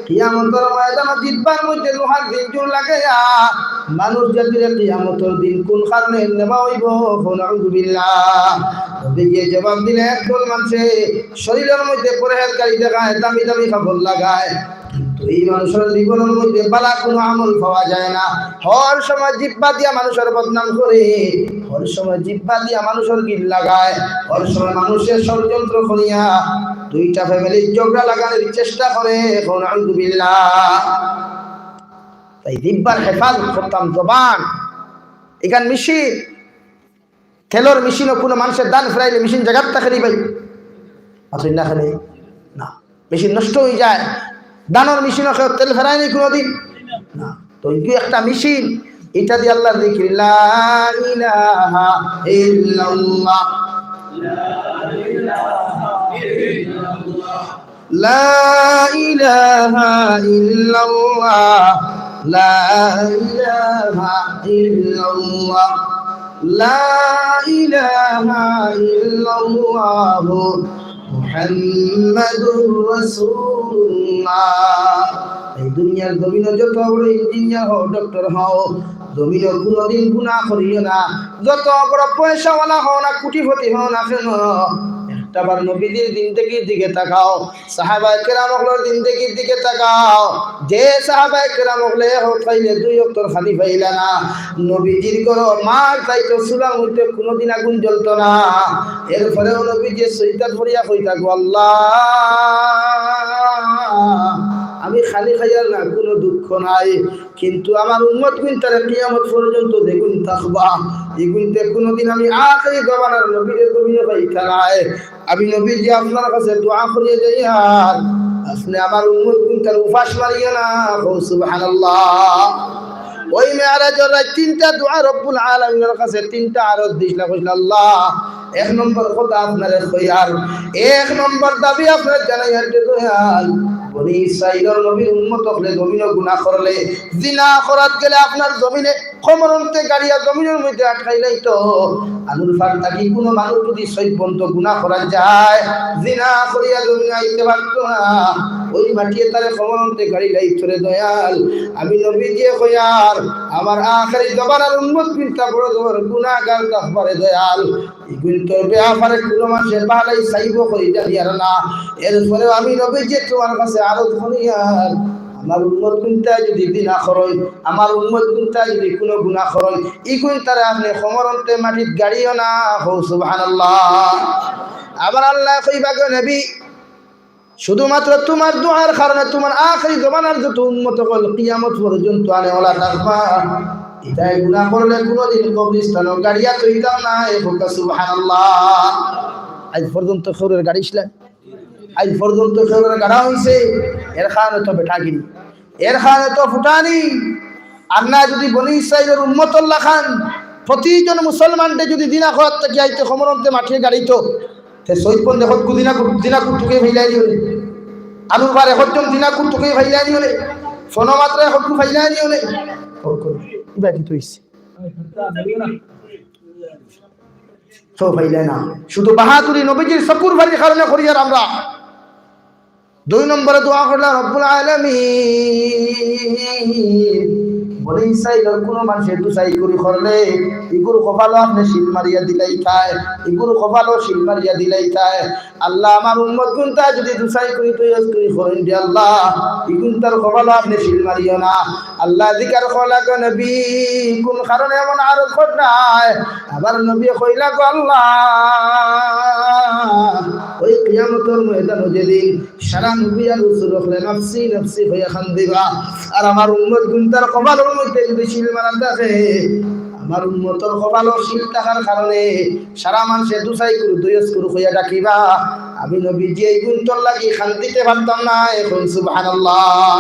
কিয়ামতর ময়দানো জিহ্বার মধ্যে লোহার জিঞ্জুর লাগাইয়া মানুষ জাতিরে কিয়ামতর দিন কুন কারণে নেওয়া অইবো?" কও নাউজুবিল্লাহ। নবীজি জবাব দিলা, একদল মানষে শরীরর মধ্যে পরহেজগারি দেখায়, দামি দামি কাপড় লাগায়, কিন্তু এই মানষর জীবনর মধ্যে ভালা কুনু আমল পাওয়া যায় না। হর সময় জিহ্বা দিয়া মানষর বদনাম করে, হর সময় জিহ্বা দিয়া মানষর গিল লাগায়, হর সময় মানষরে ষড়যন্ত্র করিয়া দুইটা ফ্যামিলির ঝগড়া লাগানির চেষ্টা করে। কও নাউজুবিল্লাহ। তাই জিহ্বার হেফাজত করতাম, জবান ইখান মেশিন, তেলর মেশিনো কুনু মানষে ধান ফেরাইলে মেশিন জাগাত থাকে নি ভাই? আছে না খালি? না। মেশিন নষ্ট অইযায়। ধানর মেশিনো কেউ তেল ফেরায় নি কুনুদিন? না। তো ইগু একটা মেশিন, ইটা দি আল্লাহর জিকির, লা ইলাহা ইল্লাল্লাহ, লা ইলাহা ইল্লাল্লাহ, লা ইলাহা ইল্লাল্লাহ, লা ইলাহা ইল্লাল্লাহু মুহাম্মাদুর রাসূলুল্লাহ। এই দুনিয়ার জমিনো যত বড় ইঞ্জিনিয়ার হও, ডক্টর হও, জমিনো কুনুদিন গুনাহ করিও না। যত বড় পয়সাওয়ালা হও না, কোটিপতি হও না কেন, একটাবার নবীজির জিন্দেগির দিকে তাকাও, সাহাবায়ে কেরাম অকলর জিন্দেগির দিকে তাকাও। যে সাহাবায়ে কেরাম অকলে এক অক্ত খাইলে দুই অক্তর খানি পাইলা না, নবীজির ঘরো মার চাইতো চুলার মধ্যে কুনুদিন আগুন জ্বলতো না। এরপরেও নবীজি সইদাত পড়িয়া কইতা, "গো আল্লাহ, আমি খানি খাইয়ার না, কুনু দুঃখ নাই, কিন্তু আমার উম্মত গুইনতারে কিয়ামত পর্যন্ত যেগুইন থাকবা, ইগুইনতে কুনুদিন আমি আখেরি জমানার নবীরে জমিনো পাইতা নায়।" আমি নবীজি আপনার কাছে দোয়া করিয়া যাইয়ার, আপনে আমার উম্মত গুইনতার উপাস মারিও না। কও সুবহানাল্লাহ। ওই মেরাজর রাইত তিনটা দোয়া রব্বুল আলামিনর কাছে, তিনটা আরজ দিছলা, কইছলা, "আল্লাহ, এক নম্বর কথা আপনারে কইয়ার, এক নম্বর দাবি আপনারে জানাইয়ার যে দয়াল, বনি ইসরাইলর নবীর উম্মত অকলে জমিনো গুনা করলে, জিনা করাত গেলে আপনার জমিনে কমরন্তে গাড়িয়া জমিনর মধ্যে আটকাইলাইতো। আনুর ফার থাকি কুনু মানুষ যুদি সৈবন্ত গুনা করা যায়, জিনা করিয়া জমিনো আইতে পারতো না, ওই মাটিয়ে তারে কমরন্তে গাড়িলাইতো রে দয়াল। আমি নবীজিয়ে কইয়ার, আমার আখেরি জমানার উম্মত বিনতা বড় জবর গুনাগার থাকবারে দয়াল। ইগুইন্তর বেয়াপারে কুনু মানষে বালাই চাইবো করি জানিয়ার না। এরপরেও আমি নবীজিয়ে তুমার কাছে আরজ করিয়ার, আমার উম্মত বিনতায় যুদি জিনা করইন, আমার উম্মত বিনতায় যুদি কুনু গুনা করইন, ইগুইন্তারে আপনে কমরন্তে মাটিত গাড়িও না। কও সুবহানাল্লাহ। আবার আল্লায় কইবা গো নবী, শুধুমাত্র তুমার দোয়ার কারণে তুমার আখেরি জমানার যত উম্মত অকল কিয়ামত পর্যন্ত আনে ওলা থাকবা। ইতায় গুনা করলে কুনুদিন কবরিস্তানো গাড়িয়া থইতাম না, এ কও সুবহানাল্লাহ। আইজ পর্যন্ত কেউরে গাড়িছলা? আইজ পর্যন্ত কেউরে গাড়া অইছে? এর কারণে তো বেটাগিরি, এর কারণে তো ফুটানি। আর না যুদি বনি ইসরাইলর উম্মতর লাখান প্রতিজন মুসলমানরে যুদি জিনা করাত থাকি আইতে কমরন্তে মাটিয়ে গাড়িতো, তে সৈবন্তে হকগু জিনা কর-, জিনা করতে কেউ ফাইলাই নিও নে। আনুর ফারে হকজন জিনা করতে কেউ ফাইলাই নিও নে। ফোনো মাত্রায় হকগু ফাইলাই নিও নে। হকগু। ইবা কিতা অইছে? তো ফাইলাই না। শুধু বাহাদুরি নবীজির চকুর পানির কারণে করিয়ার আমরা। দুই নম্বরে দোয়া করলা রব্বুল আলামিন, বনি ইসরাইলর কুনু মানষে দুসাই করি করলে, ইগুর কপালো আপনে সিল মারিয়া দিলাইতায়, ইগুর কপালো সিল মারিয়া দিলাইতায়। আল্লাহ, আমার উম্মতগুইন্তায় যুদি দুসাই করি, তৈয়স করি করইন দে আল্লাহ, ইগুইন্তার কপালো আপনে সিল মারিও না। আল্লায় জিকার করলা গো নবী, কুন কারণে এমন আরজ কররায়? আবার নবীয়ে কইলা গো আল্লাহ, ওই কিয়ামতর ময়দানো যেদিন সারা নবী আর রসুল অকলে নাফসি নাফসি কইয়া কান্দিবা, আর আমার উম্মতগুইন্তার কপালর মধ্যে যুদি সিল মারা থাকে, আমার উম্মতর কপালো সিল থাকার কারণে সারা মানষে দুসাই করু, দুইয়স করু কইয়া ডাকিবা। আমি নবীজিয়ে ইগুইন্তর লাগি কান্দিতে পারতাম না, এ কও সুবহানাল্লাহ।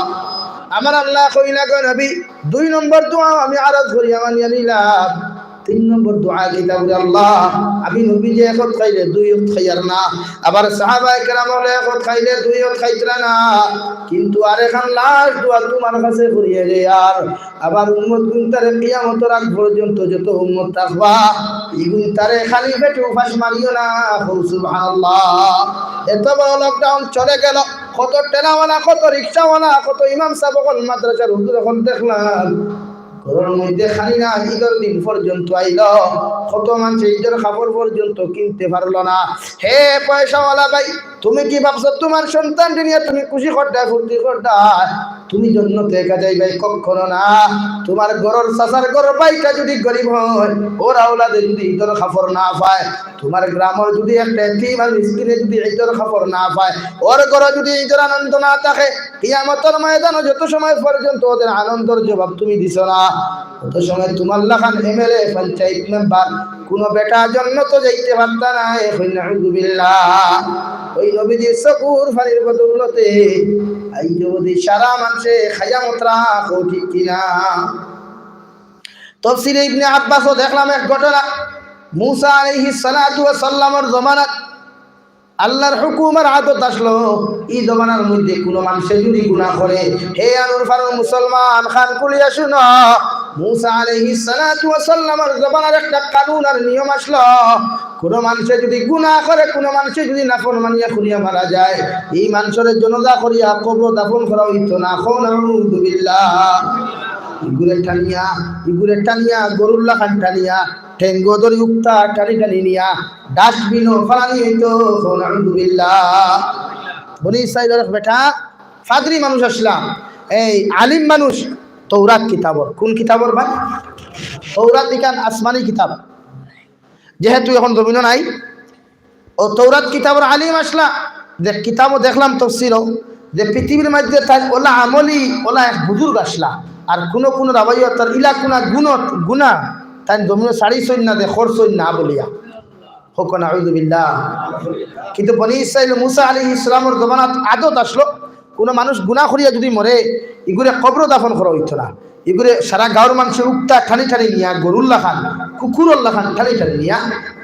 আমার আল্লায় কইলা গো নবী, দুই নম্বর দোয়া আমি আরজ করিয়া মানিয়া নিলাম। তিন নম্বর দোয়া কিতা বুলে, আল্লাহ, আমি নবীজিয়ে এক অক্ত খাইলে দুই অক্ত খাইয়ার না, আবার সাহাবায়ে কেরাম অকলে এক অক্ত খাইলে দুই অক্ত খাইতরা না, কিন্তু আরেকখান last দোয়া তুমার কাছে করিয়া যাইয়ার, আবার উম্মতগুইন্তারে কিয়ামতর আগ পর্যন্ত যত উম্মত থাকবা, ইগুইন্তারে খালি পেটে উপাস মারিও না। কও সুবহানাল্লাহ। এত বড় lockdown চলে গেল, কত ঠেলাওয়ালা, কত রিক্সাওয়ালা, কত ইমাম সাব অকল, মাদ্রাসার হুজুর অকল দেখলাম, ঘরর মধ্যে খালি না, ইদর দিন পর্যন্ত আইল, কত মানষে ইদর কাপড় পর্যন্ত কিনতে পারল না। হে পয়সাওয়ালা ভাই, তুমি কি ভাবছো তুমার সন্তানরে নিয়া তুমি খুশি করতায়, ফুর্তি করতায়? তুমি জন্নতে একা যাইবায়? কখনো না। তুমার ঘরর চাচার ঘরর ভাইটা যুদি গরিব অয়, ওর আওলাদে যুদি ইদর কাপড় না পায়, তুমার গ্রামর যুদি একটা এতিম আর মিসকিনে যুদি ইদর কাপড় না পায়, ওর ঘরো যুদি ইদর আনন্দ না থাকে, কিয়ামতর ময়দানো যত সময় পর্যন্ত ওদের আনন্দর জবাব তুমি দিছো না, অত সময় তুমার লাখান MLA, পঞ্চায়েত মেম্বার, কুনু বেটা জন্নতো যাইতে পারতা নায়। কও নাউজুবিল্লাহ। ওই নবীজির চকুর পানির বদৌলতে আইজ অবধি সারা মানষে খাইয়া মতরা, কও ঠিক কিনা? তফসিরে ইবনে আব্বাসও দেখলাম এক ঘটনা, মুসা আলাইহিস সালাতু ওয়াস সালামর জমানাত আল্লাহর হুকুমর আদত আসলো, ই জমানার মধ্যে কুনু মানষে যুদি গুনা করে, হে আনুর ফারুর মুসলমান, কান খুলিয়া শুনো, মুসা আলাইহিস সালাতু ওয়াস সালামর জমানার একটা কানুন আর নিয়ম আসলো, কুনু মানষে যুদি গুনা করে, কুনু মানষে যুদি নাফরমানিয়া করিয়া মারা যায়, ই মানষরে জানাজা করিয়া কবরো দাফন করা অইতো না। কও নাউজুবিল্লাহ। ইগুরে টানিয়া, ইগুরে টানিয়া, গরুর লাখান টানিয়া, ঠেঙ্গো ধরি উক্তা টানি টানি নিয়া dustbin-ও ফালানি অইতো। কও নাউজুবিল্লাহ। বনি ইসরাইলর এক বেটা পাদ্রী মানুষ আছলা, এই আলিম মানুষ, তৌরাত কিতাবর, কুন কিতাবর ভাই? তৌরাত ইখান আসমানি কিতাব, যেহেতু এখন জমিনো নাই, ও তৌরাত কিতাবর আলিম আছলা, যে কিতাবও দেখলাম তফসিরও, যে পৃথিবীর মধ্যে তাইন ওলা আমলি, ওলা এক বুজুর্গ আছলা। আর কুনু কুনু রাবাইও তার ইলা কুনা গুণত, গুনা, তাইন জমিনো ছাড়িছইন না, যে করছইন না বলিয়া। কও নাউজুবিল্লাহ। কিন্তু বনি ইসরাইল মুসা আলাইহিস সালামর জমানাত আদত আছলো, কুনু মানুষ গুনা করিয়া যুদি মরে, ইগুরে কবরো দাফন করা অইতো না। ইগুরে সারা গাঁওর মানষে উক্তা টানি টানি নিয়া, গরুর লাখান, কুকুরর লাখান টানি টানি নিয়া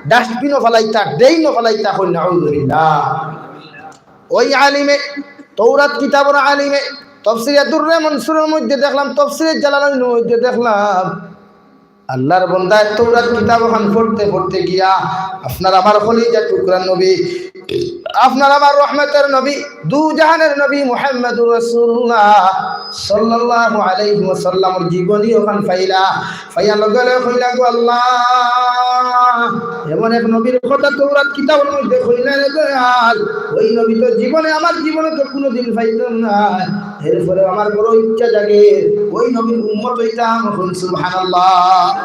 ডাস্টবিনো ফালাইতা, ড্রেইনো ফালাইতা, কইন নাউজুবিল্লাহ। ওই আলিমে, তৌরাত কিতাবর আলিমে, তফসিরে দুররে মনসুরর মধ্যে দেখলাম, তফসিরে জালালাইনর মধ্যে দেখলাম, আল্লাহর বন্দায় তৌরাত কিতাব খান পড়তে পড়তে গিয়া আপনার আমার কলিজার টুকরা নবী, আপনার আমার রহমতের নবী, দু জাহানের নবী মুহাম্মদুর রাসূলুল্লাহ সাল্লাল্লাহু আলাইহি ওয়াসাল্লামর জীবনী ওখান পাইলা। পাইয়া লগে লগে কইলা, "গো আল্লাহ, এমন এক নবীর কথা তৌরাত কিতাবর মধ্যে কইলা রে দয়াল, ওই নবী তো জীবনে, আমার জীবনে তো কোনোদিন পাইতাম না, এরপরে আমার বড় ইচ্ছা জাগে ওই নবীর উম্মত হইতাম।" কইন সুবহানাল্লাহ।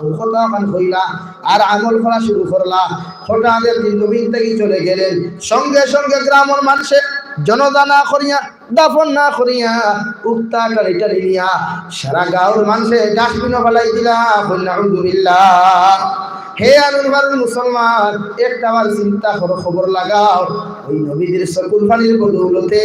ও কথা ওখান কইলা, আর আমল করা শুরু করলা। হঠাৎ একদিন নবী থাকি চলে গেলেন, সঙ্গে সঙ্গে গ্রামর মানষে জনাজা না করিয়া, দাফন না করিয়া, উক্তা টানি টানি নিয়া সারা গাঁওর মানষে ডাস্টবিনো ফালাই দিলা। কইন নাউজুবিল্লাহ। হে আমিন বাড়ির মুসলমান, একটা বার চিন্তা করো, খবর লাগাও, ওই নবীজির চকুর পানির বদৌলতে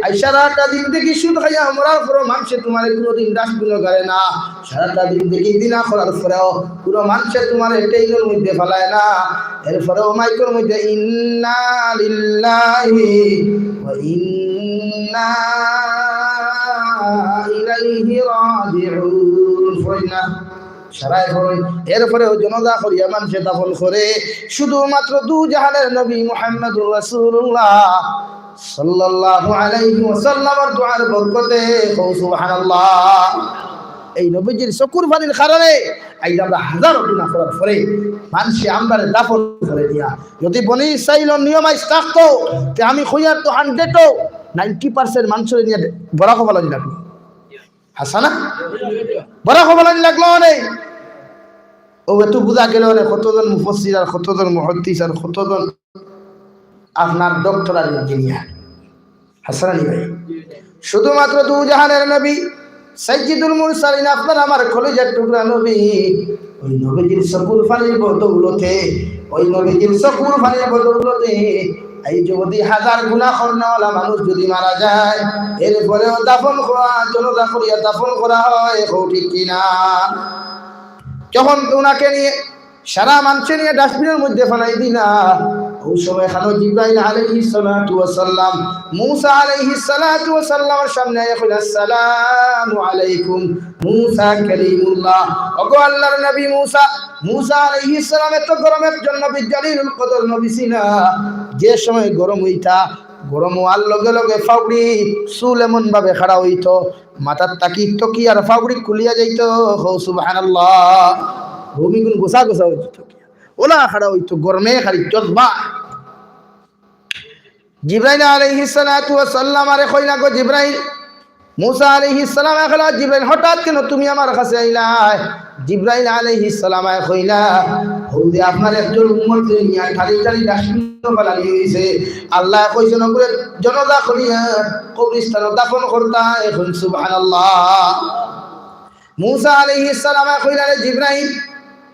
আইজ সারাটা জিন্দেগি সুদ খাইয়া মরার পরও মানষে তুমারে কোনোদিন ডাস্টবিনো গাড়ে না, সারাটা জিন্দেগি জিনা করার পরেও কোনো মানষে তুমারে ড্রেইনর মধ্যে ফালায় না। এরপরেও মাইকর মধ্যে ইন্না লিল্লাহি ওয়া ইন্না ইলাইহি রাজিউন। পড়ইন না? সারায় পড়ইন। এরপরেও জনাজা করিয়া মানষে দাফন করে শুধুমাত্র দু জাহানের নবী মুহাম্মদুর রাসূলুল্লাহ সাল্লাল্লাহু আলাইহি ওয়াসাল্লামর দোয়ার বরকতে। কও সুবহানাল্লাহ। এই নবীজির চকুর পানির কারণে আইজ আমরা হাজারো গুনা করার পরে মানষে আমরারে দাফন করে দিয়া। যদি বনি ইসরাইলর নিয়ম আইজ থাকতো, তে আমি কইয়ার তো হান্ড্রেডও নাইনটি পার্সেন্ট মানষরে নিয়া বরাকো ফালানি লাগলো। হাছা না? বরাকো ফালানি লাগলো অনে। ও এত বুঝা গেল অনে কতজন মুফাসসির আর কতজন মুহাদ্দিস আর কতজন আপনার ডক্টর আর ইঞ্জিনিয়ার। হাছা না নি ভাই? শুধুমাত্র দু জাহানের নবী, সাইয়্যিদুল মুরসালিন, আপনার আমার কলিজার টুকরা নবী, ওই নবীজির চকুর পানির বদৌলতে, ওই নবীজির চকুর পানির বদৌলতে, এই যদি হাজার গুনা করনেওয়ালা মানুষ যদি মারা যায়, এরপরেও দাফন করা, জনাজা করিয়া দাফন করা হয়, কও ঠিক কিনা? যখন ওনাকে নিয়ে সারা মানষে নিয়া ডাস্টবিনর মধ্যে ফালাই দিলা। ওই সময় খানো জিব্রাইল আলাইহিস সালাতু ওয়াস সালাম মুসা আলাইহিস সালাতু ওয়াস সালামর সামনে আইয়া কইলা, "আসসালামু আলাইকুম মুসা কালিমুল্লাহ।" ওগো আল্লাহর নবী মুসা, মুসা আলাইহিস সালাম এত গরম একজন নবী, জলিলুল কদর নবী ছিলা। যে সময় গরম অইতা, গরম অওয়ার লগে লগে ফাউড়ি চুল এমন ভাবে খাড়া অইতো, মাথার থাকি তকিয়ার ফাউড়ি খুলিয়া যাইতো। কও সুবহানাল্লাহ। ভূমিগুন গোছা গোছা অইতো তকিয়া। ওলা খাড়া অইতো, গরমে খালি জজবা। জিব্রাইল আলাইহিস সালাতু ওয়াস সালাম আরে কইলা, "গো জিব্রাইল।" মুসা আলাইহিস সালাম আয় কইলা, "জিব্রাইল, হঠাৎ কেনে তুমি আমার কাছে আইলায়?" জিব্রাইল আলাইহিস সালাম আয় কইলা, "হউ যে আপনার একজন উম্মতরে নিয়া টানি টানি ডাস্টবিনো ফালানি অইছে। আল্লায় কইছইন ওগুরে জনাজা করিয়া কবরস্থানো দাফন করতা।" কও সুবহানাল্লাহ। মুসা আলাইহিস সালাম আয় কইলা, "রে জিব্রাইল,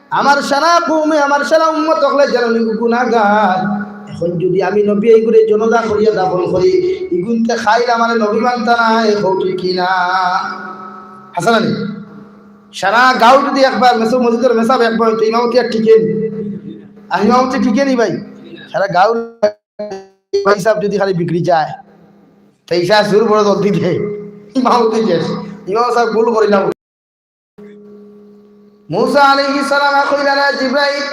আমার সারা কওমে, আমার সারা উম্মত অকলে জানইন গুনাগার। এখন যদি আমি নবী এইগুরে জনাজা করিয়া দাফন করি, ইগুনতে কাইল আমারে নবী মানতা নায়।" কও ঠিক কিনা? হাছা না নি? সারা গাঁও যদি একবার মেসো-, মসজিদর মেসাব একবার অইতো, ইমামতি আর টিকে নি? আর ইমামতি টিকে নি ভাই? সারা গাঁও ভাই সাহেব যদি খালি বিগড়ি যায়, তে ইশা সুর বড় জলদি দে, ইমামতি শেষ, ইমাম সাহেব ভুল করিলাম। মুসা আলাইহিস সালাম কইলা, "রে জিব্রাইল,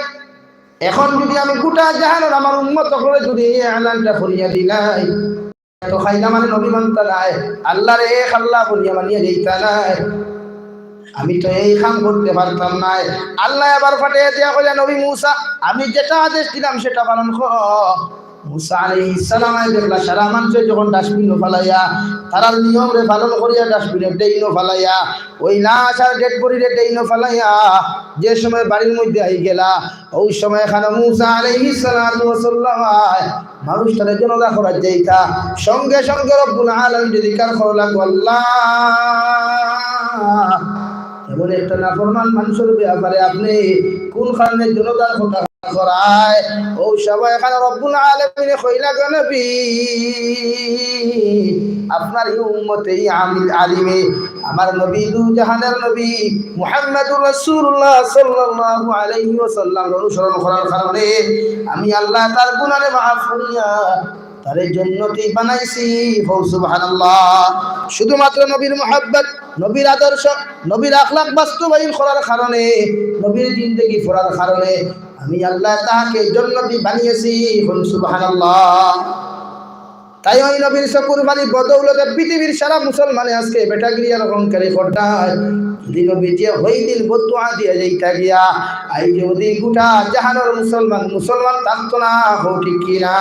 এখন যদি আমি গোটা জাহানর আমার উম্মত অকলরে যদি এই এলানটা করিয়া দিলাই, তো কাইল আমারে নবী মানতা নায়, আল্লারে এক আল্লাহ বলিয়া মানিয়া যাইতা নায়, আমি তো এই কাম করতে পারতাম নায়।" আল্লায় আবার ফাটাইয়া দিয়া কইলা, "নবী মুসা, আমি যেটা আদেশ দিলাম সেটা পালন কর।" মুসা আলাইহিস সালাম আয় দেখলা সারা মানষে যখন ডাস্টবিনো ফালাইয়া, তারার নিয়মরে পালন করিয়া ডাস্টবিনো ড্রেইনো ফালাইয়া, ওই লাশ আর ডেড বডিরে ড্রেইনো ফালাইয়া যে সময় বাড়ির মধ্যে আই গেলা, ওই সময় খানো মুসা আলাইহিস সালাতু ওয়াস সালাম আয় মানুষটারে জনাজা করার যাইতা, সঙ্গে সঙ্গে রব্বুল আলামিন যদি কার করলা, "আল্লাহ, এমন একটা নাফরমান মানুষর ব্যাপারে আপনে কোন কারণে জনাজার কথা করায়। অউ সময়খান রব্বুল আলামিনে কইলা, "গো নবী, আপনার ই উম্মতে, ই আমিল আলিমে, আমার নবী দু জাহানের নবী মুহাম্মাদুর রাসূলুল্লাহ সাল্লাল্লাহু আলাইহি ওয়াসাল্লাম অনুসরণ করার কারণে আমি আল্লাহ তার গুনারে মাফ করিয়া তারে জন্নতি বানাইছি।" কও সুবহানাল্লাহ। শুধুমাত্র নবীর মুহাব্বত, নবীর আদর্শ, নবীর আখলাক বাস্তবায়ন করার কারণে, নবীর জিন্দেগি পড়ার কারণে আমি আল্লাহ তাহাকে জন্নতি বানিয়েছি। কও সুবহানাল্লাহ। তাই ওই নবীর চকুর পানি বদৌলতে পৃথিবীর সারা মুসলমানে আজকে বেটাগিরি আর অহংকারী করতায়। যদি নবী যে ওই দিন বদদোয়া দিয়া যাইতা গিয়া, আইজ অদি গোটা জাহানর মুসলমান মুসলমান থাকতো না, কও ঠিক কি না?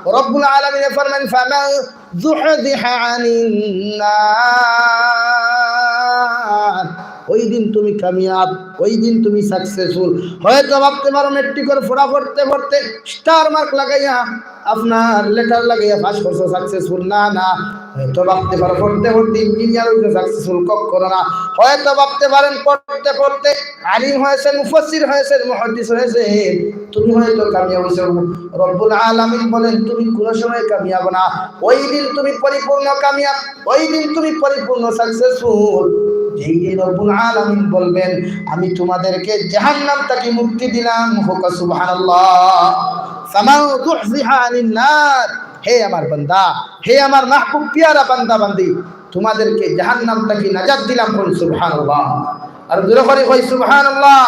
রব্বুল আলামিনে ফরমান, "ফামান যুহযিহা আনিন নার।" ওই দিন তুমি কামিয়াব, ওই দিন তুমি সাকসেসফুল। হয়তো ভাবতে পারো মেট্রিকর পড়া পড়তে পড়তে স্টার মার্ক লাগাইয়া, আপনার লেটার লাগাইয়া পাস করছো, সাকসেসফুল। না, না, হয়তো ভাবতে পারো পড়তে পড়তে ইঞ্জিনিয়ার হইছো, সাকসেসফুল কখনো না। হয়তো ভাবতে পারেন পড়তে পড়তে আলিম হয়েছেন, মুফাসসির হয়েছেন, মুহাদ্দিস হয়েছেন, তুমি হয়তো কামিয়াব হয়েছো। রব্বুল আলামিন বলেন, "তুমি কোনো সময় কামিয়াব না, ওই দিন তুমি পরিপূর্ণ কামিয়াব, ওই দিন তুমি পরিপূর্ণ সাকসেসফুল।" যেই দিন রব্বুল আলামিন বলবেন, "আমি তোমাদেরকে জাহান্নাম থাকি মুক্তি দিলাম।" কও সুবহানাল্লাহ। ফামান যুহযিহা আনিন নার, হে আমার বান্দা, হে আমার মাহবুব পিয়ারা বান্দা বান্দি, তোমাদেরকে জাহান্নাম থাকি নাজাত দিলাম। কও সুবহানাল্লাহ। আর জোরে করি কই সুবহানাল্লাহ।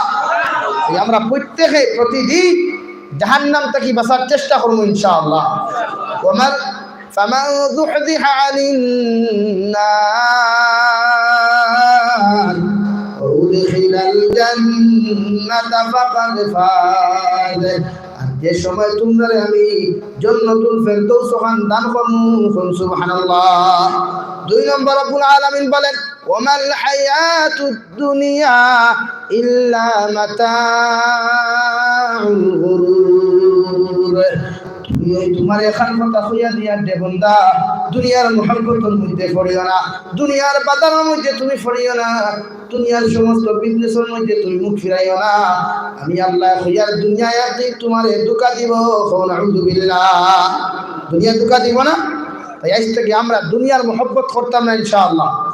এই আমরা প্রত্যেকে প্রতিদিন জাহান্নাম থাকি বাঁচার চেষ্টা করবো ইনশাআল্লাহ। ওমান ফামান যুহযিহা আনিন নার ওয়া উদখিলাল জান্নাতা ফাকাদ ফাজ। আর যে সময় তোমরারে আমি জান্নাতুল ফেরদৌস ওখান দান করমু, কও সুবহানাল্লাহ। দুই নম্বর রব্বুল আলামিন বলেন, "ওমাল হায়াতুদ দুনিয়া ইল্লা মাতাউল গুরুর।" তুমি ওই তোমার এখান কথা কইয়া দিয়া দে বন্দা, দুনিয়ার মহব্বতর মধ্যে পড়িও না, দুনিয়ার বাজারর মধ্যে তুমি পড়িও না, দুনিয়ার সমস্ত বিজনেসর মধ্যে তুমি মুখ ফিরাইও না। আমি আল্লাহ কইয়ার দুনিয়া একদিন তোমারে ধোঁকা দিব। কও নাউজুবিল্লাহ। দুনিয়া ধোঁকা দিব না? তাই আইজ থাকি আমরা দুনিয়ার মহব্বত করতাম না ইনশাআল্লাহ।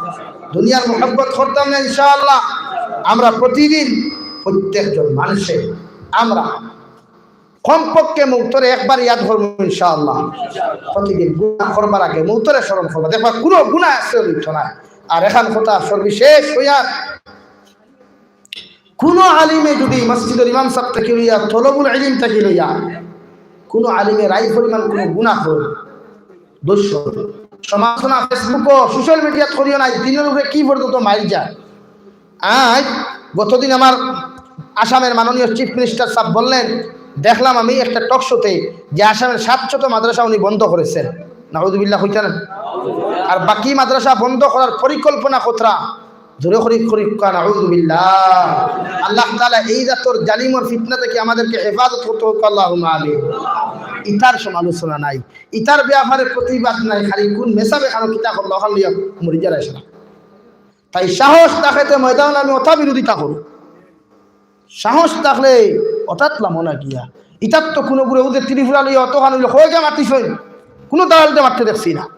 দুনিয়ার মহব্বত করতাম না ইনশাআল্লাহ। আমরা প্রতিদিন প্রত্যেকজন মানুষে আমরা কমপক্ষে মৌতরে একবার ইয়াদ করমু ইনশাআল্লাহ। প্রতিদিন গুনাহ করবার আগে মৌতরে স্মরণ করবা। দেখবা কোনো গুনাহ আছে অইতো না। আর এখান কথা সর্বশেষ অইয়া, কোনো আলিমে যদি মসজিদর ইমাম সাব থাকি লইয়া, তলবুল ইলিম থাকি লইয়া, কোনো আলিমে রায় পরিমাণ কোনো গুনাহ করে, দোষ করে, সমালোচনা Facebook-ও, সোশ্যাল মিডিয়াত করিও না, দিনর উপরে কি পর্যন্ত মাইর যায়। আজ গতদিন আমার আসামের মাননীয় চিফ মিনিস্টার সাব বললেন, দেখলাম আমি একটা টক শোতে যে আসামের সাতশত মাদ্রাসা উনি বন্ধ করেছেন। নাউজুবিল্লাহ কইতা না? আর বাকি মাদ্রাসা বন্ধ করার পরিকল্পনা কতরা? জোরে করি করি কইন, নাউজুবিল্লাহ। আল্লাহ তাআলা এই জাতর জালিমর ফিতনা থাকি আমাদেরকে হেফাজত করতে হোক, আল্লাহুম্মা আমিন। ইতার সমালোচনা নাই, ইতার ব্যাপারে প্রতিবাদ নাই, খালি কোন মেসাবে খানো কিতা করলো, ওখান লইয়া মরি যারা এসে। তাই সাহস থাকতে ময়দান আমি অতা বিরোধিতা করমু। সাহস থাকলে অতাত লামো না গিয়া। ইতাত তো কোনো গুরে ওদের ত্রিপুরা লইয়া অতখান অইলে কয়েকটা মাতিছইন, কোনো দালালতে মারতে দেখছি না।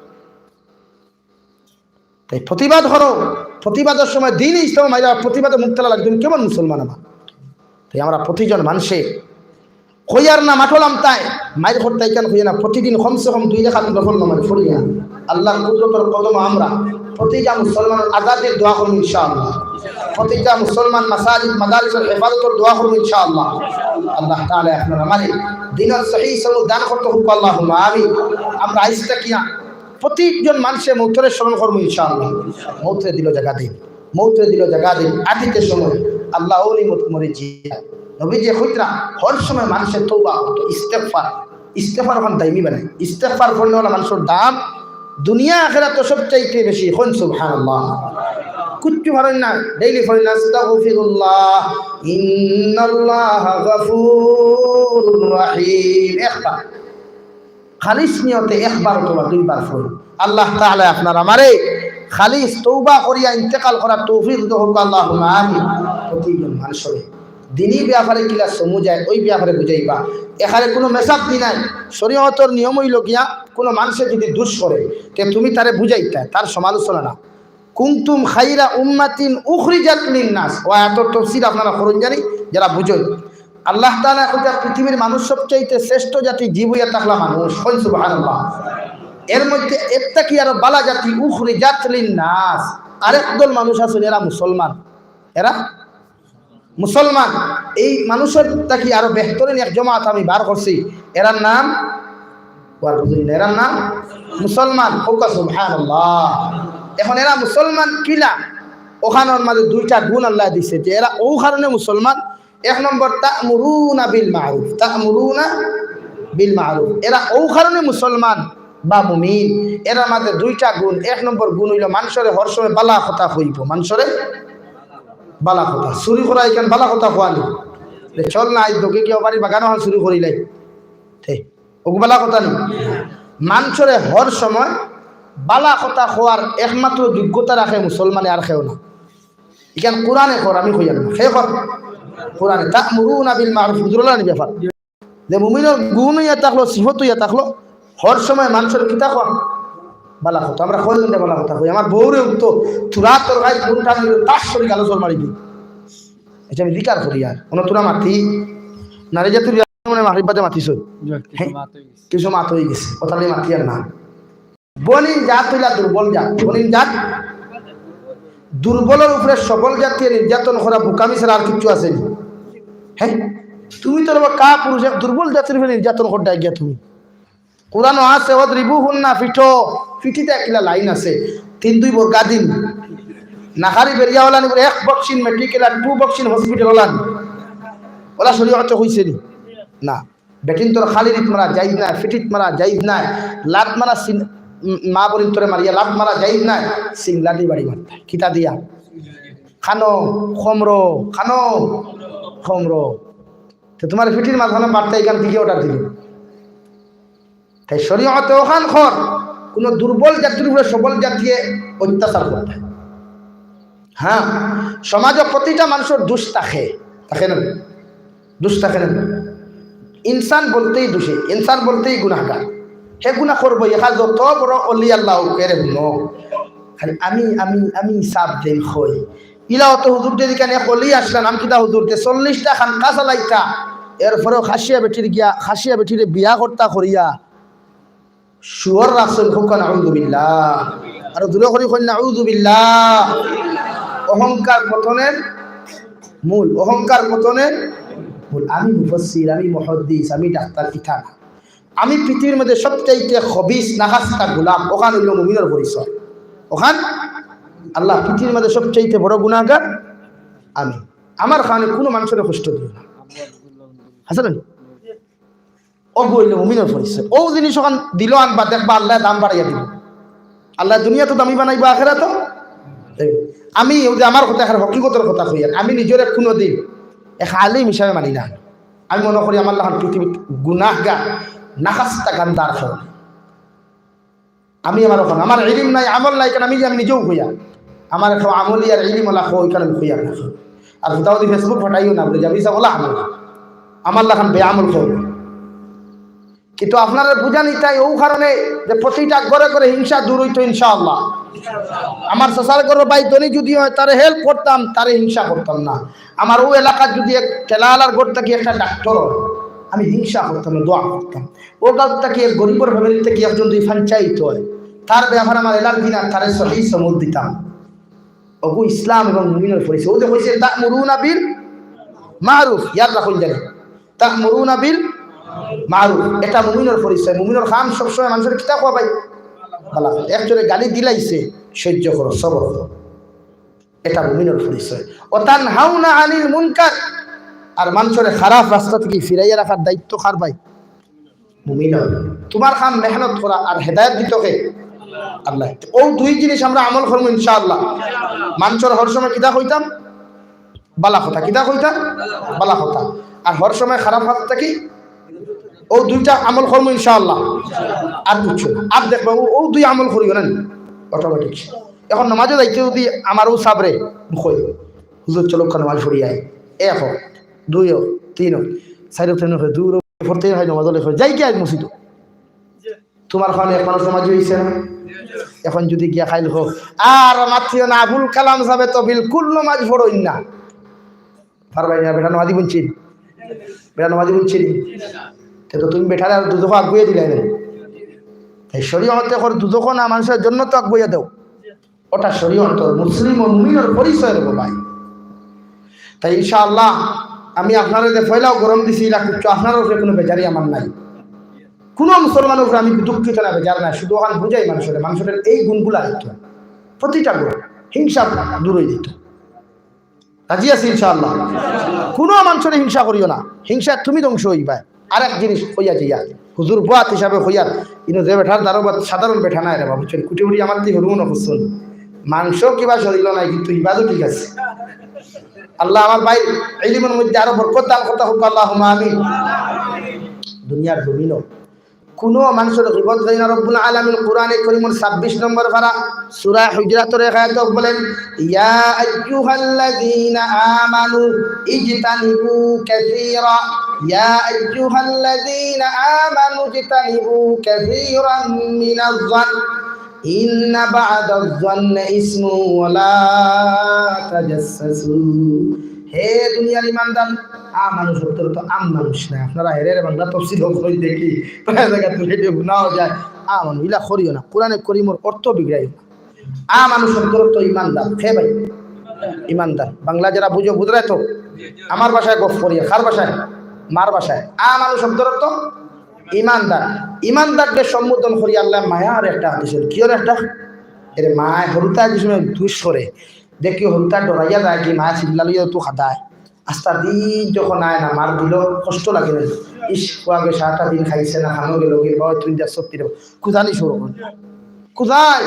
তাই প্রতিবাদ করো, প্রতিবাদর সময় দ্বীনে ইসলাম মাইরা প্রতিবাদে মুখ তালা লাগবেন, কেমন মুসলমান আমার? তাই আমরা প্রতিজন মানুষে কইয়ার না মাঠো লামতায়, মাইর করতায় কেন কইয়া না, প্রতিদিন কমসে কম দুই রেকাত নফল নামাজ পড়িয়া আল্লাহর কুদরতর কদমো আমরা প্রতিটা মুসলমান আজাদির দোয়া করমু ইনশাআল্লাহ। প্রতিটা মুসলমান মাসাজিদ মাদারিসর হেফাজতর দোয়া করমু ইনশাআল্লাহ। আল্লাহ তাআলা আপনার আমারে দ্বীনর সহি সবুজ দান করতে হোক, আল্লাহুম্মা আমিন। আমরা আইজ থাকি না প্রতিজন মানুষে মৌতরে স্মরণ করমু ইনশাআল্লাহ। মৌতরে দিলো জাগা দিন, মৌতরে দিলো জাগা দিন। আতিতে সময় আল্লাহ ওলি মত মরে জিয়া। নবীজি কইতরা হর সময় মানুষে তওবা করতো, ইস্তেগফার, ইস্তেগফার ওখান দাইমি বানাই। ইস্তেগফার পড়লে ওলা মানুষর দাম দুনিয়া আখেরাত তো সবচাইতে বেশি। কইন সুবহানাল্লাহ। কুচ্ছু পারেন না, ডেইলি পড়েন, "আস্তাগফিরুল্লাহ, ইন্নাল্লাহা গাফুরুর রাহিম।" একবার খালিস নিয়তে একবার অথবা দুইবার পড়ুন। আল্লাহ তাআলা আপনার আমারে খালিস তওবা করিয়া ইন্তেকাল করার তৌফিক দেন হোক, আল্লাহুম্মা আমিন। প্রতিজন মানুষরে দিনি ব্যাপারে কিলা সমু যায়, ওই ব্যাপারে বুঝাইবা। এখানে কুনু মেসাব দি নাই। শরীয়তর নিয়ম অইলো গিয়া, কুনু মানষে যুদি দুষ করে, তে তুমি তারে বুঝাইতায়, তার সমালোচনা না। কুনতুম খাইরা উম্মাতিন উখরিজাত লিন-নাস। ও আয়াতর তফসির আপনারা করইন জানি, যারা বুঝইন। আল্লাহ তাআলায় কইতা, পৃথিবীর মানুষ সবচাইতে শ্রেষ্ঠ জাতি জীব অইয়া থাকলা মানুষ। কইন সুবহানাল্লাহ। এর মধ্যে এর থাকি আরো বালা জাতি উখরিজাত লিন-নাস। আরেক দল মানুষ আছইন, এরা মুসলমান। এরা মুসলমান। এই মানুষর থাকি আরো বেহতরিন এক জমাত আমি বার করছি। এরার নাম, বার বুঝইন না, এরার নাম মুসলমান। কউক্কা সুবহানাল্লাহ। এখন এরা মুসলমান কিলা? ওখানর মাঝে দুইটা গুণ আল্লায় দিছে যে এরা অউ কারণে মুসলমান। এক নম্বর, তা'মুরুনা বিল মা'রুফ, তা'মুরুনা বিল মা'রুফ। এরা অউ কারণে মুসলমান বা মুমিন। এরার মাঝে দুইটা গুণ। এক নম্বর গুণ অইলো মানষরে হর সময় বালা কথা কইবো, মানষরে বালা কথা। চুরি করা ইখান বালা কথা কওয়া নি? যে চল না, আইজ তোকে কেউ বাড়ির বাগানো হান চুরি করিলাই। তে, ওগু বালা কথা নি? মানষরে হর সময় বালা কথা কওয়ার একমাত্র যোগ্যতা রাখে মুসলমানে, আর কেউ না। ইখান কোরআনে কর, আমি কইয়ার না। কে কর? কোরআনে। তা'মুরুনা বিল মা'রুফ, হুজুরলা নি ব্যাপার। যে মুমিনর গুণ অইয়া থাকলো, সিফত অইয়া থাকলো, হর সময় মানষর কিতা কওয়া? বালা কথা। আমরা কয়জনে বালা কথা কই? আমার বউরে উঠতো, তুরা তোর গায়ে গুণটা নিলে তার শরীর আলো জোর মারি দিই। এটা আমি জিকার করি আর। অনো তুরা মাতি, নারী জাতির মানে মাগরিব বাদে মাতিছ। হ্যাঁ? কিছু মাত অই গেছে। কথা নিয়ে মাতি আর না। বনিন জাত অইলা দুর্বল জাত। বনিন জাত দুর্বলর উপরে সবল জাতিয়ে নির্যাতন করা বোকামি ছাড়া আর কিচ্ছু আছে নি? হ্যাঁ, তুমি তো বাবা কা পুরুষ, এক দুর্বল জাতির উপরে নির্যাতন করতে গিয়া তুমি। কোরআনও আছে, "ওয়াদরিবুহুন্না", ফিটো, ফিটিতে একলা লাইন আছে, তিন দুই বর্গা দিন। নাখারি বেরিয়া ওলানি বলে এক বক্সিন মেডিকেল আর টু বক্সিন হসপিটাল ওলানি। ওলা শরীয়তে কইছে নি? না। বেটিন্তর খালি রিত মারা জায়েজ নায়, ফিটিত মারা জায়েজ নায়, লাত মারা সিং-, উম, মা বলিন্তরে মারিয়া লাত মারা জায়েজ নায়, সিংলাদি বাড়ি মারতা। কিতা দিয়া? খানো, খমরো, খানো, খমরো। তো তোমার ফিটির মাঝখানে মারতা, ইখান থেকে অর্ডার দিল। তাই শরীয়তে ওখান খর, কোনো দুর্বল জাতির উপরে সবল জাতিয়ে অত্যাচার করতে। হ্যাঁ, সমাজে প্রতিটা মানুষের দোষ থাকে, থাকে না? দোষ থাকে না? ইনসান বলতেই দোষী, ইনসান বলতেই গুনাহগার। হে গুনাহ করবো, এখা যত বড় অলি আল্লাহ হোক, এরে হুনো। খালি আমি, আমি, আমি হিসাব দেই হই। ইলা অত হুজুর যদি কেন এক অলি আসলা, নাম কিতা হুজুর, তে চল্লিশটা খানকা চালাইতা, এরপরেও খাসিয়া বেটির গিয়া, খাসিয়া বেটিরে বিয়া করতা করিয়া, শুয়োর রাসুল হোক, নাউজুবিল্লাহ। আর জোরে করি কইন, নাউজুবিল্লাহ। অহংকার পতনের মূল, অহংকার পতনের মূল। আমি মুফাসসির, আমি মুহাদ্দিস, আমি ডাক্তার, ইটা না। আমি পৃথিবীর মধ্যে সবচাইতে খবিস, নাখাস্তা, গোলাম, ওখান অইল মুমিনর পরিচয়। ওখান আল্লাহ পৃথিবীর মধ্যে সবচাইতে বড় গুনাহগার আমি। আমার কারণে কোনো মানুষের কষ্ট দিও না। হাসান? অগু অইল মুমিনর পরিচয়। ও জিনিস ওখান দিল আনবা, দেখবা আল্লাহ দাম বাড়াইয়া দিব। আল্লাহ দুনিয়া তো দামি বানাইবা, আখেরা তো। আমি ওই যে আমার কথা, এখানে হকিকতর কথা কই, আর আমি নিজের কোনো দিন এক আলিম হিসাবে মানি না। আমি মনে করি আমার লাখান পৃথিবীত গুনাহগার, নাখাস্তা, গান্দার কেউ নাই। আমি আমার ওখানে, আমার ইলিম নাই, আমল নাই, কারণ আমি, আমি নিজেও কইয়া। আমার এখন আমলি আর ইলিম ওলা কই, কারণ আমি কইয়া না। আর কোথাও যদি Facebook ফাটাইও না, বলে যাবি, ওলা আমল। আমার লাখান বেআমল কেউ নাই। কিন্তু আপনারা বুঝানি তাই ও কারণে যে প্রতিটা ঘরে ঘরে হিংসা দূর হইতো ইনশাআল্লাহ। আমার চাচার ঘরের ভাই ধনী যদি হয়, তারে হেল্প করতাম, তারে হিংসা করতাম না। আমার ও এলাকার যদি এক ঠেলাওয়ালার ঘর থাকি একটা ডাক্তার হয়, আমি হিংসা করতাম না, দোয়া করতাম। ও গাঁও থাকি এক গরিবর ফ্যামিলি থাকি একজন যদি পঞ্চায়েত হয়, তার ব্যাপারে আমার অ্যালার্জি না, তারে সহি সমুদ দিতাম। ওগু ইসলাম এবং মুমিনের পরিচয়। ও যে কইছে, "তা'মুরুনা বিল মা'রুফ", ইয়াদ রাখুন জানি। "তা'মুরুনা বিল মা'রুফ", এটা মুমিনের পরিচয়। মুমিনের কাম সবসময় মানুষের কিতা কওয়া ভাই? ভালা কথা। একজনে গালি দিলাইছে, সহ্য করো, সবর করো। এটা মুমিনের পরিচয়। "ওয়া তানহাউনা আনিল মুনকার", আর মানুষের খারাপ রাস্তা থেকে ফিরাইয়া রাখার দায়িত্ব কার ভাই? মুমিন। তোমার কাম মেহনত করা আর হেদায়েত দিত কে? আল্লাহ। ও দুই জিনিস আমরা আমল করবো ইনশাআল্লাহ। মানুষের হর সময় কিতা কইতাম? বালা কথা। কিতা কইতাম? বালা কথা। আর হর সময় খারাপ হাত থাকি ও দুইটা আমল করবো ইনশাআল্লাহ। আর কিচ্ছু না। আর দেখবা ও, ও দুই আমল করিও না, অটোমেটিক। এখন নামাজে যাইতে যদি আমার ও সাবরে কই, "হুজুর, চলো, নামাজ পড়ি আই।" এ এখন দুই হোক, তিন হোক, চাইর হোক, তিন হোক, দুই হোক, পড়তে হয়, নমাজ হলে হয়, যাই কি আজ মসজিদো। তোমার কারণে এক মানুষ নমাজি হইছে না? এখন যদি গিয়া খাইল হোক, আর মাতিও না, আবুল কালাম সাবে তো বিলকুল নমাজ পড়ইন না। পারবায় না, বেটা নমাজি বনছে নি। বেটা নমাজি বনছে নি। তে তো তুমি বেটারে আর দুজখো আগুয়ে দিলায় না। তাই শরীয়তে কর দুজখো না, মানুষের জন্য তো আগুয়ে দাও। ওটা শরীয়ত, মুসলিম ও মুমিনের পরিচয় রে ভাই। তাই ইনশাআল্লাহ আমি আপনারে যে পয়লাও গরম দিছি, ইলা কিচ্ছু আপনার উপরে কোনো বেজারি আমার নাই। কোনো মুসলমানের উপরে আমি দুঃখিত না, বেজার না, শুধু ওখানে বুঝাই মানুষের, মানুষের এই গুণগুলা আইতো, প্রতিটা গুণ, হিংসা দূর হয়ে দিত। রাজি আছি ইনশাআল্লাহ। কোনো মানুষের হিংসা করিও না, হিংসা তুমি ধ্বংস হইবা। আরেক জিনিস কইয়া যাইয়া, হুজুর বয়াত হিসাবে কইয়ার, ইনো যে বেটার দারো বা সাধারণ বেটা নাই রে বাবু, চল কুটি উটি আমার তুই হরু মনে করছুন। মাংস কিবা শরীর নাই, কিন্তু ইবাদও ঠিক আছে। আল্লাহ আমার ভাই ইলিমের মধ্যে আরো বরকত দান করতে হোক, আল্লাহুম্মা আমিন। দুনিয়ার জমিনও কোনো মানুষের গিবত হয় না। রব্বুল আলামিন কোরআনে করিমর ছাব্বিশ নম্বর পারা সূরা হুজুরাতর এক আয়াত বলেন, "ইয়া আইয়ুহাল্লাযীনা আমানু ইজতানিবু কাসীরা, ইয়া আইয়ুহাল্লাযীনা আমানু ইজতানিবু কাসীরাম মিনাজ জান, ইন্না বা'দাজ জান্নি ইসমু ওয়া লা তাজাসসাসু।" হে দুনিয়ার ইমানদার, আ মানুষ অর্থ তো আম মানুষ না। আপনারা হেরে হেরে বাংলা তফসির হোক হই দেখি, প্রায় জায়গা তুলে দিয়ে গুণাও যায়। আ মানুষ, ইলা করিও না। কোরআনে করিমর অর্থ বিগড়াইও না। আ মানুষ শব্দর অর্থ ইমানদার। কে ভাই? ইমানদার। বাংলা যারা বুঝো, বুঝরায় তো? আমার ভাষায় গফ করি, কার ভাষায়? মার ভাষায়। আ মানুষ শব্দর অর্থ ইমানদার। ইমানদারকে সম্বোধন করি আল্লাহ মায়ার একটা আদেশ। কিয়র একটা? এরে মায় হরুতা যে সময় দুষ করে, দেখি হরুতা ডরাইয়া যায় কি, মায় চিল্লা লইয়া তো খাদায়। আস্তা দিন যখন আয় না, মার দিল কষ্ট লাগে না। ইস, ও আগে সারাটা দিন খাইছে না, খানো গেল, গিয়ে বাবা তুই দেখ সত্যি রে। কুজানি শুরু করে। কুজাই?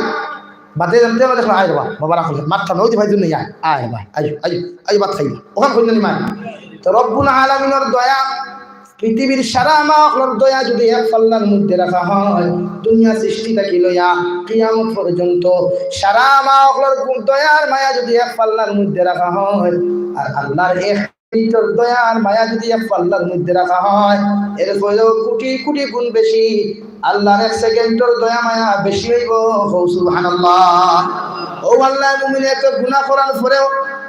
বাদে জানতে আমাদের আয় রে বা, বাবা রাখো, মাথা নদী ভাই জন্য আয়, আয় রে বা, আয়, আয়, আয় ভাত খাইবা। ওখান কইলেন ইমান। তো রব্বুল আলামিনের দয়া, পৃথিবীর সারা মা অকলর দয়া যদি এক পাল্লার মধ্যে রাখা হয়, দুনিয়া সৃষ্টি থাকি লইয়া কিয়ামত পর্যন্ত সারা মা অকলর দয়ার মায়া যদি এক পাল্লার মধ্যে রাখা হয়, আর আল্লাহর এক মিনিটর দয়ার মায়া যদি এক পাল্লার মধ্যে রাখা হয়, এর পরেও কোটি কোটি গুণ বেশি আল্লাহর এক সেকেন্ডর দয়া মায়া বেশি হইব। কও সুবহানাল্লাহ। ও আল্লাহ, মুমিন এত গুনাহ করার পরেও,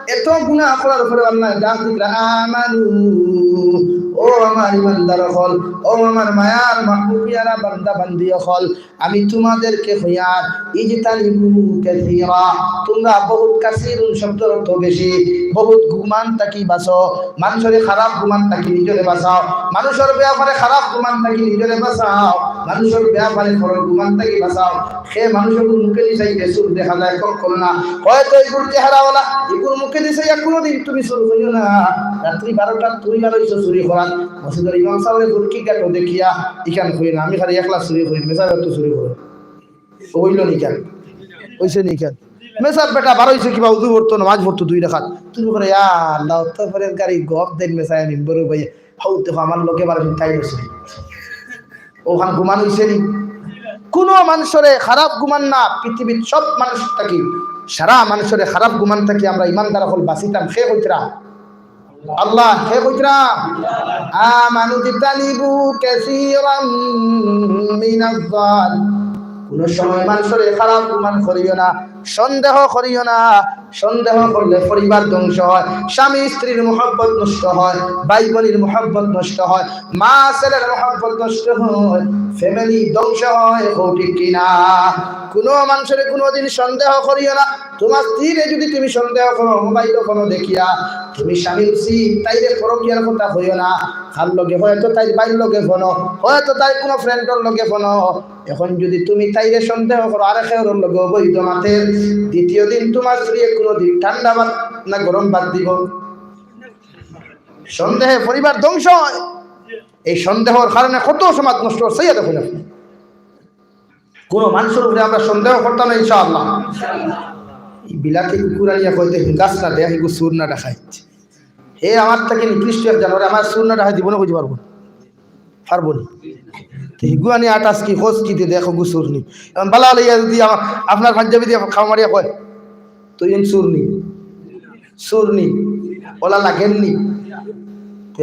এত গুনাহ করার পরেও আল্লাহ ডাক দিতরা, "আমানু, ও আমার ইমানদার অকল, ও আমার মায়ার মাহবুব পিয়ারা বান্দা বান্দি অকল, আমি তোমাদেরকে কইয়ার, ইজতানিবু কাসীরা, তোমরা বহুত, কাসীরুন শব্দর অর্থ বেশি, বহুত গুমান থাকি বাঁচো, মানুষের খারাপ গুমান থাকি নিজরে বাঁচাও, মানুষের ব্যাপারে খারাপ গুমান থাকি নিজরে বাঁচাও, মানুষের ব্যাপারে পরর গুমান থাকি বাঁচাও।" সে মানুষের মুখে দিছাই যে চুর দেখা যায়, কখনো না। হয়তো এগুর চেহারাওয়ালা, এগুর মুখে দিছাই কোনোদিন তুমি চুর করিও না। রাত্রি বারোটা তুমি বারোইছো চুরি করার, মসজিদের ইমাম সাহেবের বুরকি গাটো দেখিয়া, ইখান কই না, আমি খালি একলা চুরি করি, মেসাব তো চুরি করে। হইল নি কেন? হইছে নি কেন? মেসাব বেটা বারোইছে কিবা, উজু পড়তো, নামাজ পড়তো দুই রাকাত। তুমি করে, "ইয়া আল্লাহ, তো পরে গাড়ি গপ দেন মেসায় মিম্বরও ভাই।" হউ দেখো, আমার লোকে বারো দিন তাই বসে। ওখান ঘুমান হইছে নি? কোনো মানুষরে খারাপ ঘুমান না, পৃথিবীর সব মানুষ থাকি, সারা মানুষরে খারাপ ঘুমান থাকি আমরা ইমানদার অকল বাঁচিতাম। সে কইতরা আল্লাহ, সে কইতরা, "আমানু ইজতানিবু কাসীরাম মিনাজ জান।" কোনো সময় মানুষরে খারাপ ঘুমান করিও না, সন্দেহ করিও না। সন্দেহ করলে পরিবার ধ্বংস হয়, স্বামী স্ত্রীর মহব্বত নষ্ট হয়, ভাই বোনের মহব্বত নষ্ট হয়, মা ছেলের মহব্বত নষ্ট হয়, ফ্যামিলি ধ্বংস হয়। কও ঠিক কিনা? কোনো মানুষরে কোনোদিন সন্দেহ করিও না। তোমার স্ত্রীরে যদি তুমি সন্দেহ করো, মোবাইল ফোনো দেখিয়া, তুমি স্বামী উচিত তাইরে পরকিয়ার কথা কইও না। কার লগে? হয়তো তাইর ভাইর লগে ফোনো, হয়তো তাইর কোনো ফ্রেন্ডর লগে ফোনো। এখন যদি তুমি তাইরে সন্দেহ করো, আরে কেউর লগে অবৈধ মাতের, দ্বিতীয় দিন তোমার স্ত্রী কোনোদিন ঠান্ডা ভাত না গরম ভাত দিব? সন্দেহে পরিবার ধ্বংস হয়। এই সন্দেহর কারণে কত সমাজ নষ্ট হচ্ছে, ইয়া দেখুন আপনি। কোনো মানুষের উপরে আমরা সন্দেহ করতাম না, ইনশাআল্লাহ। এই বিলাতি কুকুর আনিয়া কইতে গাছ না দেয়, এগু চুর না ডাকাইত। হে আমার থেকে নিকৃষ্ট এক জানোয়ার, আমার চুর না ডাকাইত জীবনে কইতে পারবো না। পারবো নি? তো হিগু আনি আটাস কি, খোঁজ কি দিয়ে দেখো গু চুর নি। এখন বালা লইয়া যদি আমা-, আপনার পাঞ্জাবি দিয়ে খাওয়া মারিয়া কয়, "তুই এন চুর নি? চুর নি? ওলা লাগেন নি?"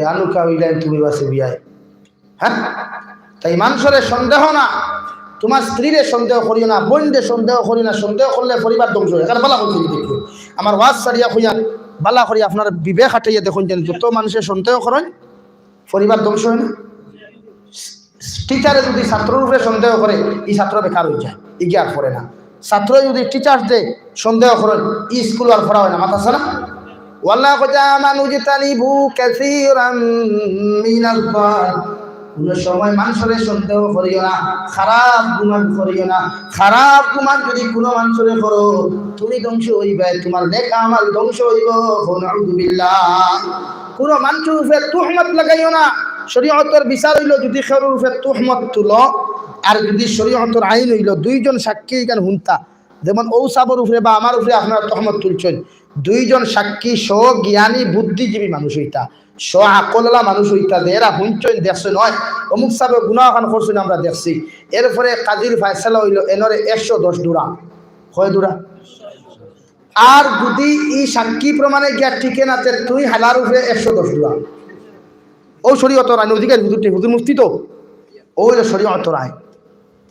আনুকা অইলাইন তুমি বাসে বিয়ায়। হ্যাঁ, তাই মানষরে সন্দেহ না, তুমার স্ত্রীরে সন্দেহ করিও না, বইনরে সন্দেহ করিও না। সন্দেহ করলে পরিবার ধ্বংস অয়। এখানে বালা কইছি, দেখো, আমার ওয়াজ ছাড়িয়া কইয়া বালা করি আপনার বিবেক খাটাইয়া দেখইন, যেন যত মানষে সন্দেহ করইন, পরিবার ধ্বংস অয় না? টিচারে যদি ছাত্রর উপরে সন্দেহ করে, ই ছাত্র বেকার অইযায়, ইগিয়ে আর পড়ে না। ছাত্র যদি টিচাররে সন্দেহ করে, ই স্কুল আর পড়া অয় না, মাত আছে না? ওয়ালা কইতা মানু জিতানি বু কাসীরাম মিনাল বাদ। কুনু সময় মানষরে সন্দেহ করিও না, খারাপ গুমান করিও না। খারাপ গুমান যদি কুনু মানষরে করো, তুমি ধ্বংস অইবায়, তুমার নেক আমল ধ্বংস অইবো। নাউযুবিল্লাহ। কুনু মানষর উপরে তুহমত লাগাইও না। শরীয়তর বিচার অইলো, যদি কেউর উপরে তুহমত তুলো, আর যদি শরীয়তর আইন অইলো, দুইজন সাক্ষী ইখান হুনতা, যেমন অউ সাবর উপরে বা আমার উপরে আপনারা তুহমত তুলছইন, দুইজন সাক্ষী স্বজ্ঞানী বুদ্ধিজীবী মানুষ অইতা, স্ব আকলআলা মানুষ অইতা, যে এরা হুনছইন, দেখছইন, অয় অমুক সাবে গুনা অখান করছইন, আমরা দেখছি। এরপরে কাজীর ফয়সালা অইলো, এনরে একশো দশ দুরা। কয় দুরা? আর যদি ই সাক্ষী প্রমাণে গিয়া টিকে না, তে তুই হালার উপরে একশো দশ দুরা। অউ শরীয়তর আইন, অধিকারী হুজুর, হুজুর মুফতি তো, অউ অইলো শরীয়তর আইন।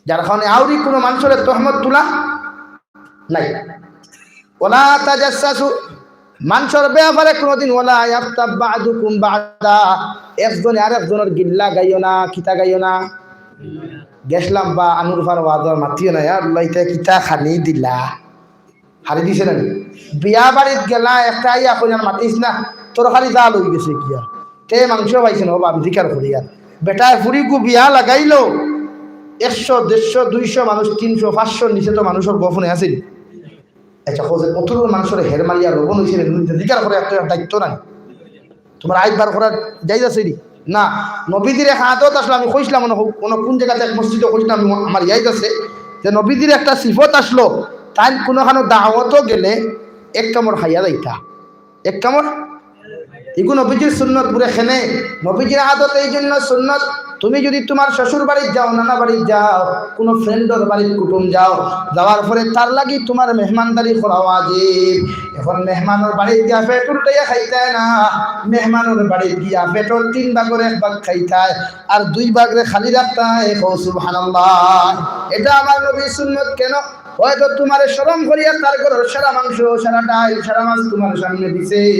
যার কারণে আউরি কুনু মানষরে তুহমত তুলা নাই। ওয়ালা তাজাসসাসু, মানষর ব্যাপারে কুনুদিন, ওয়ালা ইয়াগতাব বাদুকুম বাদা, একজনে আরেকজনর গিল্লা গাইও না, কিতা গাইও না। গেছলাম বা আনুর ফার ওয়াজর মাতিও না, ইয়া আল্লাহ, ইতা কিতা খানি দিলা। হারি দিছে না নি? বিয়া বাড়িত গেলা, একটা আইয়া কইন, "আর মাতিস না, তরকারি জাল অই গেছে গিয়া।" তে মাংস পাইছে না, বাবা, আমি জিকার করি আর। বেটায় ফুড়িগু বিয়া লাগাইলো, একশো, দেড়শো, দুইশো মানুষ, তিনশো, পাঁচশোর নিচে তো মানুষর গফনে আছে নি। আচ্ছা, কও যে কতগুলো মানুষর হের মারিয়া লবণ অইছে রে, তুমি জিকার করে একটা দায়িত্ব নাই। তুমার আইব বার করার জায়েজ আছে নি? না, নবীজির এক আদত আছলো, আমি কইছলাম, অনো, অনো কুন জাগাত এক মসজিদো কইছলাম, আমি, আমার ইয়াদ আছে, যে নবীজির একটা সিফত আছলো, তাইন কুনুখানো দাওয়াতো গেলে এক কামড় খাইয়া যাইতা, এক কামড়। ইগু নবীজির সুন্নত বুলে কেনে, নবীজির আদত এই জন্য সুন্নত, তুমি যদি তুমার শ্বশুর বাড়িত যাও, নানা বাড়িত যাও, কুনু ফ্রেন্ডর বাড়িত কুটুম যাও, যাওয়ার পরে তার লাগি তুমার মেহমানদারি করা ওয়াজিব। এখন মেহমানর বাড়িত গিয়া পেট উল্টাইয়া খাইতায় না, মেহমানর বাড়িত গিয়া পেটর তিন ভাগর এক ভাগ খাইতায়, আর দুই ভাগরে খালি রাখতায়। কও সুবহানাল্লাহ। এটা আমার নবীর সুন্নত। কেন? হয়তো তুমারে শরম করিয়া তার ঘরর সারা মাংস, সারা ডাইল, সারা মাছ তুমার সামনে দিছে,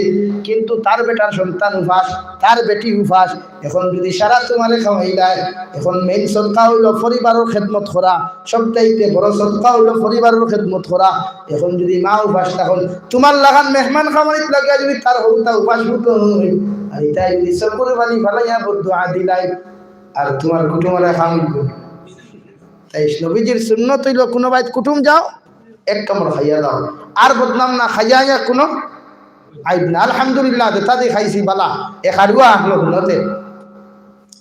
কিন্তু তার বেটার সন্তান উপাস, তার বেটি উপাস। এখন যদি সারা তুমারে খাওয়াইলায়, এখন মেইন সদকা অইলো পরিবারর খেদমত করা, সবচাইতে বড় সদকা অইলো পরিবারর খেদমত করা। এখন যদি মা উপাস, তখন তুমার লাখান মেহমান খামারিত লাগিয়া যদি তার হউতা উপাস হতো, আর ইতায় যদি চকুর পানি ফালাইয়া বদদোয়া দিলায়, আর তুমার কুটুমরে খাওয়াইবো। তাই নবীজির সুন্নত অইলো, কুনু বাড়িত কুটুম যাও, এক কামড় খাইয়া যাও, আর বদনাম না, খাইয়া আইয়া কুনু আইব না। আলহামদুলিল্লাহ, যেতাদি খাইছি বালা। এক হারুয়া আছলো হুনতে,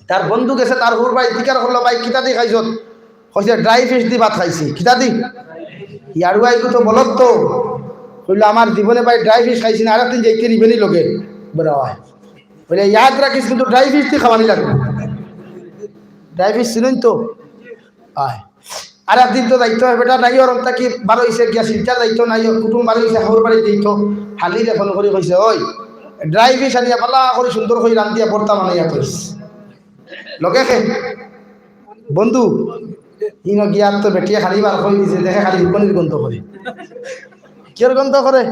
তার বন্ধু গেছে তার হউর বাড়িত, জিকার করলো, "ভাই, কিতাদি খাইছত?" কইছে, "ড্রাই ফিশ দি ভাত খাইছি।" কিতাদি? ই হারুয়া ইগু তো বলদ তো। কইলো, "আমার জীবনে ভাই ড্রাই ফিশ খাইছি না, আরেকদিন যাইতে নিবে নি লগে।" বড় অয়। বলে, "ইয়াদ রাখিস, কিন্তু ড্রাই ফিশ দি খাওয়ানি লাগবো।" ড্রাই ফিশ চিনইন তো? অয়। আরেকদিন তো যাইতো অয়, বেটা নাই, অরম থাকি বার অইছে গিয়া শিলচর যাইতো নাই, কুটুম বার অইছে, হউর বাড়িত যাইতো। হালিরে ফোন করি কইছে, "ওই, ড্রাই ফিশ আনিয়া বালা করি সুন্দর করি রান্ধিয়া ভর্তা বানাইয়া থইস।" লগে খে, বন্ধু, ইনো গিয়া তো বেটিয়ে খালি বার করি দিছে, দেখে খালি হুকনির গন্ধ করে। কিয়র গন্ধ করে?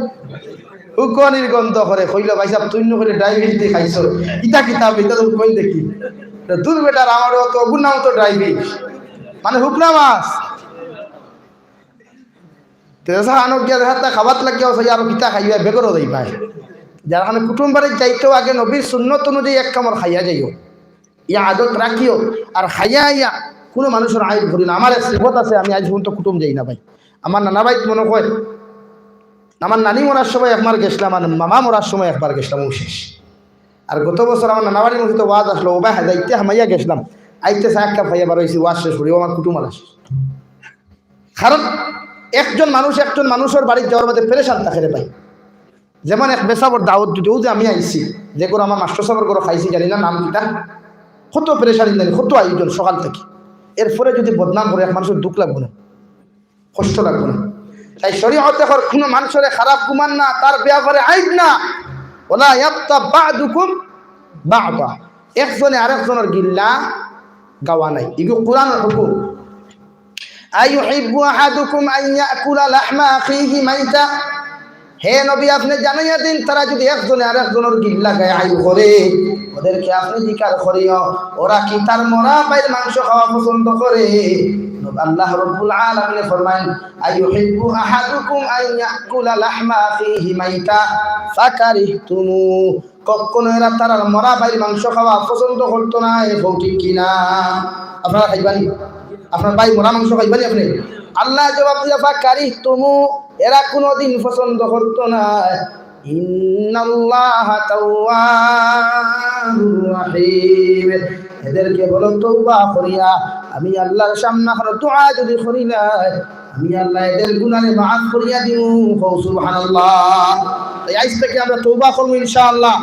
হুকনির গন্ধ করে। কইলো, "ভাইসাব, তুইন নু কইলে ড্রাই ফিশ দি খাইছো। ইতা কিতা, ইতা তো হুকনি দেখি।" তো দূর বেটার, আমার অতো অগুর নাম তো ড্রাই ফিশ। মানে হুকনা মাছ। তে যেছা আনক গিয়া যেছা তা খাবাত লাগিয়া অইছে, আরো কিতা খাইবা, বেগরও যাইবা। যার কারণে কুটুম বাড়িত যাইতেও আগে নবীর সুন্নত অনুযায়ী এক কামড় খাইয়া যাইও। ই আদত রাখিও। আর খাইয়া আইয়া কুনু মানষর আইব করি না। আমার এক সিফত আছে, আমি আইজ পর্যন্ত কুটুম যাই না ভাই। আমার নানা বাড়িত মনো কয়, আমার নানি মরার সময় একবার গেছলাম, আর মামা মরার সময় একবার গেছলাম, অউ শেষ। আর গত বছর আমার নানা বাড়ির মসজিদো ওয়াজ আছলো, অউ বায় যাইতে হামাইয়া গেছলাম, আইতে চা এক কাপ খাইয়া বার অইছি, ওয়াজ শেষ করি, অউ আমার কুটুম আর শেষ। কারণ একজন মানুষ একজন মানষর বাড়িত যাওয়ার বাদে পেরেশান থাকে রে ভাই। যেমন এক বেসাবর দাওয়াত দিতে, অউ যে আমি আইছি, যে ঘরো আমার মাস্টর সাবর ঘরো খাইছি, জানি না নাম কিতা, কত পেরেশানি জানি, কত আয়োজন সকাল থাকি। এরপরে যদি বদনাম করে, এক মানষর দুখ লাগবো না, কষ্ট লাগবো না? তাই শরীয়তে কর কুনু মানষরে খারাপ গুমান না, তার ব্যাপারে আইব না। ওয়ালা ইয়াগতাব বাদুকুম বাদা, একজনে আরেকজনর গিল্লা গাওয়া নাই। ইগু কোরআনর হুকুম। আইয়ুহিব্বু আহাদুকুম আন ইয়াকুলা লাহমা আখিহি মাইতা। হে নবী, আপনে জানাইয়া দিন, তারা যুদি একজনে আরেকজনর গিল্লা গায় আইব করে, ওদেরকে আপনে জিকার করিও, ওরা কি তার মরা ভাইর মাংস খাওয়া পছন্দ করে? আল্লাহ রাব্বুল আলামিন ফরমাইন, আইয়ুহিব্বু আহাদুকুম আন ইয়াকুলা লাহমা আখিহি মাইতা ফাকারিহতুমু। কখনো এরা তারার মরা ভাইর মাংস খাওয়া পছন্দ করতো না, এ বউ ঠিক কিনা? আপনারা খাইবানি? আপনার ভাই মরা মাংস খাইবানি আপনে? আল্লাহ জবাব দিয়া, ফাকারিহতুমু, এরা কোনোদিন পছন্দ করতো না। ইন্নাল্লাহা তাওয়াবুর রহিম। এদেরকে বলো তওবা করিয়া, আমি আল্লাহর সামনে দোয়া যুদি করিলাই, আমি আল্লাহ এদের গুনারে মাফ করিয়া দিমু। কও সুবহানাল্লাহ। তাই আইজ থাকি আমরা তওবা করমু ইনশাআল্লাহ।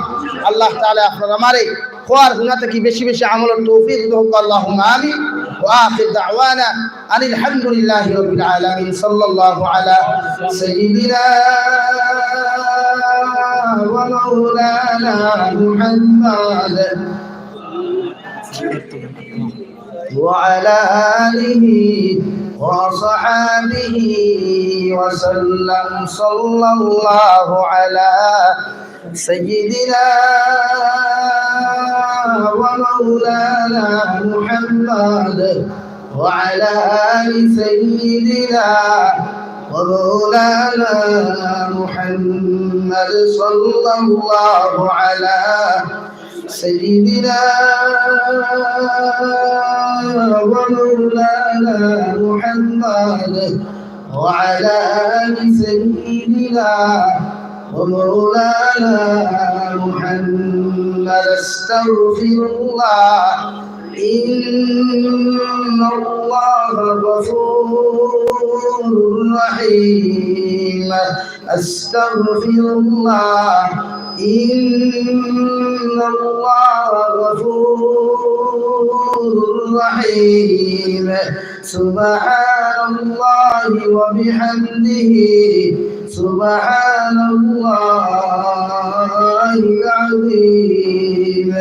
আল্লাহ তাআলা আপনার আমারে কওয়া আর হুনা থাকি বেশি বেশি আমলর তৌফিক দেউক। আল্লাহুম্মা আমিন। ওয়া আখির দাওয়ানা আনিল হামদুলিল্লাহি রাব্বিল আলামিন। সাল্লাল্লাহু আলা সাইয়্যিদিনা ওয়া মাওলানা মুহাম্মদ। وعلى آله وأصحابه وسلم. صلى الله على سيدنا ومولانا محمد وعلى آل سيدنا ومولانا محمد. صلى الله على سيدنا ومولانا محمد وعلى آل سيدنا ومولانا محمد. أستغفر الله، إن الله غفور رحيم. أستغفر الله، إن الله غفور رحيم. سبحان الله وبحمده، سبحان الله العظيم.